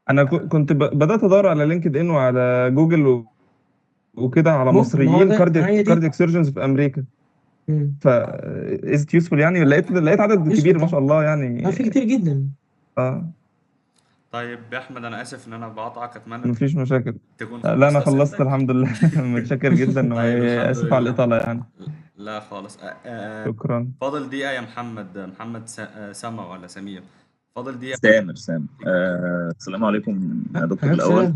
انا كنت بدات ادور على LinkedIn وعلى جوجل وكده على مصريين cardiac surgeons في امريكا. ف is it useful يعني؟ لقيت عدد كبير ما شاء الله يعني. في كتير جدا. طيب يا احمد، انا اسف ان انا بقاطعك، اتمنى مفيش مشاكل. تكون لا انا خلصت الحمد لله. متشكر جدا. طيب واسف على الاطالة يعني. لا خالص. شكرا. فاضل دقيقة يا محمد. محمد سما ولا سمير؟ فاضل دقيقة. سامر. سامر، السلام عليكم يا دكتور. الاول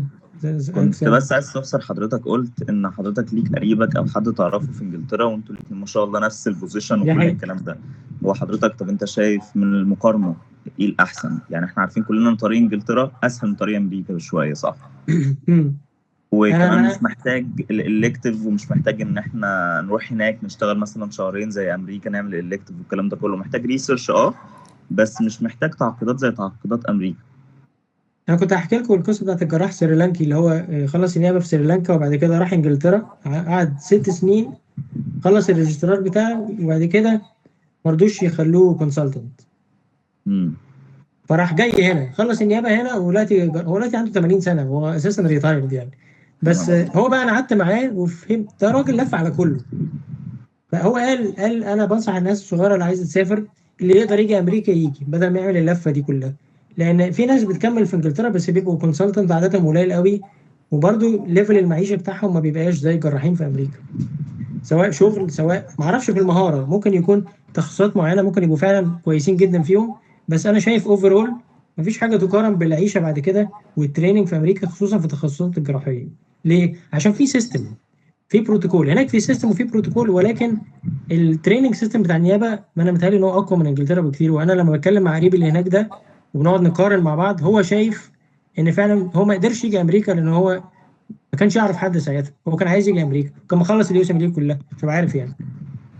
كنت بس عايز استفسر، حضرتك قلت ان حضرتك ليك قريبك او حد تعرفه في انجلترا، وانتوا الاثنين ما شاء الله نفس ال position وكل الكلام ده. هو حضرتك طب انت شايف من المقارنة ايه الاحسن؟ يعني احنا عارفين كلنا ان طريق انجلترا اسهل من طريق امريكا بشويه، صح؟ وكمان مش محتاج ال elective، ومش محتاج ان احنا نروح هناك نشتغل مثلا شهرين زي امريكا نعمل ال elective والكلام ده كله. محتاج research بس مش محتاج تعقيدات زي تعقيدات امريكا. انا كنت هحكي لكم القصة بتاعت الجراح سريلانكي اللي هو خلص النيابة في سريلانكا وبعد كده راح انجلترا، قعد 6 سنين، خلص ال registrar بتاعه، وبعد كده ما رضوش يخلوه consultant. فراح جاي هنا خلص النيابة هنا، ودلوقتي هو دلوقتي عنده 80 سنة، هو اساسا retired يعني. بس هو بقى انا قعدت معاه وفهمت ده راجل لف على كله. فهو قال انا بنصح الناس الصغيرة اللي عايزه تسافر، اللي يقدر يجي امريكا يجي بدل ما يعمل اللفة دي كلها، لان في ناس بتكمل في انجلترا بس بيبقوا consultant عددهم قليل قوي، وبرده level المعيشة بتاعهم ما بيبقاش زي الجراحين في امريكا، سواء شغل سواء ما اعرفش في المهارة، ممكن يكون تخصصات معينة ممكن يبقوا فعلا كويسين جدا فيهم، بس انا شايف overall مفيش حاجة تقارن بالعيشه بعد كده وال training في امريكا، خصوصا في التخصصات الجراحية. ليه؟ عشان في system، في بروتوكول هناك، في system وفي بروتوكول، ولكن ال training system بتاع النيابة ما انا متهيألي ان هو اقوى من انجلترا بكتير. وانا لما بتكلم مع قريبي اللي هناك ده وبنقعد نقارن مع بعض، هو شايف ان فعلا هو ما قدرش يجي امريكا لان هو ما كانش يعرف حد ساعتها، هو كان عايز يجي امريكا، كان مخلص ال USMLE كلها، مش عارف يعني،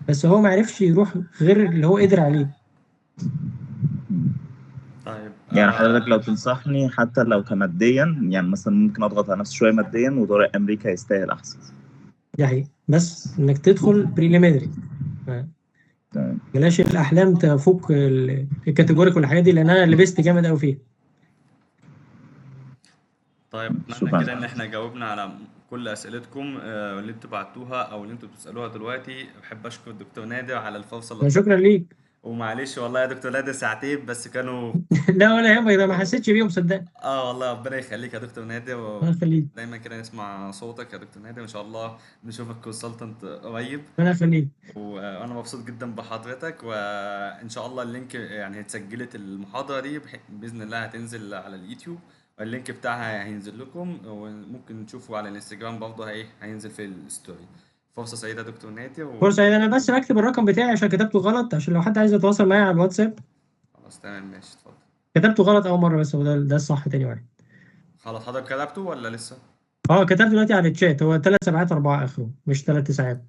بس هو ما عرفش يروح غير اللي هو قدر عليه. طيب يعني حضرتك لو تنصحني حتى لو كماديا، يعني مثلا ممكن اضغط على نفسي شوية ماديا وطريق امريكا يستاهل احسن. دي حقيقة، بس انك تدخل preliminary، بلاش الاحلام تفوق ال categoric والحاجات دي، لان انا لبست جامد قوي فيها. طيب اتمنى كده ان احنا جاوبنا على كل اسئلتكم اللي انتوا بعتوها او اللي انتوا بتسالوها دلوقتي. بحب اشكر الدكتور نادر على الفرصة. شكرا ليك. ومعلش والله يا دكتور نادر ساعتين بس كانوا لا ولا يهمك، ده ما حسيتش بيهم صدقني. والله ربنا يخليك يا دكتور نادر، الله يخليك. دايما كده نسمع صوتك يا دكتور نادر، ان شاء الله نشوفك consultant قريب. ربنا يخليك. وانا مبسوط جدا بحضرتك، وان شاء الله ال link يعني اتسجلت المحاضرة دي باذن الله هتنزل على اليوتيوب، ال link بتاعها هينزل لكم، وممكن تشوفوا على الانستجرام برضه هينزل في ال story. فرصة سعيدة دكتور نادر فرصة يعني، انا بس بكتب الرقم بتاعي عشان كتبته غلط، عشان لو حد عايز يتواصل معايا على الواتساب. خلاص تمام ماشي، اتفضل. كتبته غلط اول مرة، بس هو ده الصح تاني واحد. خلاص، حضرتك كتبته ولا لسه؟ اه، كتبت دلوقتي على الشات، هو 3774 اخره، مش 999.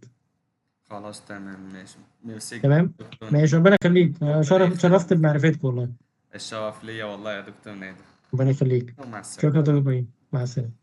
خلاص تمام ماشي، ميرسي تمام. دكتور. ماشي، ربنا يخليك. ربنا شرفت يخليك. بمعرفتك والله. الشرف ليا والله يا دكتور نادر. ربنا يخليك. ومع السلامة. شكرا يا دكتور ابراهيم، مع السلامة.